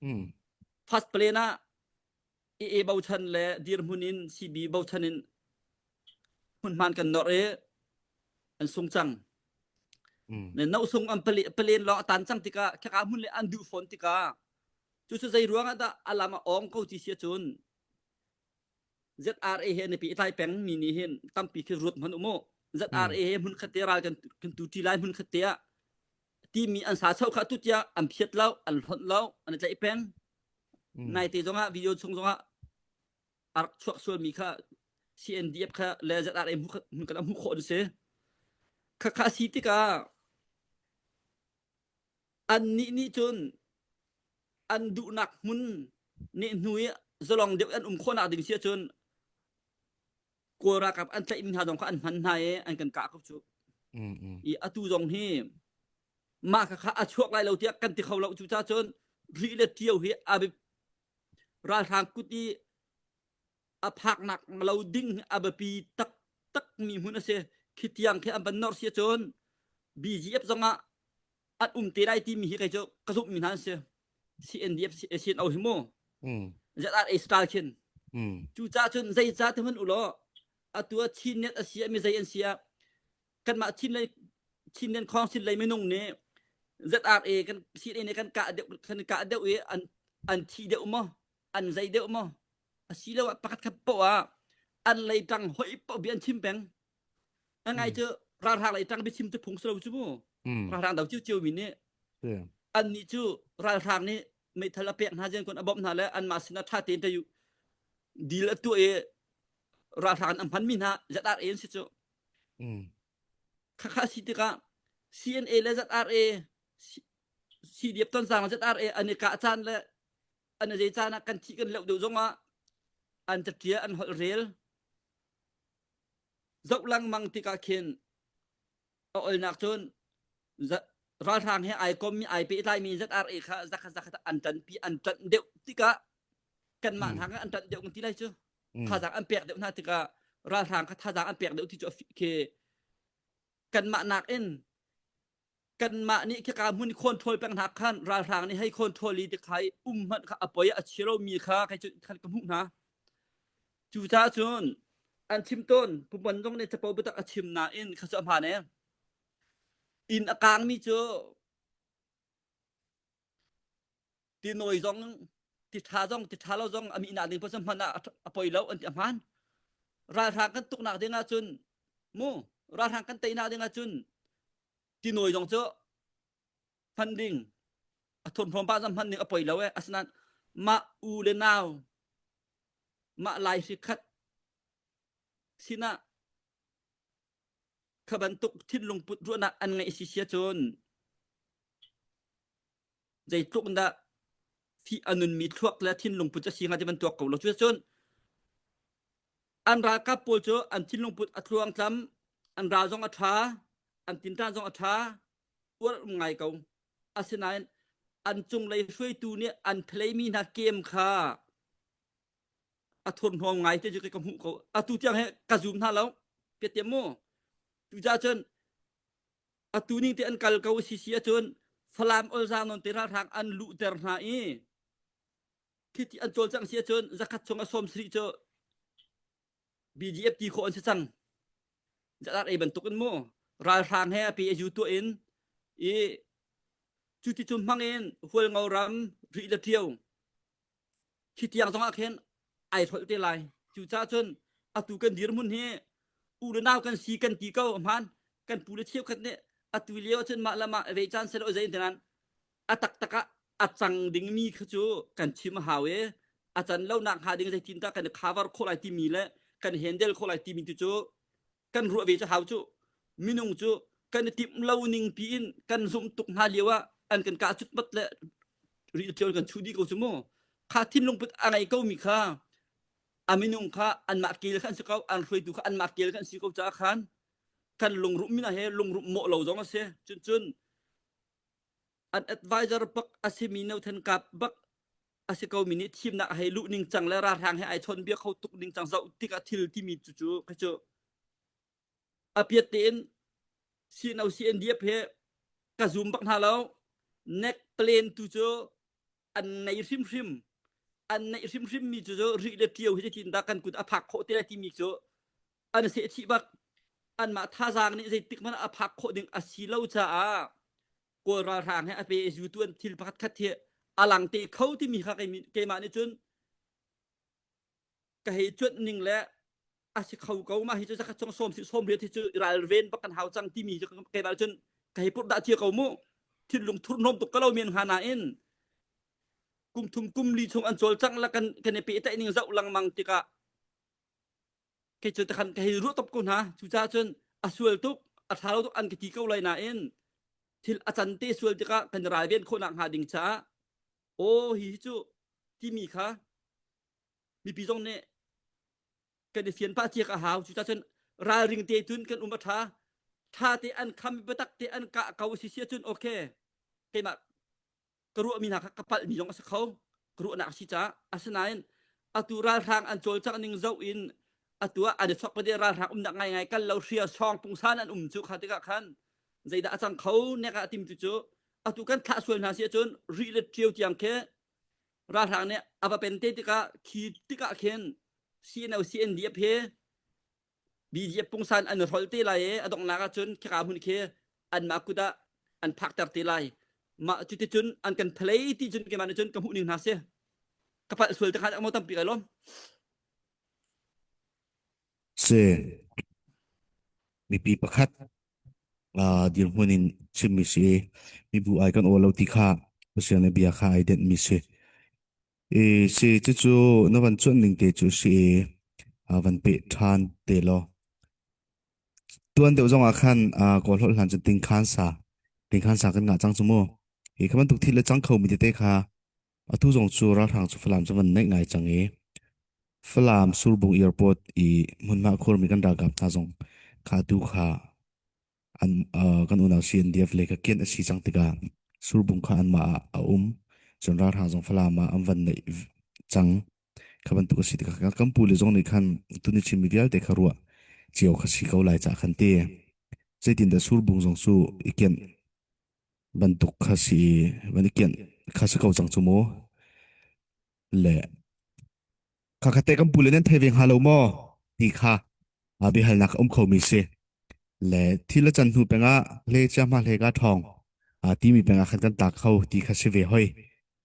Mm. first plane ah AA bochan le dirhmun in CB bochan in hmunhman kan nor i an sung cang Mm. ne no sung an palen lawng a tan cang tikah khaka hmun le an duh fawn tikah cu cu zei ruang ah dah alam a ong ko ti si cun ZRA he an i pehtlai peng mi nih hin tampi khi ruat hmanh u mu. ZRA he hmun khat te ral kan kan tu ṭi lai hmun khat te ah timi an sa chau kha tu tiah an phiat lo an hlonh lo an i tlaih peng. Nai te zongah video chung zongah a rak chuak sual mi kha CNDF kha le ZRA hmun kan hmuh khawh an si. Khakha si tikah Annih nih cun an duhnak hmun nih hnu i zalong deuh an um khawhnak ding si ahcun Kawl ralkap an tlaihmi hna zong kha an hman hna i an kan kah ko cu. I atu zong hi mah kha a chuak lai lo tiah kan ti kho lo cucaah cun Rih le Ṭio hi a ralhrang kut i a phaknak lo ding a biapi taktak mi hmun a si. Khi tiang khi an van nor si ahcun BGF zong ah an um te lai timi hi kei cu ka zumh mi hna an si. CNDF CNO hi mu. ZRA style khin. Cucaah cun zeicah ti hmanh u law atu ah Chin net a si ah mi zei an si ah kanmah Chin lei Chin nen khawng sin lei minung nih ZRA kan CNA nih kan kah deuh kan kah deuh i an an thi deuh maw an zei deuh maw asiloah pakhat khat poah ah an lei ṭang hoi poh bia an chim peng a ngai cu ralhrang lei ṭang biachim cu phung si lo cu mu ralhrang do cio mi nih annih cu ralhrang nih meithal a pek hna zen kon a bawmh hna le anmah sinah ṭha tein tayu deal a tuah i ralhrang an hman mi hna ZRA an si cu khakha si tikah CNA le ZRA CDF tonzang ZRA an i kah caan le an zei caan ah kan thih kan leuh deuh zongah an caṭial an holh rel zoh lengmang tikah khin a olnak cun ralhrang he ai kommi ai pehtlaimi ZRA kha zakhat zakhat an ṭanpi an ṭanh deuh tikah kanmah hna an ṭanh deuh kan ti lai cu thazaang an pek deuh hna tikah ralhrang kha thazaang an pek deuh ti cu khi kanmah nakin kanmah nih khika hmun control peng hna khan ralhrang nih hei control i tikhai um hmanh kha a poi a chiro mi kha kai cu khan ka hmuh hna cucaah cun an chim tawn puman zong nih capo biatak a chim nain kha cu a hmaan e inn a kaang mi cu tinawi zong. Ti ṭha zong ti ṭha lo zong a mihnak ding paoh hman ah a poi lo an ti a hmaan. Ralhrang kan tuknak ding ahcun mu ralhrang kan teinak ding ahcun tinawi zong cu hman ding a thurhnawm pah zong hman ding a poi lo eh asinain mah u le nau mah lai hri khat sinah kha bantuk thinlung put ruahnak an ngeih si sia cun zeitluk dah fih a nunmi thluak le thinlung put a si hnga ti ban tuak ko lo cu cun an ralkap pawl cu an thinlung put a tluangtlam an ral zong a ṭha an tinṭan zong a ṭha uar um ngai ko asinain an cunglei hruaitu nih an phlei-mi hna kem kha a thurhnawm ngai te cu ka hmuh ko atu tiang he ka zum hna lo piatiam mu tuca cun atu ning te an kal ko si si ahcun Falam olzaang non te ralhrang an luhter hna i khiti an cawlcangh si ahcun zakhat chung a sawm sarih cu BGF ti khawh an si cang. Zalat ei bantuk in mu ralhrang he a pe a tuah in i cu ti cu hmang in Hualngo ram Rih le Ṭio khi tiang zong ah khin ai hrolh te lai. Cucaah cun atu kan dirhmun hi u le nau kan si kan ti ko hmaan kan pu le cheukhat nih atu lio ahcun mah le mah ve caan selo zei tinan a taktak ah a cang dingmi kha cu kan chim a hau i a can lo nak hnga ding zeitin dah kan i cover khawh lai timi le kan handle khawh lai timi tu cu kan ruah ve cu hau cu minung cu kan i timh lo ning piin kan zumh tuk hna lio ah an kan kah cutmat le ri ṭial kan chuh dih ko cu mu kha thinlung put a ngei ko mi kha a minung kha anmah kel kha an si ko an hruaitu kha anmah kel kha an si ko caah khan kan lungruh mina he lungruh mawh lo zong a si cun cun an advisor bak a simi no then kap bak a si ko mi nih thimnak a hei luh ning cang le ralhrang he ai chawn bia kho tuk ning cang zoh tikah thil timi cu cu kha cu a piat tein CNO CNDF he ka zoom bak hna lo neck plan tu cu an nei hrimhrim an neih hrimhrim mi cu cu ri le ṭio hi tin dah kan kut a phak khawh te lai timi cu an seh chih bak anmah thazaang nih zeitik hmanh ah a phak khawh ding a si lo caah Kawl ralhrang he a pe zu tuan thil pakhat khat hi a lang te kho timi kha keimah nih cun ka hei cuanh ning le a si kho ko mah hi cu zakhat chung sawm si sawm riat hi cu ralven bak kan hau cang timi cu keimah cun ka hei purh dah cia ko mu thinlung thurhnawm tuk ka lo men hnga nain kum thum kum li chung an cawlcangh la kan kan i pehtlaih ning zoh lengmang tikah kei cu takhan ka hei ruah top ko hna cucaah cun a sual tuk a ṭha lo tuk an ka ti ko lai nain thil a can te sual tikah kan ralven khawhnak hnga ding caah aw hi cu timi kha mipi zong nih kan i fian pah ciak a hau cucaah cun ralring te cun kan um a ṭha ṭha te an kham biatak te an kah ko si si ahcun okay keimah ka ruahmi hna kha ka palhmi zong a si kho ka ruahnak a si caah asinain atu ralhrang an cawlcangh ning zoh in atu ah an i chok pade ralhrang umnak ngaingai kal lo hria sawng pungsan an um cu kha tikah khan zeidah a cang kho nek ah tim tu cu atu kan thlah sual hna si ahcun ri le ṭio tiang khi ralhrang nih a va pen te tikah khi tikah khin CNO CNDF he BGF pungsan an hrol te lai i a donghnak ahcun khika hmun khi anmah kut ah an phakter te lai. Mah cuticun an kan phalei ti cun keimah nih cun ka hmuh ning hna si. Ka palh sual te kha maw tampi kai lawm. Si mipi pakhat uh, dirhmun in chimmi si mibu ai kan aw lo ti kha Pathian bia kha ai denh mi si. I si cucu na van cuanh ning te cu si i uh, van peh ṭhan te law. Tuan deuh zong ah khan uh, Kawl holh hlan cun tingkhan sa tingkhan sa kan ngah cang cu mu. Hi kha bantuk thil le cang kho mi tete kha atu zong cu ralhrang cu Falam cu van naih ngai cang i Falam Surbung Airport i hmunhma khurmi kan ralkap hna zong kha tu kha an uh, kan unau CNDF le ka kian a si cang tikah Surbung kha anmah ah a um cun ralhrang zong Falam ah an van neih cang kha bantuk a si tikah kan pu le zong nih khan tuni Chinmi vialte kha ruah cio kha si ko lai ca khan ti zeitindah Surbung zong cu i kianh bantuk kha si van i kianh kha si ko cang cu mu le kha kha te kan pu le nan thei ve hnga lo maw ti kha biahalnak a um kho mi si le thil a can hnu pengah hle chia hma hle ka ṭhawng timi pengah khan kan tlak kho ti kha si ve hoi.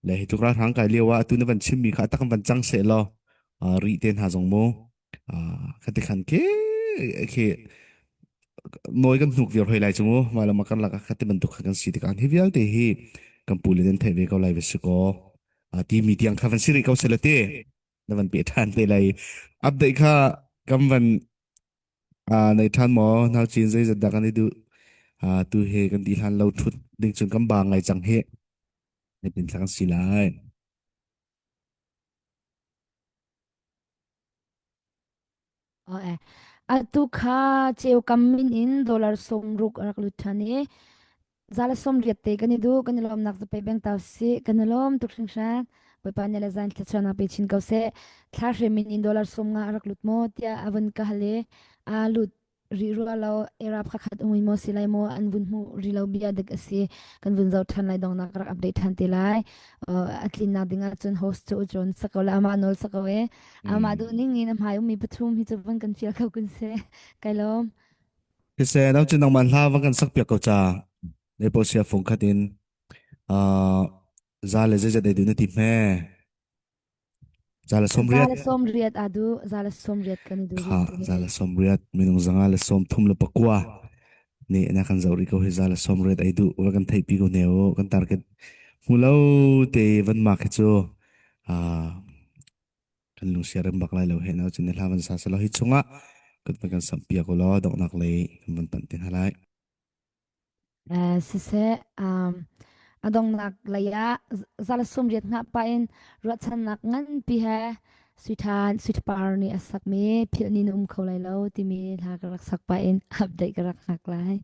Le hi tluk ralhrang kai lio ah atu na van chimmi kha tak van cang seh law ri te hna zong mu khati khan ke khi noi kan hnuk viar hoi lai chu mu ma lama kan lak khati bantuk kha kan si tikah hi vialte hi kan pu le nan theih ve ko lai ve si ko ti mi tiang kha van si rih ko sela te na van pe than te lai update kha kam van nei than maw nau chin zeizat dah kan i duh tu he kan di hlan lo thut ding cun kan ba ngai cang hi ne pin thla kan si lai. Oh eh. Atu kha ceu kam min in dollar 60 rak lut than i zala 80 te kan i du kan i lawmnak zape beng tau si kan i lawm tuk hringhran. Bawipa nih le zan thluachuahnak pe chin ko seh. Thla hre min in dollar 50 rak lut maw tiah a vun ka hal i a lut rih rua lo era pakhat umi maw si lai maw an vun hmu ri lo bia dik a si kan vun zoh than lai dongnak rak update than te lai a tlinnak ding ahcun host cu ucun sako le amah nawl sako e amah duh ning in a hmai ummi pathum hi cu van kan fial kho kun se kai lawm. Siseh nang cu nangmah hla van kan sak piak ko ca ne po sia fung khat in za le zeizat ei du na ti hme Za le 80. Za le 80 aa duh. Za le 80 kan i duh Kha rih. za le 80 minung 139 nih na kan zoh rih ko hi za le 80 ei duh va kan theihpi ko ne u kan target hmu lo te van mak hi cu kan lungsia rem bak lai lo he na cun hla van sa selo hi chungah kan van kan sam pia ko law donghnak lei kan van panh te hna lai. Siseh, a donghnak lei ah za le 80 hngah pah in ruahchannak nganpi he Suithan Suithapar nih a sakmi Philh Ni Na Um Kho Lai Lo timi hla ka rak sak pah in update ka rak hngak lai.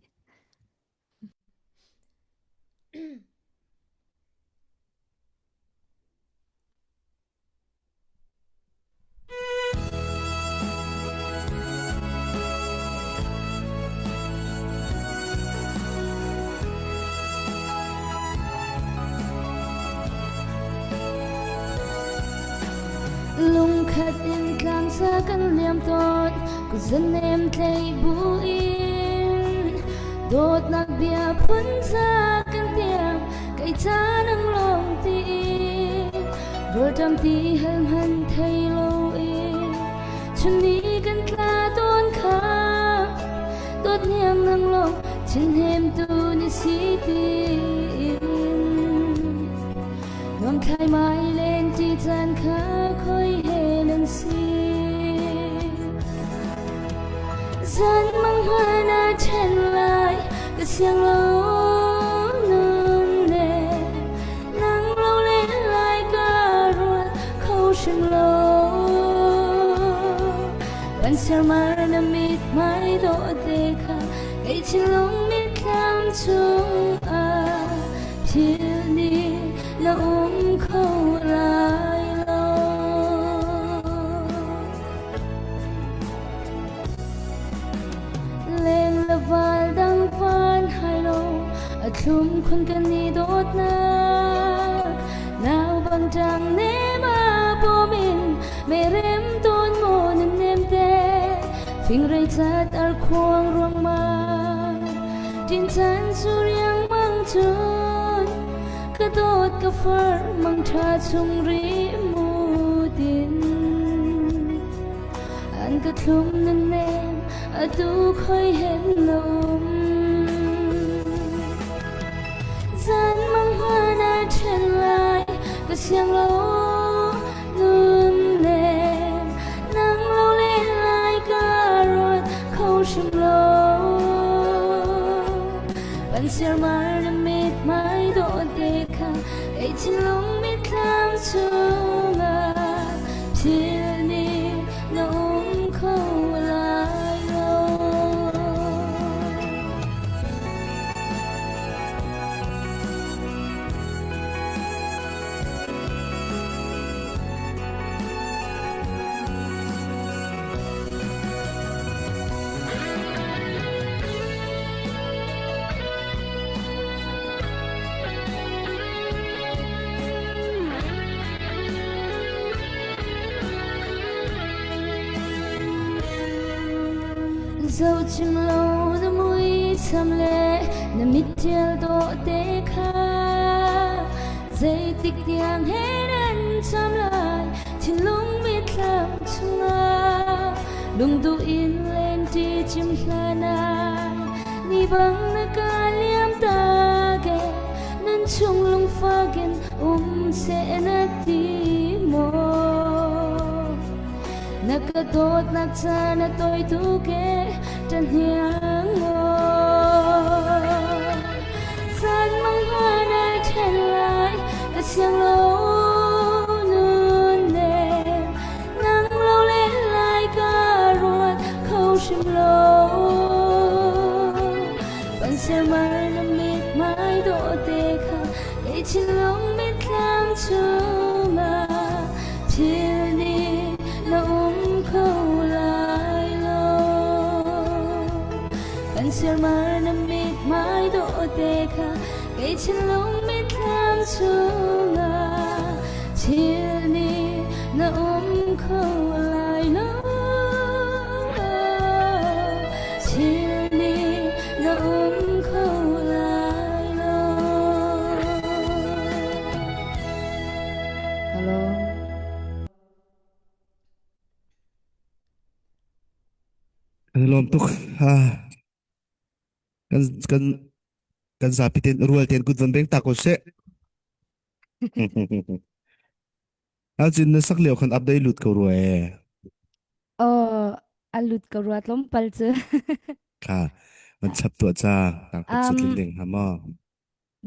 Lungkhat in tlangsa kan liam tawn kutzanem tlei buin dawtnak bia phunza kan tiam Kei ca nang lawng tiin rawlṭam ti hal hman thei loin chun ni kan tla tawn kha dawt hniang nang lawng thinhnemtu ni si tiin nuam thlai mai len ti caan kha khoi he nan si Zan mang hman a ṭhen lai ka siang lo nun le nang lo le lai ka ruat kho hrim lo Ban sermar na mit mai dawh te kha kei thinlung mitthlam chung ah thil ni na um kho lai lo. Leng le val dang van hai lo a thlum khun kan i dawtnak nau bang ṭang nem a bawm in me rem tawn maw nan nem te fingrei cat ar khuang ruang ma tin chan cu riang mang cun ka dawt ka far mang ṭha chung ri mu din An ka thlum na nem atu khoi hen na um Zan mang hman a ṭhen lai ka siang lo nun nem nang lo le lai ka ruat kho hrim lo Pan siarmar na mit mai dawh te kha kei thinlung mitthlam chungah thil nih na um kho lai lo. Zochim lo na muisam le na mittial dawh te kha. Zeitik tiang he nan cam lai thinlung mitthlam chungah lungduh in lengṭi cim hlan ah ni bang na ka liam ta ke nun chung lungfak in um seh na ti maw na ka dawtnak ca na tawi tuk e ṭahniang maw Zan mang na ṭhen lai ka siang lo nun nem nang lo le lai ka ruat kho hrim lo Pan siamar na mit mai dawh te kha kei thinlung mitthlam chungah thil nih na um kho lai lo Kan siarmar na mithmai dawh te kha kei thinlung mitthlam chungah thil nih na um kho lai lo thil nih na um kho lai lo Hello Kan i lawm tuk. Ah, kan kan kan zapi ten rual ten kut van beng ta ko seh. Alcin na sak lio khan update lut ko rua e. Oh, a lut ko rua tlawmpal cu. Kha van chap tuah cha. Tang khat Um, sut ling ha ma.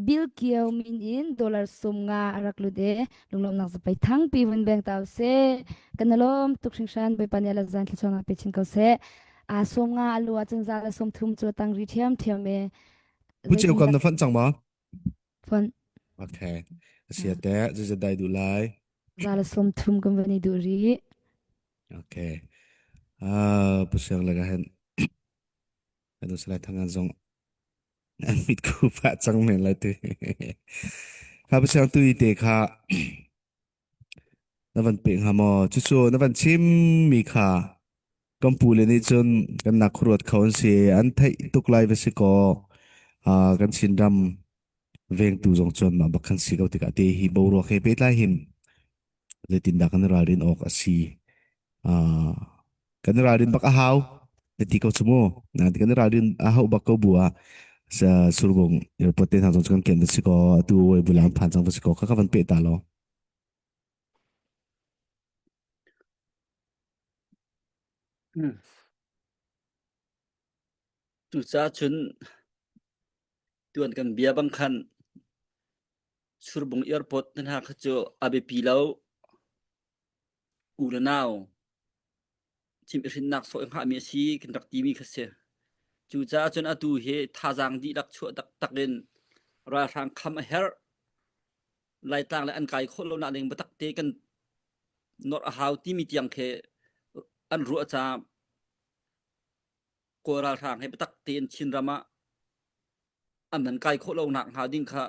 Bill Kio min in dollar 50 a rak lut i lunglawmhnak zapei thangpi vun beng ta usih. Kan i lawm tuk hringhran Bawipa nih a zan thluachuahnak pe chin ko seh. A 50 a lu ahcun za le 30 cu a tang ri ṭhiamṭhiam i Pu Ceu kam zeitindah na fanh cang ma? fon Okay. Asia te zeizat dai duh lai. za le 30 kan van i duh rih. Okay. Ah, pu siang le ka hen. Kan salai thangan zong An mitku pah cang men lai tu. Kha pasang tu te kha na van pe hnga maw? Cucu na van chim mi kha kan pu le nih cun kan nak khuaruat kho an si. An theih tuk lai va si kaw ah kan Chinram vengtu zong cun mah bak khan si ko tikah te hi boruak he pehtlai hin zeitindah kan ralrin awk a si uh, kan ralrin bak a hau na ti ko chu mu na ti kan ralrin a hau bak ko bu ah sa surbung airport te hna zong kan ken si ko atu wei bulang phan chang si ko ka ka van pe ta lo Hmm. Cucaah cun tuan kan bia bang khan Surbung airport na hna kha cu a biapi lo. U le nau chim i hrinnak sawh i hngahmi a si kan rak timi kha si. Cucaah cun atu hi thazaang dihlak chuah taktak in ralhrang kham a herh. Laitlang le an kai khawh lonak ding biatak te kan nawrh a hau timi tiang khi an ruah caah Kawl ralhrang he biatak tein Chinram ah an nan kai khawh lonak hnga ding kha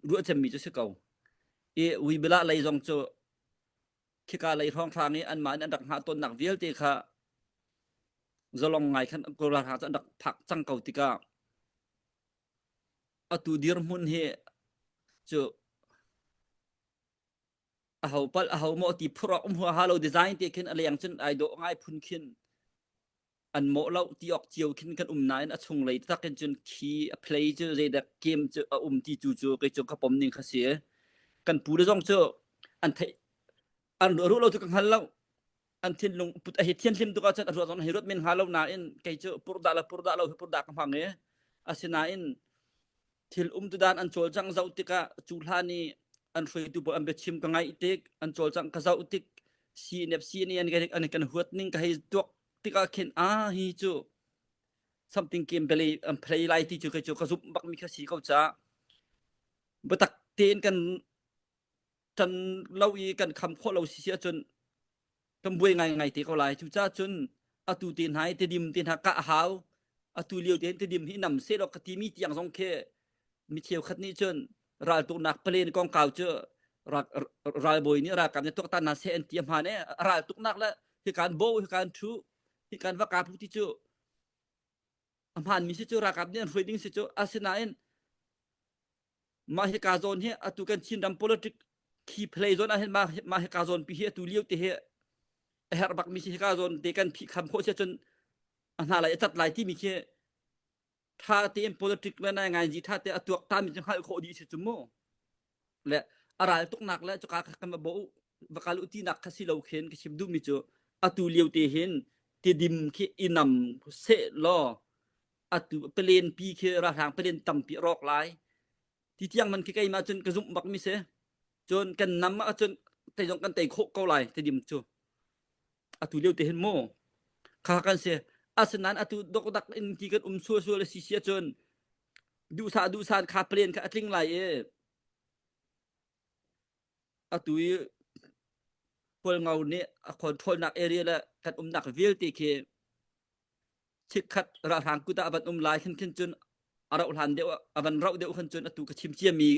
ruah cemmi cu si ko. I Uibila lei zong cu khika lei hrawnghrang i anmah in an rak hngah tawnnak vialte kha zalong ngai khan Kawl ralhrang cu an rak phak cang ko tikah atu dirhmun hi cu aho palh aho maw ti phurh awk um huaha lo design te khin a leng cun ai dawh ngai phun khin an mawh lo ti awk cio khin kan um nain a chung lei tak in cun khi a play cu zeidak game cu a um ti cu cu kei cu ka pom ning kha si kan pu le zong cu an theih an ruah lo cu ka hngal lo an thinlung put a hi thian hlim tuk ahcun a ruah zong hi ruat men hnga lo nain kei cu purdah le purdah lo hi purdah ka hmang i asinain thil um tu dan an cawlcangh zoh tikah cu hlan i an hruaitu pawl an biachim ka ngaih tik an cawlcangh ka zoh tik CNFC nih an an kan huat ning ka hei tuak tikah khin a hi cu something game play an play lai ti cu kei cu ka zumh bak mi kha si ko ca biatak tein kan tan lo i kan kham khawh lo si si ahcun kan buai ngaingai te ko lai. Cucaah cun atu te hna i tidim te hna kah a hau. Atu lio te tidim hi nam sehlaw ka timi tiang zong khi mi cheukhat nih cun raltuknak palen kongkau cu ralbawi nih ralkap nih tuaktan hna seh an ti a hmaan e raltuknak le hikan bo hikan thu hikan va kap ti cu a hmaanmi si cu ralkap nih an hruai ding si cu asinain. Mah hika zawn hi atu kan Chinram politic key play zawn ah hin mah mah hika zawn pi hi atu lio te hi a herh bak mi si hika zawn te kan phih kham khawh si ahcun a hna lai a cat lai timi khi tha tein politic le nai ngai ji tha te a tuak ta mi cu hngalh khawh dih si cu mu le a ral tuknak le cuka kha kan va bo va kal u tinak kha si lo khin ka chim duh mi cu atu lio te hin tidim khi inam seh law atu palen pi khi ralhrang palen tampi a rawk lai ti tiang man khi keimah cun ka zumh bak mi si cun kan nam ah cun tei zong kan tei khawh ko lai tidim cu atu lio te hin mu kha kan si asinain atu dokdak in ti kan um sual sual si si ahcun duhsah duhsah kha palen kha a tling lai i atu i Hualngo nih a controlnak area le kan umnak vialte khi chikkhat ralhrang kut ah a van um lai khin khin cun a rauh hlan deuh a van rauh deuh khan cun atu ka chim ciami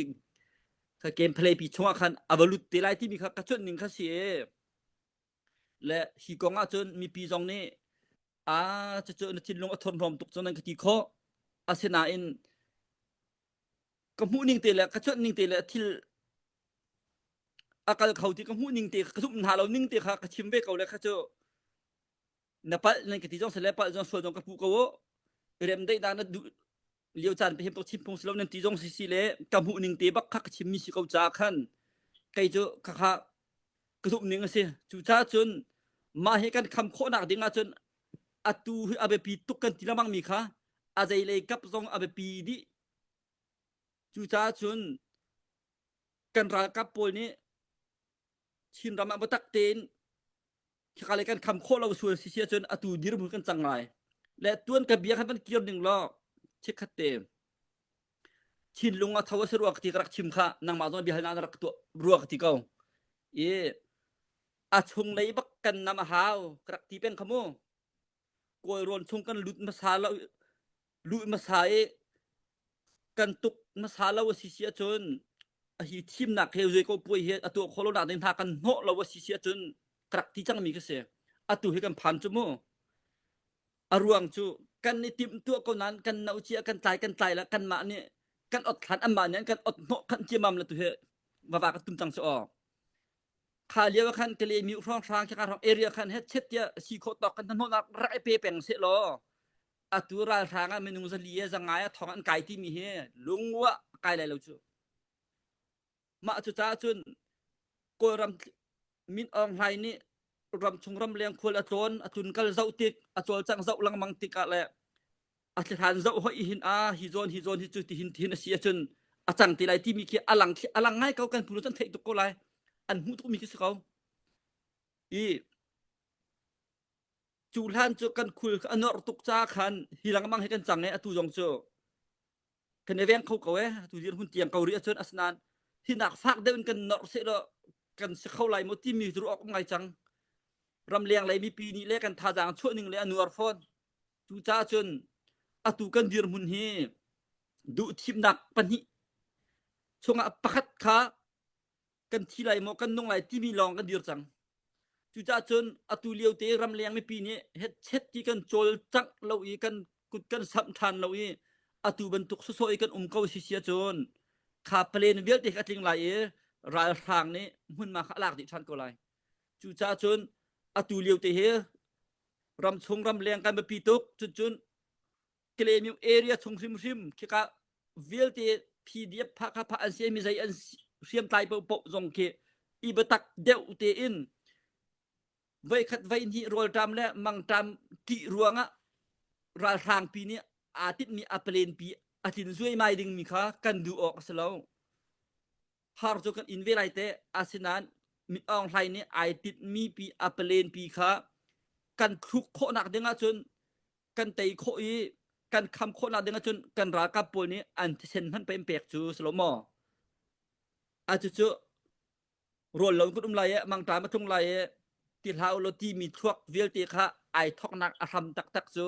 kha game play pi chungah khan a va lut te lai timi kha ka cuanh ning kha si e le hi kong ah cun mipi zong nih a cucu na thinlung a thurhnawm tuk cun nan ka ti khawh asinain ka hmuh ning te le ka cuanh ning te le thil a kal kho ti ka hmuh ning te ka zumh hna lo ning te kha ka chim ve ko le kha cu na palh nan ka ti zong sile palh zong sual zong ka puh ko u rem deih dah na duh lio caan pe him tok chim phung si lo nan ti zong si si le ka hmuh ning te bak kha ka chim mi si ko ca khan kei cu kha kha ka zumh ning a si cu ca cun mah hi kan kham khawhnak ding ah cun atu hi a biapi tuk kan ti lengmang mi kha a zei lei kap zong a biapi dih cu ca cun kan ralkap pawl nih Chinram ah biatak tein khika le kan kham khawh lo sual si si ahcun atu dirhmun kan cang lai le tuan ka bia khan van kir ning law chikkhat te thinlung a tho a si rua ka ti ka rak chim kha nangmah zong bia halnak na rak tuah rua ka ti ko i a chung lei bak kan nam a hau ka rak ti peng kha mu Kawlrawn chung kan lut hmasa lo lut hmasa i kan tuk hmasa lo a si si ahcun a hi thimnak he zei ko puai hi a tuah khawh lo nak ding hna kan hnawh lo a si si ahcun ka rak ti cangmi ka si. Atu hi kan phan cu mu. A ruang cu kan i timh tuah ko nain kan no cia kan tlai kan tlai la kanmah nih kan ot hlan anmah nih an kan ot hnawh khan ciamam la tu hi vava ka tum cang cu aw. Kha lio ah khan Kalaymyo hrawnghrang khika hrawng area khan het chet tiah si khawh tawk kan hnawhnak rak i pe peng seh law atu ralhrang ah minung zali e zangai ah thong an kai timi hi lungwa kai lai lo cu. Mah cu caah cun Kawlram Min Aung Hlaing nih ramchung ramleng khual a tlawn a tlunkal zoh tik a cawlcangh zoh lengmang tikah le a thlihran zoh hoi hin a hi zawn hi zawn hi cu tihin tihin a si ahcun a cang te lai timi khi a lang a lang ngai ko kan phu cun theih tuk ko lai an hmuh tukmi khi si ko i cu hlan cu kan khul a norh tuk ca khan hi lengmang hi kan cang e atu zong cu kan i veng kho ko e atu dirhmun tiang ko rih ahcun asinain hinak fak deuh in kan norh seh law kan si kho lai maw timi cu ruah awk ngai cang ramleng lei mipi nih le kan thazaang chuah ning le a nuar fawn Cucaah cun atu kan dirhmun hi duhthimnak pahnih chungah pakhat kha kan thi lai maw kan nung lai timi lawng kan dir cang. Cucaah cun atu lio te ramleng mipi nih hetchet ti kan cawlcangh lo i kan kut kan samh ṭhan lo i atu bantuk sawsawh i kan um ko si si ahcun kha palen vialte kha a tling lai i ralhrang nih hmunhma kha a lak dih ṭhan ko lai. Cucaah cun atu lio te hi ramchung ramleng kan biapi tuk cuncun Kalaymyo area chung hrimhrim khika vialte PDF pha kha pha an si mi zei an hriamtlai paohpaoh zong khi i biatak deuh tein voikhat voihnih rawlṭam le mangṭam ṭih ruangah ralhrang pi nih aa tinhmi a palen pi a tlin zuaimai dingmi kha kan duh awk a si lo. Har cu kan in ve lai teh. Asinain Min Aung Hlaing nih ai tinhmi pi a palen pi kha kan thluk khawhnak ding ahcun kan tei khawh i kan kham khawhnak ding ahcun kan ralkap pawl nih an thisen hmanh pei an pek cu si lo maw? A cucu rawl lo kan um lai i mangṭam a tlung lai i ti hlah u law timi thluak vialte kha ai thawknak a hram taktak cu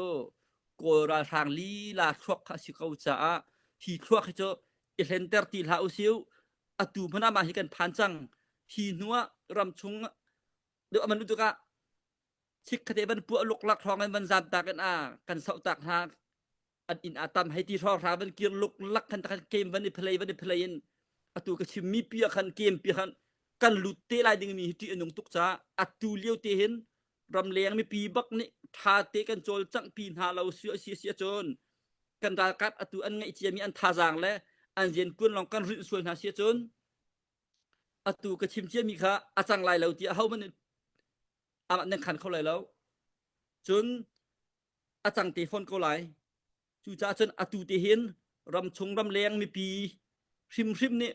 Kawl ralhrang lila thluak kha a si ko caah hi thluak hi cu i hlenter ti hlah usih atu hmanh ah mah hi kan phan cang hi hnu ah ramchung deuh aman tikah chikkhatte van puah luklak hrawng in van zam tak in a kan soh tak hna an inn a tam hei ti hrawng hra van kir luklak khan tak game van i phlei van i phlei in. Atu ka chimmi pi ah khan kem pi khan kan lut te lai dingmi hi ṭih a nung tuk caah atu lio te hin ramleng mipi bak nih ṭha te kan cawlcangh pi hna lo si a si si ahcun kan ralkap atu an ngeih ciami an thazaang le an rianṭuan lawng kan rinh sual hna si ahcun atu ka chim ciami kha a cang lai lo ti ahohmanh nih amah nan khan kho lai lo. Cun a cang te fawn ko lai. Cucaah cun atu te hin ramchung ramleng mipi hrimhrim nih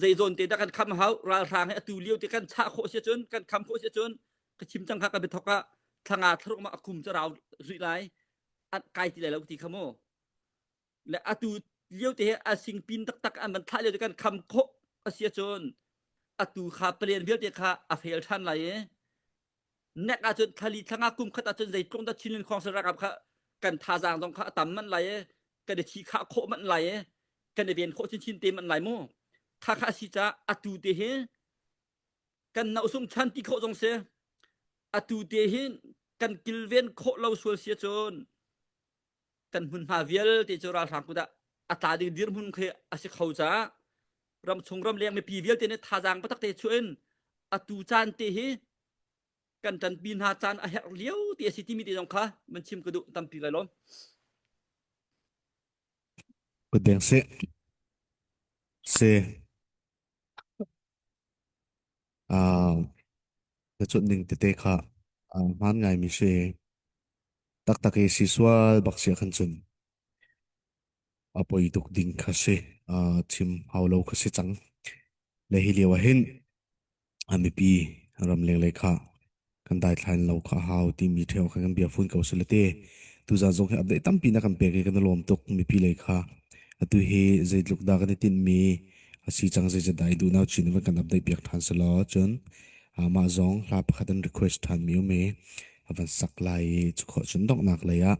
zeizawn te dah kan kham hau ralhrang hi atu lio te kan chah khawh si cun kan kham khawh si cun ka chim cang kha ka biathok ah thlanga thlaruk ma a kum cu rau rih lai an kai ti lai lo ti kha mu le atu lio te hi a singpin taktak an van thlah lio te kan kham khawh a si ahcun atu kha palen vialte kha a fail ṭhan lai i nek ahcun thlali thlanga kum khat ahcun zeitluk dah Chinlin Khawngsil ralkap kha kan thazaang zong kha a tam manh lai i kan i thi khah khawh manh lai i kan i ven khawh chinchin te manh lai mu kha kha a si caah atu te hi kan nausung chan ti khawh zong si atu te hi kan kilven khawh lo sual si ahcun kan hmunhma vialte cu ralhrang kut ah a tla ding dirhmun khi a si kho caah ramchung ramleng mipi vialte nih thazaang patak te chuah in atu caan te hi kan ṭanpi hna caan a herh lio ti a si timi te zong kha man chim ka duh tampi kai lawm. Kut deng seh. Se. Uh, na cuanh ning tete kha uh, hmaan ngaimi si. Taktak i si sual bak si khan cun a poi tuk ding kha si. Uh, chim hau lo kha si cang. Le hi lio ah hin a mipi ramleng lei kha kan daithlain lo kha a hau timi theo kha kan bia fun ko sile te tuzan zong hi update tampi na kan pek i kan i lawm tuk mipi lei kha atu hi zeitluk dah kan i tinhmi a si cang zei dai duh nau chin van kan update piak than selaw cun mah zong hla pakhat an request than mi um i a van sak lai i cukhawh cun donghnak lei ah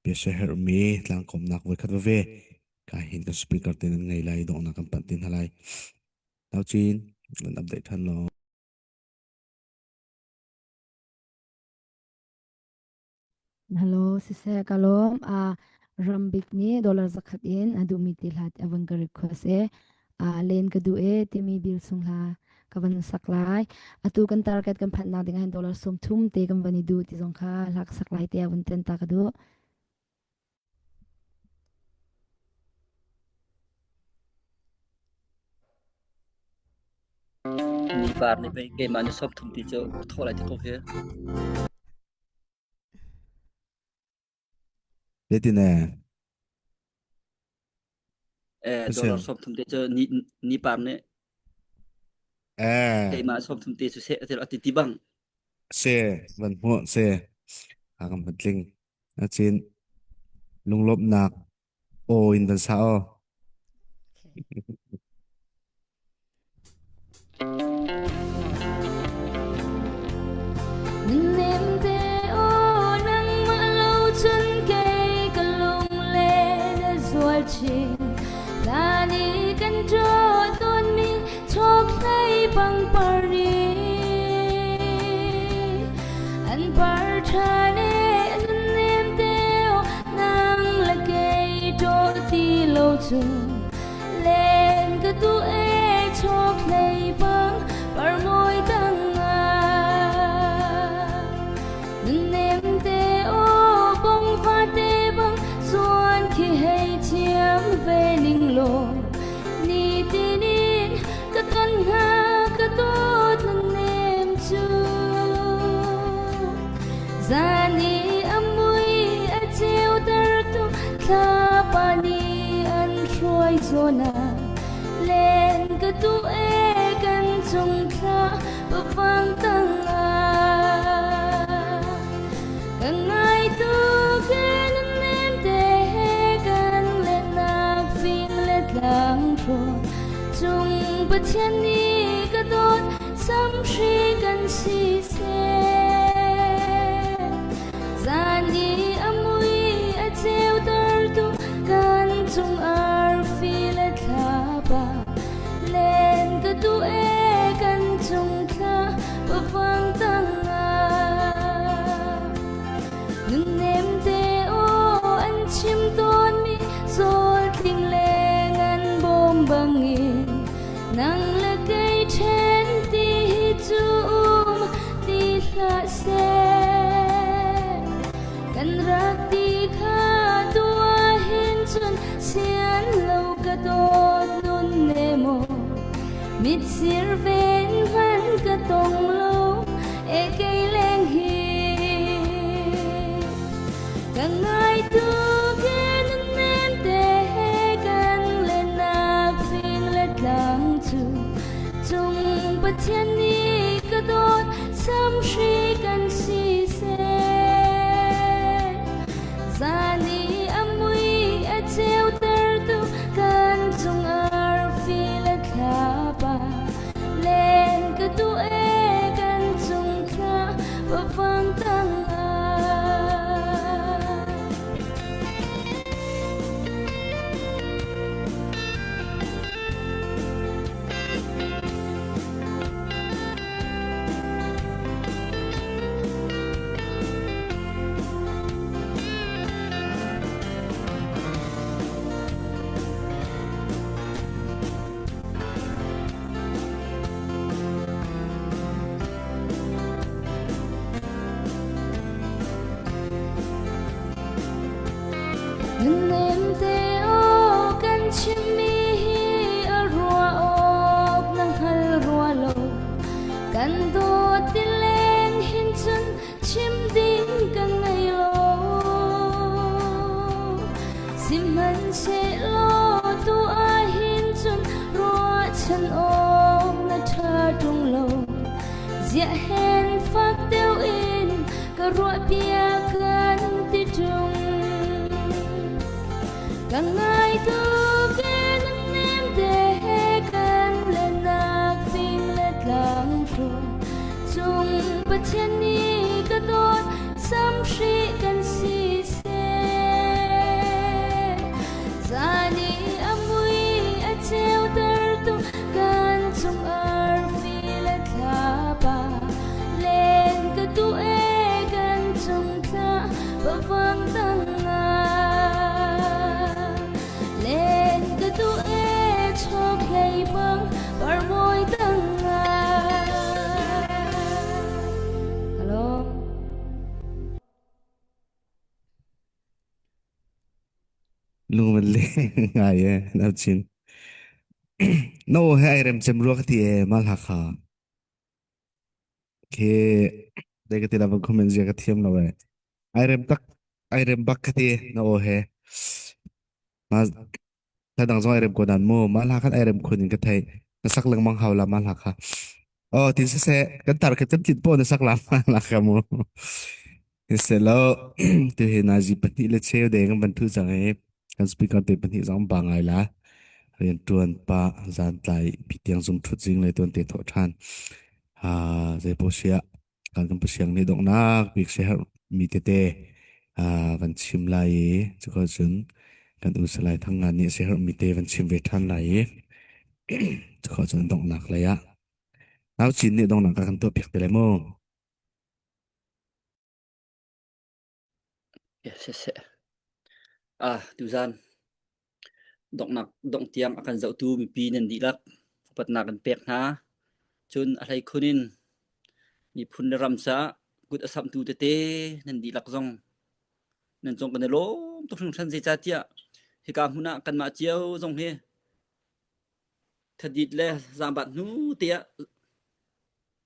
bia herhmi tlangkawmnak voikhat va ve ka hin kan speaker te nan ngei lai donghnak kan panh tin hna lai nau chin nan update than law Hello, siseh ka lawm. Ah, Rambik nih dollar 100 in a duhmi ti hlat a van ka request e. Ah, len ka duh e timi bil sung hla ka van sak lai. Atu kan target kan phanh nak ding ah hin dollar 30 te kan van i duh ti zong kha hla ka sak lai te a vun ten ta ka duh. Ni par nih pei keimah nih 30 ti cu ka thawh lai ti ko hi. Zeitin eh? Eh, dollar 30 te cu ni ni par nih Eh. keimah 30 te cu seh a ti ti bang. Se van hmuh se. A kan patling. Achin lunglawmhnak aw in van sa aw. Nem te aw nangmah lo cun kei ka lunglen a zual chin. Hlan i kan ṭawh tawnmi chokhlei pangpar nih an par ṭhan e nem te aw nang le kei ṭawh ti lo cun len ka duh e chokhlei pang par mawi tang ah nem te aw bong fate bang zuan khi hei thiam ve ning law ni tinin ka ton hnga ka dawt na nem cu zan i a mui a ceuter tu thlapa nih an hruai zawn ah len ka duh e kan cung thla pafang tangah ka ngai tuk e nan nem te he kan lennak fing le tlang hrawn cung Pathian nih ka dawt samhri kan si seh zan i a mui a ceuter tu kan cung arfi le thlapa len ka duh e kan cung thla pafang tangah nunnem te aw an chim tawnmi zawl tling le ngan bawm bangin. Nang le kei ṭhen ti hi cu um ti hlah seh. Kan rak ti kha tu ahhin cun sian lo ka dawt nun ne maw. Mitsir ven hmanh ka tong lo e kei leng hi. Ka ngai tuk e nan nem te he kan lennak fing le tlang cu cung Pathian nih ka dawt samhri kan si seh. Zan i a mui a ceutertu kan cung arfi le thlapa len ka duh e kan cung thla pafang tang ah. Nemte aw kan chimmi hi a ruah awk na hngal rua lo. Kan dawt ti leng hin cun chim ding ka ngei lo. Sihmanhsehlaw tu ahhin cun ruahchan awk na ṭha ṭung lo. Ziah hen fak deuh in ka ruahpiak kan ti ṭung. Ka ngai tuk e nan nem te he kan lennak fing le tlang hrawn cung Pathian nih ka dawt samhri kan si seh. Zan i a mui a ceutertu kan cung arfi le thlapa len ka duh e kan cung thla pavang tangah len ka duh e chokhlei bang parmawi tangah Hello. Lung van le ngai e nau chin. No he ai rem cem rua ka ti e mal hakha. Ke dei ka ti la van comment zia ka thiam lo e. Ai rem tak ai rem bak ka ti na o he. Ma thadang zong ai rem ko nan mu ma hla khan ai rem khun in ka thei. Na sak lengmang hau la ma hla kha. Oh tin se se kan tar kan tit po na sak la ma hla kha mu. Selo tu hi nazi pahnih le cheu deng kan van thu cang i kan speaker te pahnih zong ba ngai la rian tuan pa zan tlai pi tiang zum thut zing le tuan te tho than ha zei po sia kan kan pasiang ni dongnak bik se har mi tete a van chim lai i cuka cun kan u salai thang ngan nih se har mi te van chim ve than lai i cuka cun donghnak lei ah nau chin nih donghnak ka kan tuah piak te lai mu Siseh. Ah, tuzan donghnak dongh tiang a kan zohtu mipi nan dihlak upatnak kan pek hna. Cun a hlei khun in miphun le ram caah kut a samhtu tete nan dihlak zong nan cung kan i lawm tuk hringhran zeicahtiah hika hmun ah kanmah cio zong hi thadit le zaangbat hnu tiah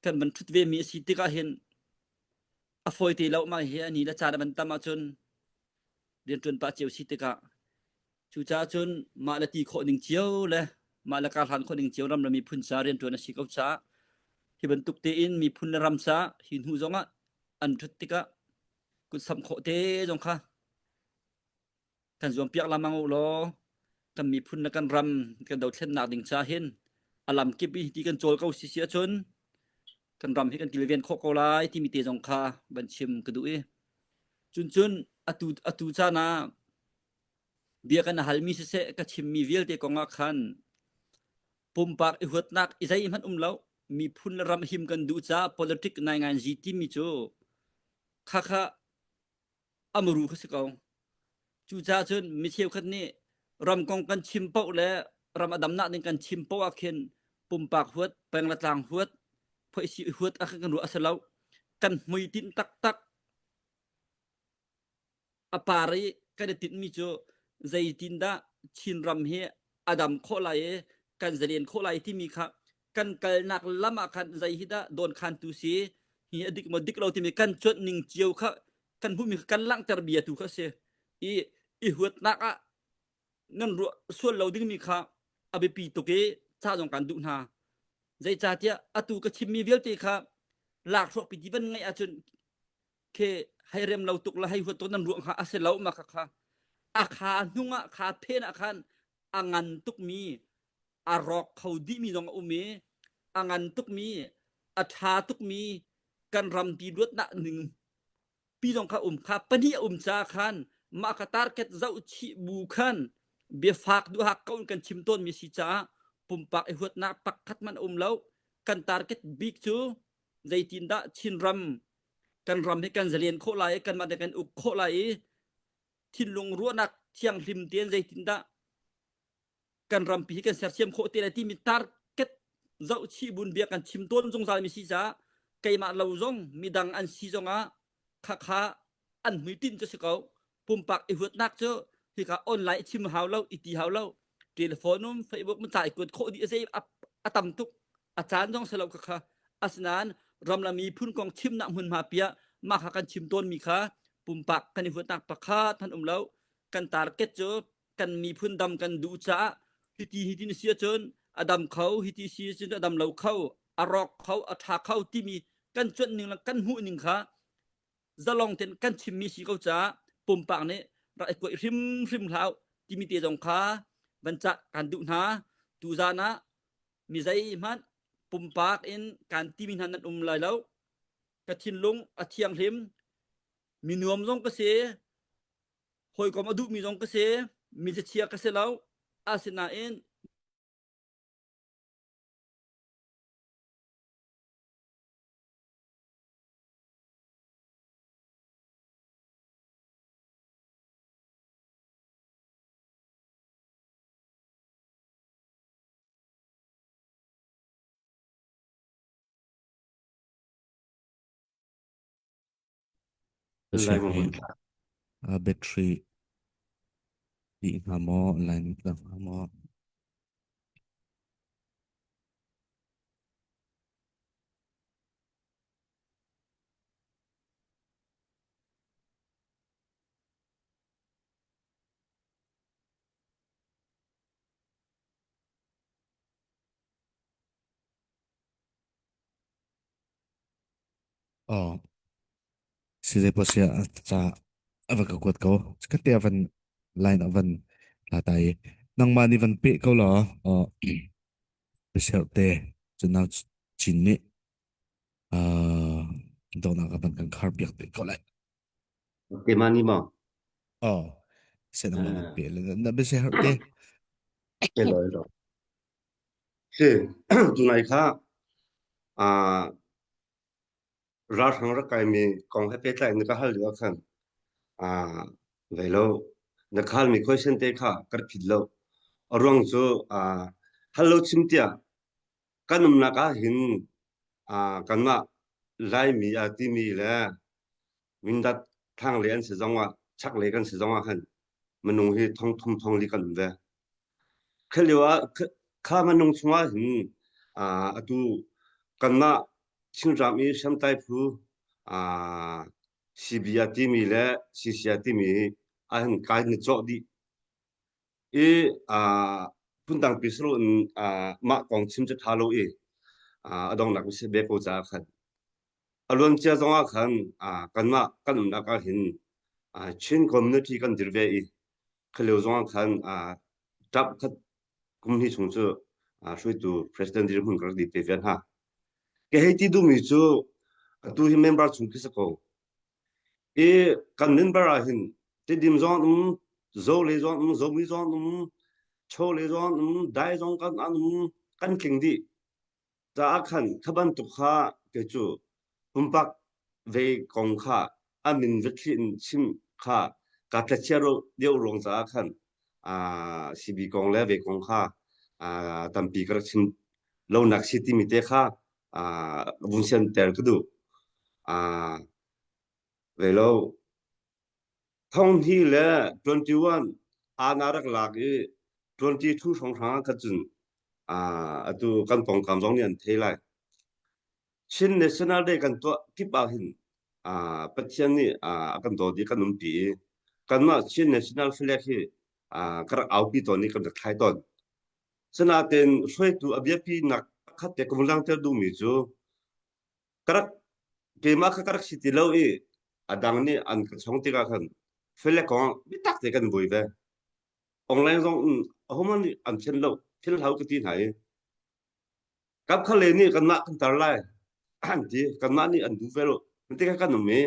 kan van ṭhut ve mi a si tikah hin a fawi te lo mah hi a ni le caan a van tam ahcun rianṭuan pah cio si tikah cucaah cun mah le ti khawh ning cio le mah le karhlan khawh ning cio ram le miphun ca rianṭuan a si ko caah hi bantuk tein miphun le ram ca hi hnu zongah an ṭhut tikah kut samh khawh te zong kha kan zuampiak lamang u law kan miphun le kan ram kan dothlennak ding ca hin a lam kip i ti kan cawl ko si si ahcun kan ram hi kan kilven khawh ko lai timi te zong kha van chim ka duh i cun cun atu atu caan ah bia kan halmi siseh ka chimmi vialte kong ah khan pumpak i huatnak i zeihmanh um lo miphun le ram him kan duh ca politic nai ngan zi timi cu khakha a muru kha si ko. Cucaah cun mi cheukhat nih ram kong kan chim paoh le ram a damnak ding kan chim paoh ah khin Pumpak huat, peng le tlang huat, phoihsi huat a kan ruah a si lo. Kan hmuitinh taktak a par i kan i tinhmi cu zeitindah Chinram hi a dam khawh lai i kan zalen khawh lai timi kha kan kalnak lam ah khan zei hi dah dawnkhantu si hi a dik maw dik lo timi kan cuanh ning cio kha kan hmuhmi kha kan langhter bia tu kha a si i i huatnak ah nan ruah sual lo dingmi kha a biapi tuk i ca zong kan duh hna zeicahtiah atu ka chimmi vialte kha lakhruak pi ti van ngaih ahcun khi hei rem lo tuk le hei huat tuk nan ruah hnga a si lo ma kha kha a kha hnung ah kha phen ah khan a ngan tukmi a rawk kho dihmi zong a um i a ngan tukmi a ṭha tukmi kan rampi luatnak ning pi zong kha um kha pahnih a um ca khan mah ka target zoh chih bu khan biafak duhak ko in kan chim tawn mi si caah pumpak i huatnak pakhat man a um lo kan target bik cu zeitindah Chinram kan ram hi kan zalen khawh lai i kanmah te kan uk khawh lai i thinlung ruahnak thianghlim tein zeitindah kan rampi hi kan sersiam khawh te lai timi target zoh chih bun bia kan chim tawn zungzal mi si caah keimah lo zong midang an si zongah khakha an hmuitinh cu si ko pumpak i huatnak cu hika online chim hau lo i ti hau lo telephone um facebook mun ta i kuat khawh dih a zei a tam tuk a caan zong si lo kha kha asinain ram le miphun kong chimnak hmunhma piah mah kha kan chim tawnmi kha pumpak kan i huatnak pakhat han um lo kan target cu kan miphun dam kan duh caah hiti hiti na si ahcun a dam kho hiti si ahcun a dam lo kho a rawk kho a ṭha kho timi kan cuanh ning le kan hmuh ning kha zalong tein kan chimmi si ko caah pumpak nih rak i kuaih hrimhrim hlah timi te zong kha van cah kan duh hna tuzaan ah mi zeihmanh pumpak in kan timi hna nan um lai lo ka thinlung a thianghlim mi nuam zong ka si hawikom a duhmi zong ka si mi chia ka si lo asinain Lai maw A battery dih hnga maw line tla hnga maw? Aw, si zeipaw ca a va ka kuat ko. Khatte a van line a van la ta i nangmah nih van peh ko law aw biaserh te cu nau chin nih uh, donghnak a van kan khar piak te ko lai. Keimah nih maw? Aw, se nangmah van peh le na biaserh te. Ke lo lo. Si, tunai kha ah ralhrang rak kaimi kong he pehtlai in na ka hal lio ah khan ah ve lo na khalmi question te kha ka rak phit lo. A ruang cu ah hal lo chim tiah kan umnak ah hin ah kanmah Laimi aa timi le Mindat thlanglei an si zongah chaklei kan si zongah khan minung hi thong thum thong li kan um ve. Kha lio ah kha minung chungah hin ah atu kanmah Chinram i hriamtlai phu ah CB a timi le CC a timi ah hin kai na cawh dih i ah phundang pi saro in ah mah kong chim cu ṭha lo i ah a donghnak si ve ko caah khan A luancia zongah khan kanmah kan umnak ah hin Chin community kan dir ve i khalio zongah khan ṭap khat kum hnih chung cu hruaitu president dirhmun ka rak dip ve ve hna. Ka hei ti duhmi cu atu hi member chung khi si ko. I kan member ah hin Tidim zong an um, Zo le zong an um, Zomi zong an um, Cho le zong an um, Dai zong kan an um, kan tling dih. Caah khan kha bantuk kha kei cu pumpak ve kong kha a min biathli in chim kha kaa tlachia deuh ruang caah khan CB kong le ve kong kha tampi ka rak chim. lonak si timi te kha vun sianter ka duh. Ve lo thong hi le 21 ana rak lak i 22 hrawnghrang ah kha cun atu kan pawngkam zong nih an thei lai. Chin National Day kan tuah kip ah hin Pathian nih a kan dawt i kan umpi i kanmah Chin National Flag hi ka rak aupi tawn i kan rak thlai tawn. Sinain hruaitu a biapinak pakhat te ka vun langhter duhmi cu ka rak keimah kha ka rak si ti lo i a dang nih an ka chong tikah khan flag kong biatak te kan vui ve. Online zong in ahohmanh nih an thian lo, thil hau ka ti hna i Kapkhal le nih kanmah kan tar lai an ti kanmah nih an duh ve lo ti kha kan um i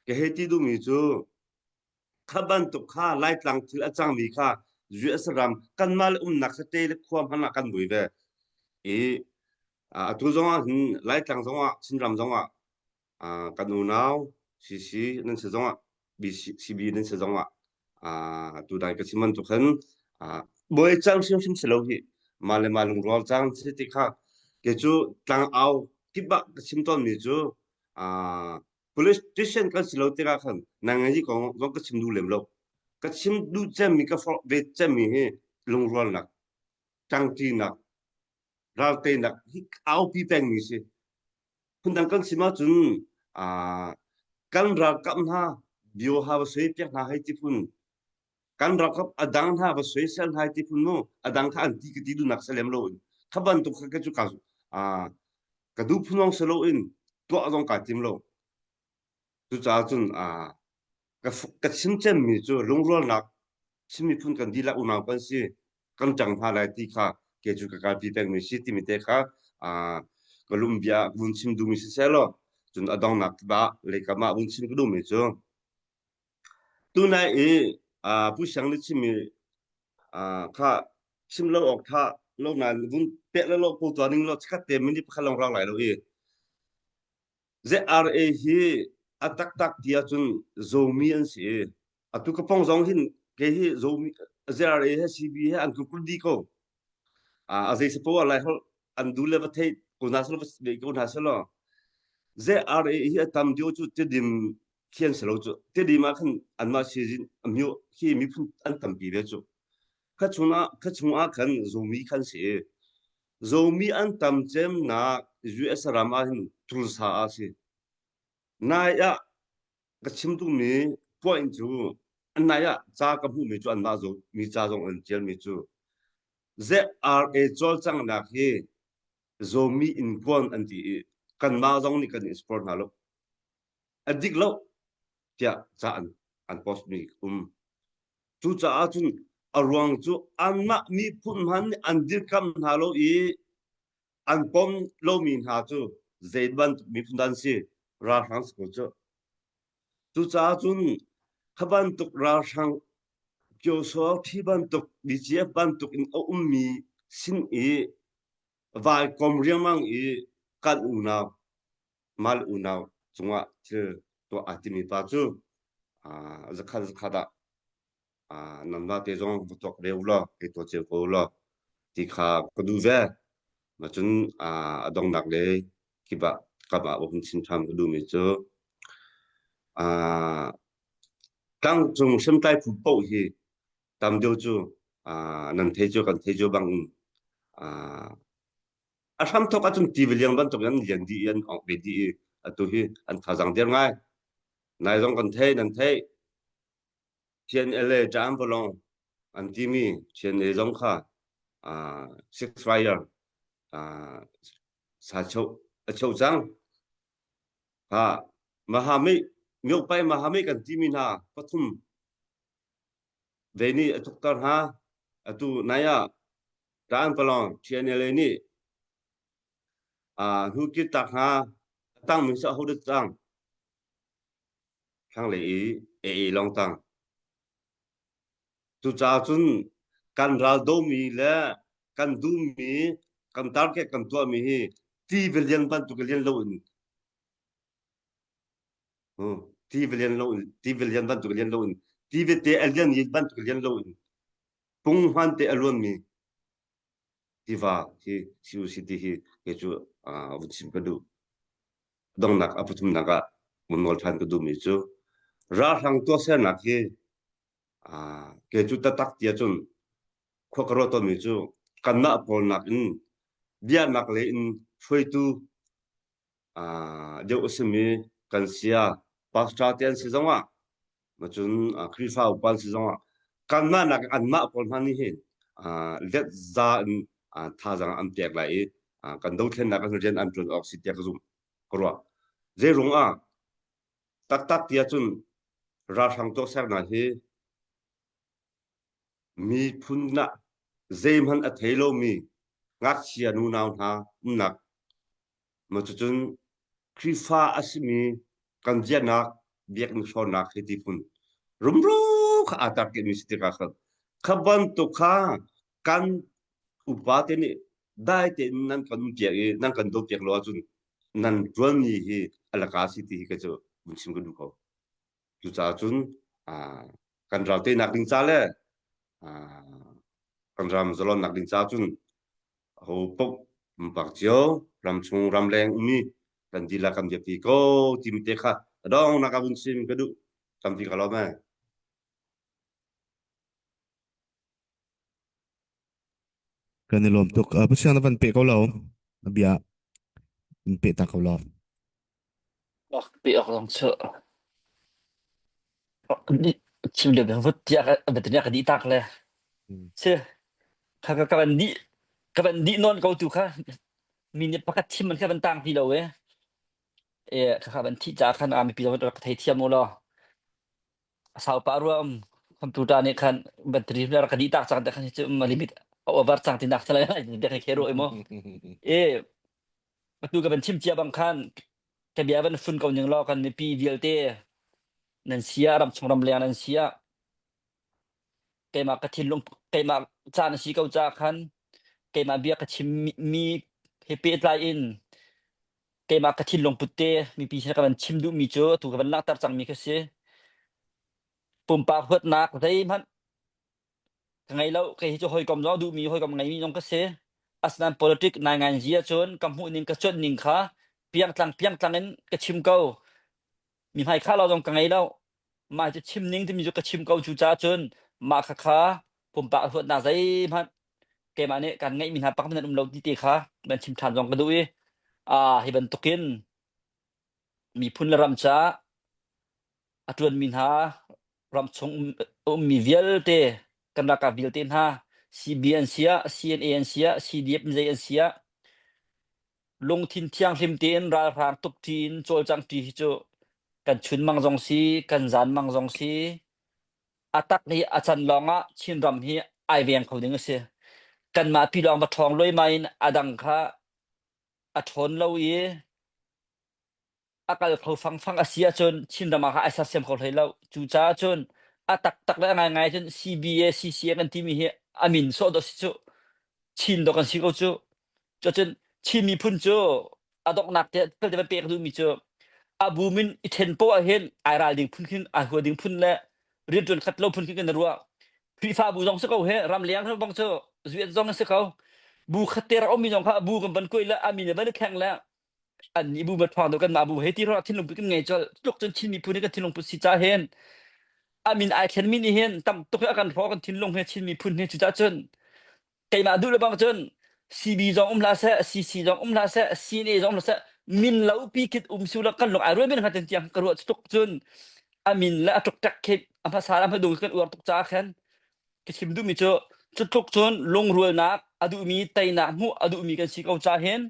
ka hei ti duhmi cu kha bantuk kha Laitlang thil a cangmi kha US ram kanmah le umnak sate le khua hmanh ah kan vui ve i atu zong ah hin Laitlang zong ah Chinram zong ah kan unau CC nan si zongah CB nan si zongah tudai ka chim bantuk khan buai cang hrimhrim si lo hi mah le mah lungrual cang si ti kha ke cu tlangau kip ah ka chim tawnmi cu politician kan si lo tikah khan nang hi kong zong ka chim duh lem lo ka chim duh cemmi ka forh ve cemmi hi lungrualnak ṭangṭinak ralteinak hi aupi pengmi si Phundang kan chim ahcun kan ralkap hna bioha va soi piak hna hei ti phun kan ralkap a dang hna va soisel hna hei ti phun mu a dang kha an ti ka ti duhnak si lem lo in kha bantuk kha ka cu ka ka duh phun zong si lo in tuah zong kaa tim lo cucaah cun ka ka chim cemmi cu lungrualnak Chin miphun kan dihlak unau kan si kan ṭang hna lai ti kha ke cu ka kalpi pengmi si timi te kha ka lumbia vun chim duhmi si seh law cun a donghnak ba leikam ah vun chim ka duhmi cu tunai i Pu Siang nih chimmi kha chim lo awk tha lo nain vun peh le lo ko tuah ning law chikkhat te minute pakhat lawng rau lai lo i ZRA hi a taktak ti ahcun Zomi an si i atu ka pong zong hin kei hi Zomi ZRA he CB he an tluk dih ko. A zei si poah lai holh an du le va thei ko hna selaw va ve ko hna selaw ZRA hi a tam deuh cu Tidim khi an si lo cu. Tidim ah khan anmah sizin myo hi miphun an tampi ve cu. Kha chungah kha chungah khan Zomi khan si i Zomi an tam cemnak US ram ah hin Tulsa ah a si. Nai ah ka chim duhmi point cu nai ah ca ka hmuhmi cu anmah mi ca zong an ṭialmi cu ZRA cawlcanghnak hi Zomi in kuan an ti i kanmah zong nih kan i support hna lo. A dik lo tiah ca an, an post mi um. Cucaah cun a ruang cu anmah miphun hmanh nih an dirkamh hna lo i an pom lomi hna cu zei bantuk miphun dah an si? Ralhrang si ko cu. Cucaah cun kha bantuk ralhrang Kyosawthi bantuk BGF bantuk in a ummi sin i vai kom riangmang i kan unau mah le unau cungah thil tuah aa timi pa cu zakhat zakhat ah nangmah te zong va tuak ve u law kei tuah cio ko u law ti kha ka duh ve. Mah cun a donghnak le kip ah kam ah hun chim ṭhan ka duhmi cu tlangcung hriamtlai phu paoh hi tam deuh cu nan thei cio kan thei cio bang in A hramthawk ahcun tiva liang bantuk in an lian dih i an ong ve dih i atu hi an thazaang der ngai. Nai zong kan thei, nan theih. TNLA Ṭam Valong an timi TNA zong kha uh, six fire uh, sa cho a cho cang. Ha Mahami Myopai Mahami kan timi hna pathum ve nih a tukter hna. Atu nai ah Ṭaan Palong TNLA nih hnu kirtak hna a tangmi cu ahodah tang? Thlanglei i AA lawng tang. Cucaah cun kan ral domi le kan duhmi kan target kan tuahmi hi ti va lian bantuk lian loin ti va lian loin ti va lian bantuk lian loin ti vete a lian bantuk lian loin punghman te a luanmi tiva hi CUC ti hi kei cu vun chim ka duh. Dongnak a pathumnak ah mun nawl ṭhan ka duhmi cu ralhrang tuahsernak hi kei cu taktak ti ahcun khua ka ruah tawnmi cu kanmah pawl nakin biaknak lei in hruaitu deuh a simi kan sia pastor te an si zongah cun Khrihfa upa an si zongah kanmah nakin anmah pawl hna nih hin let za in thazaang an pek lai i kan dothlennak ah rian an ṭuan awk si tiah ka zumh ka ruah. Zei ruangah taktak ti ahcun ralhrang tuahsernak hi miphun ah zeihmanh a thei lomi ngakchia nunau hna umnak ma cucun Khrihfa a simi kan biaknak biakinn hrawnak hi ti phun rumro kha aa tarkehmi si tikah khan kha bantuk kha kan upa te nih dai tein nan kan umpiak i nan kan dopiak lo ahcun nan ṭuanmi hi a laka si ti hi ka cu vun chim ka duh ko. Cucaah cun kan ral teinak ding ca le kan ram zalonnak ding ca cun ho paoh pumpak cio ramchung ramleng ummi kan dihlak kan biapi ko timi te kha a dongnak ah vun chim ka duh tampi ka lawm ee. Kan i lawm tuk. Uh, Pathian na van pe ko lo. Na bia in pe ta ko lo. Ak pe ak long chu. Chim le bang vut tiah ka batanya ka di tak le. Si kha ka ka van di ka van di non ko tu kha mi nih pakhat chim an kha van tang ti lo e. E kha kha van thi cha khan a mi pi rak thei thiam u law. A sau pah ruam computer nih khan battery rak ka dih tak cang te khan cu ma limit a over cang ti nak chalai lai te khe ro emo. E atu ka van chim cia bang khan ka bia van fun ko ning law kan mipi vialte nan sia ram chung ram leng nan sia keimah ka thinlung keimah caan a si ko ca khan keimah bia ka chim mi he pehtlai in keimah ka thinlung put te mipi sin ka van chim duh mi cu atu ka van langhter cang mi kha si pumpak huatnak zeihmanh Ka ngei lo. Kei hi cu hawikom zong duhmi hawikom ngeimi zong ka si. Asinain politic nainganzi ahcun ka hmuhning ka cuanhning kha piangtlang piangtlang in ka chim ko. Mi hmaikhah lo zong ka ngei lo. Mah cu chim ning timi cu ka chim ko. Cucaah cun mah khakha pumpak huatnak zeihmanh keimah nih kan ngeihmi hna pakhat nan um lo ti te kha van chim ṭhan zong ka duh i ah hi bantukin miphun le ram caah a ṭuanmi hna ramchung ummi vialte kan ralkap vialte hna CB an si ah CNA an si ah CDF zei an si ah lungthin thianghlim tein ralhrang tuk ṭi in cawlcang ṭi hi cu kan chunmang zong si kan zanmang zong si a tak hi a can lawng ah Chinram hi ai veng kho ding a si. Kanmah pi lawng va ṭhawng luaimai in a dang kha a ṭhawn lo i a kal kho fangfang a si ahcun Chinram ah kha ai sersiam kho hlei lo. Cucaah cun a taktak le a ngaingai cun CBA, CCA kan timi hi a min sawh dawh si cu. Chin dawh kan si ko cu. Cucun Chin miphun cu a donghnak te te van pek duhmi cu a bu min i then poah ah hin ai ral ding phun khin ai hua ding phun le rianṭuan khat lo phun khin kan ruah. Khrihfabu zong si ko he ramleng bang cu zuet zong si ko. Bu khat te rak ummi zong kha bu kan van kuai le a min van i thleng le an nih bu bat phang do kan mah bu he ti ro thinlung put kan ngei chol tluk cun Chin miphun hi kan thinlung put si ca hin amin ai thlen mi nih hin tam tuk hi a kan hrawk kan thinlung he Chin miphun he cucah cun keimah duh le bang cun CB zong um hlah seh CC zong um hlah seh CNA zong um hlah seh min lo pi kit um su la kan lung ai ruai men kha tiang ka ruah tuk cun amin le a tuk tak khi a hmasa a hmadung kan uar tuk ca khan ka chim duhmi cu cu tluk cun lungrualnak a duhmi teinak hmuh a duhmi kan si ko ca hin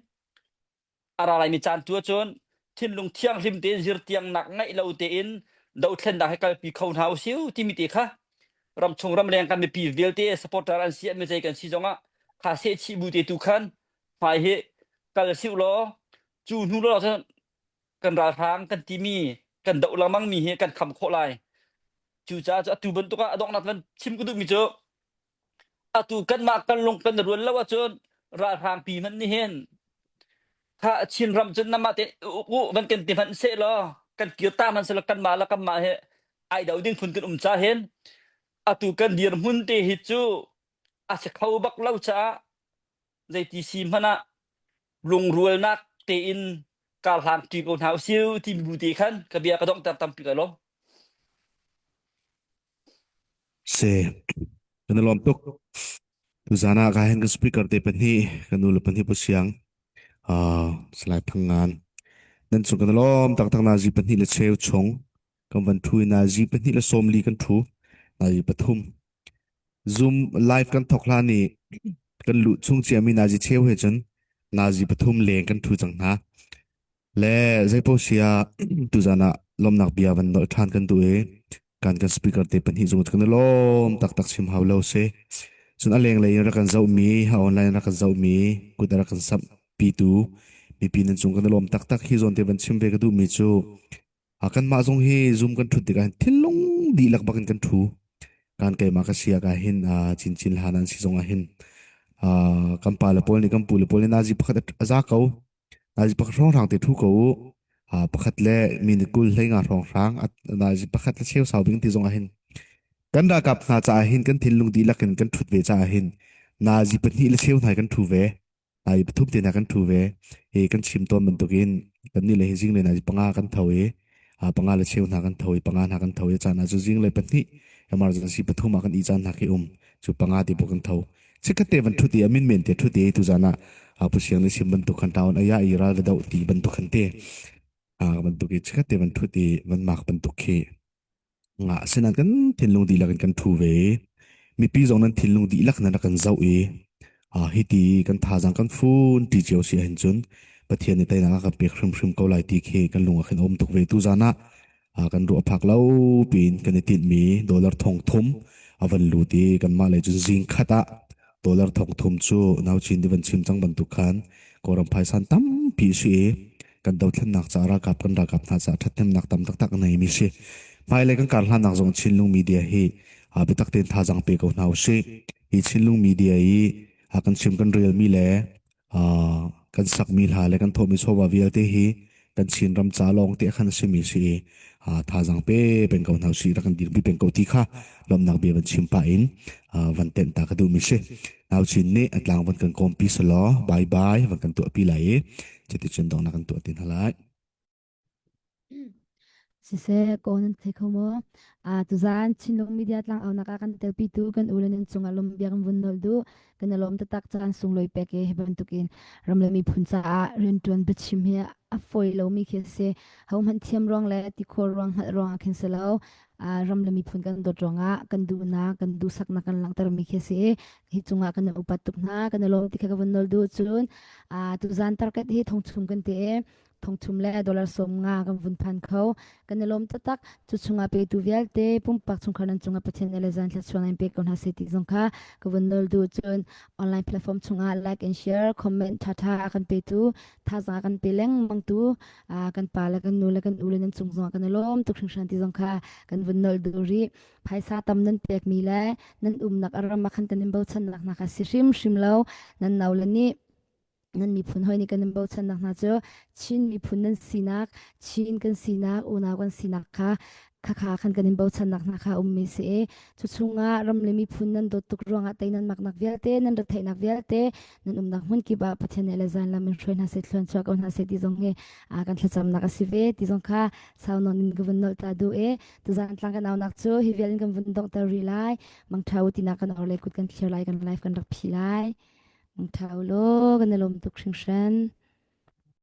a ra laimi caan tu ahcun thinlung thianghlim tein zirtiangnak ngeih lo tein dothlennak he kalpi kho hna usih timi te kha ramchung ramleng kan mipi vialte supporter an si an mizei kan si zongah kha sehchih bu te tu khan hmai hi kal siu law cu hnu law cun kan ralhrang kan timi kan doh lengmang mi hi kan kham khawh lai cucaah cu atu bantuk ah a donghnak van chim ka duhmi cu Atu kanmah kan lung kan rual lo ahcun ralhrang pi hmanh nih hin kha Chinram cun namah te uk u van kan ti hmanh seh law kan kir ta hmanh seh law kanmah le kanmah he ai do ding phun kan um ca hin atu kan dirhmun te hi cu a si kho bak lo caah. Zeiti si hmanh ah lungrualnak tein karhlang ṭi ko hna usih timi bu te khan ka bia ka donghter tampi ka lawm. Se, kan i lawm tuk. Tuzan ah ka hen kan speaker te pahnih, kan nu le pahnih pu siang, uh, Salai Thang Ngan. Nan chung kan i lawm taktak na zi pahnih le cheu chung kan van thu na zi pahnih le sawm li kan thu na zi pathum Zoom live kan thok hlan i kan luh chung ciami nazi cheu he cun nazi pathum leng kan thu cang hna. Le zeipaoh si ah tuzan ah lawmnak bia van nolh ṭhan kan duh i kan kan speaker te pahnih zong kan i lawm taktak chim hau lo si. Cun a lenglei in rak kan zohmi, a online rak kan zohmi, kut a rak kan samh pitu mipi nan cung kan i lawm taktak hi zawn te van chim ve ka duhmi cu A kanmah zong hi Zoom kan ṭhut tikah hin thinlung dihlak bak in kan ṭhu. Kan keimah ka si ah hin chinchin hlan an si zong ah hin kan pale pawl nih kan pule pawl nih nazi pakhat a za ko. Nazi pakhat hrawnghrang te ṭhu ko u. Pakhat le minute 20 hlei nga hrawnghrang nazi pakhat le cheu sau bing ti zong ah hin kan ralkap hna caah hin kan thinlung dihlak in kan ṭhut ve caah hin nazi pahnih le cheu hna kan ṭhu ve. Ai pathum te hna kan ṭhu ve. Hi kan chim tawn bantukin kannih le hi zinglei hna hi panga kan tho i panga le cheu hna kan tho i panga hna kan tho i caan ah cu zinglei pahnih emergency pathum ah kan i caan hna khi um cu panga te bawk kan tho. Chikkhat te van ṭhut i a min men te ṭhut i tuzaan ah Pu Siang nih sim bantuk khan town aya i ral va doh ti bantuk khan te bantuk i chikkhat te van ṭhut i van mak bantuk khi Nga asinain kan thinlung dihlak in kan ṭhu ve i mipi zong nan thinlung dihlak in rak kan zoh i hiti kan thazaang kan fun ṭi cio si ahhin cun Pathian nih teinak a kan pek hrimhrim ko lai ti khi kan lung ah khin a um tuk ve. Tuzaan ah kan ruah phak lo piin kan i tinhmi dollar thong thum a van lut i kanmah lei cun zing khat ah dollar thong thum cu nauchin nih van chim cang bantuk khan Kawlram phaisan tampi a si i kan dothlennak caah ralkap kan ralkap hna caah ṭhathnemnak tam taktak a neimi si. Hmailei kan karhlannak zong Chinlung media hi biatak tein thazaang pe ko hna usih. Hi Chinlung media i kan chim kan relmi le kan sakmi hla le kan thawhmi chawva vialte hi kan Chin ram ca lawng te khan a simi si i thazaang pe peng ko hna usih rak kan dirpi peng ko ti kha lawmhnak bia van chim pah in van tenh ta ka duhmi si. Nau Chin nih a tlang van kan kawmpi selaw bye bye van kan tuahpi lai i cuticun donghnak kan tuah ti hna lai. Siseh, kaw nan thei kho maw? Ah, tuzaan Chinlung Media tlang aunak ah kan telpitu kan u le nan cungah lawm bia kan vun nolh duh. Kan i lawm taktak caan sunglawi pek i hi bantukin ram le miphun caah rianṭuan biachim hi a fawi lomi khi a si. Hohmanh thiam ruang le tikhor ruang hngalh ruang ah khin si lo. Ah, ram le miphun kan dawt ruangah kan duhnak, kan duhsaknak kan langhtermi khi a si i hi cungah kan i upat tuk hna. Kan i lawm ti kha ka vun nawl duh. Cun ah, tuzaan target hi thongchum kan ti i thongthum le dollar 50 kan vun phan kho. Kan i lawm taktak. Cu chungah petu vialte pumpak chungkhar nan cungah Pathian le zan thluachuah in pe ko hna seh ti zong kha ka vun nawl duh. Cun online platform chungah like and share, comment ṭhaṭha a kan petu, thazaang a kan pe lengmang tu kan pa le kan nu le kan u le nan cung zongah kan i lawm tuk hringhran ti zong kha kan vun nawl duh rih. Phaisa tam nan pekmi le nan umnak a ram ah khan kan in bochannak hna kha si hrimhrim lo. Nan nau le nih nan miphun hawi nih kan in bochannak hna cu Chin miphun nan sinak, Chin kan sinak, unau kan sinak kha khakha khan kan in bochannak hna kha ummi si i cu chungah ram le miphun nan dawt tuk ruangah tei nan maknak vialte nan retheihnak vialte nan umnak hmun kip ah Pathian nih le zan lam in hruai hna seh thluan chuah ko hna seh ti zong hi kan thlacamnak a si ve ti zong kha sau nawn in ka vun nolh ta duh i tuzan tlang kan aunak cu hi vial in kan vun donghter rih lai mangṭha u tinak kan or le kut kan thlir lai kan life kan rak phih lai Mangṭha u law, kan i lawm tuk hringhran.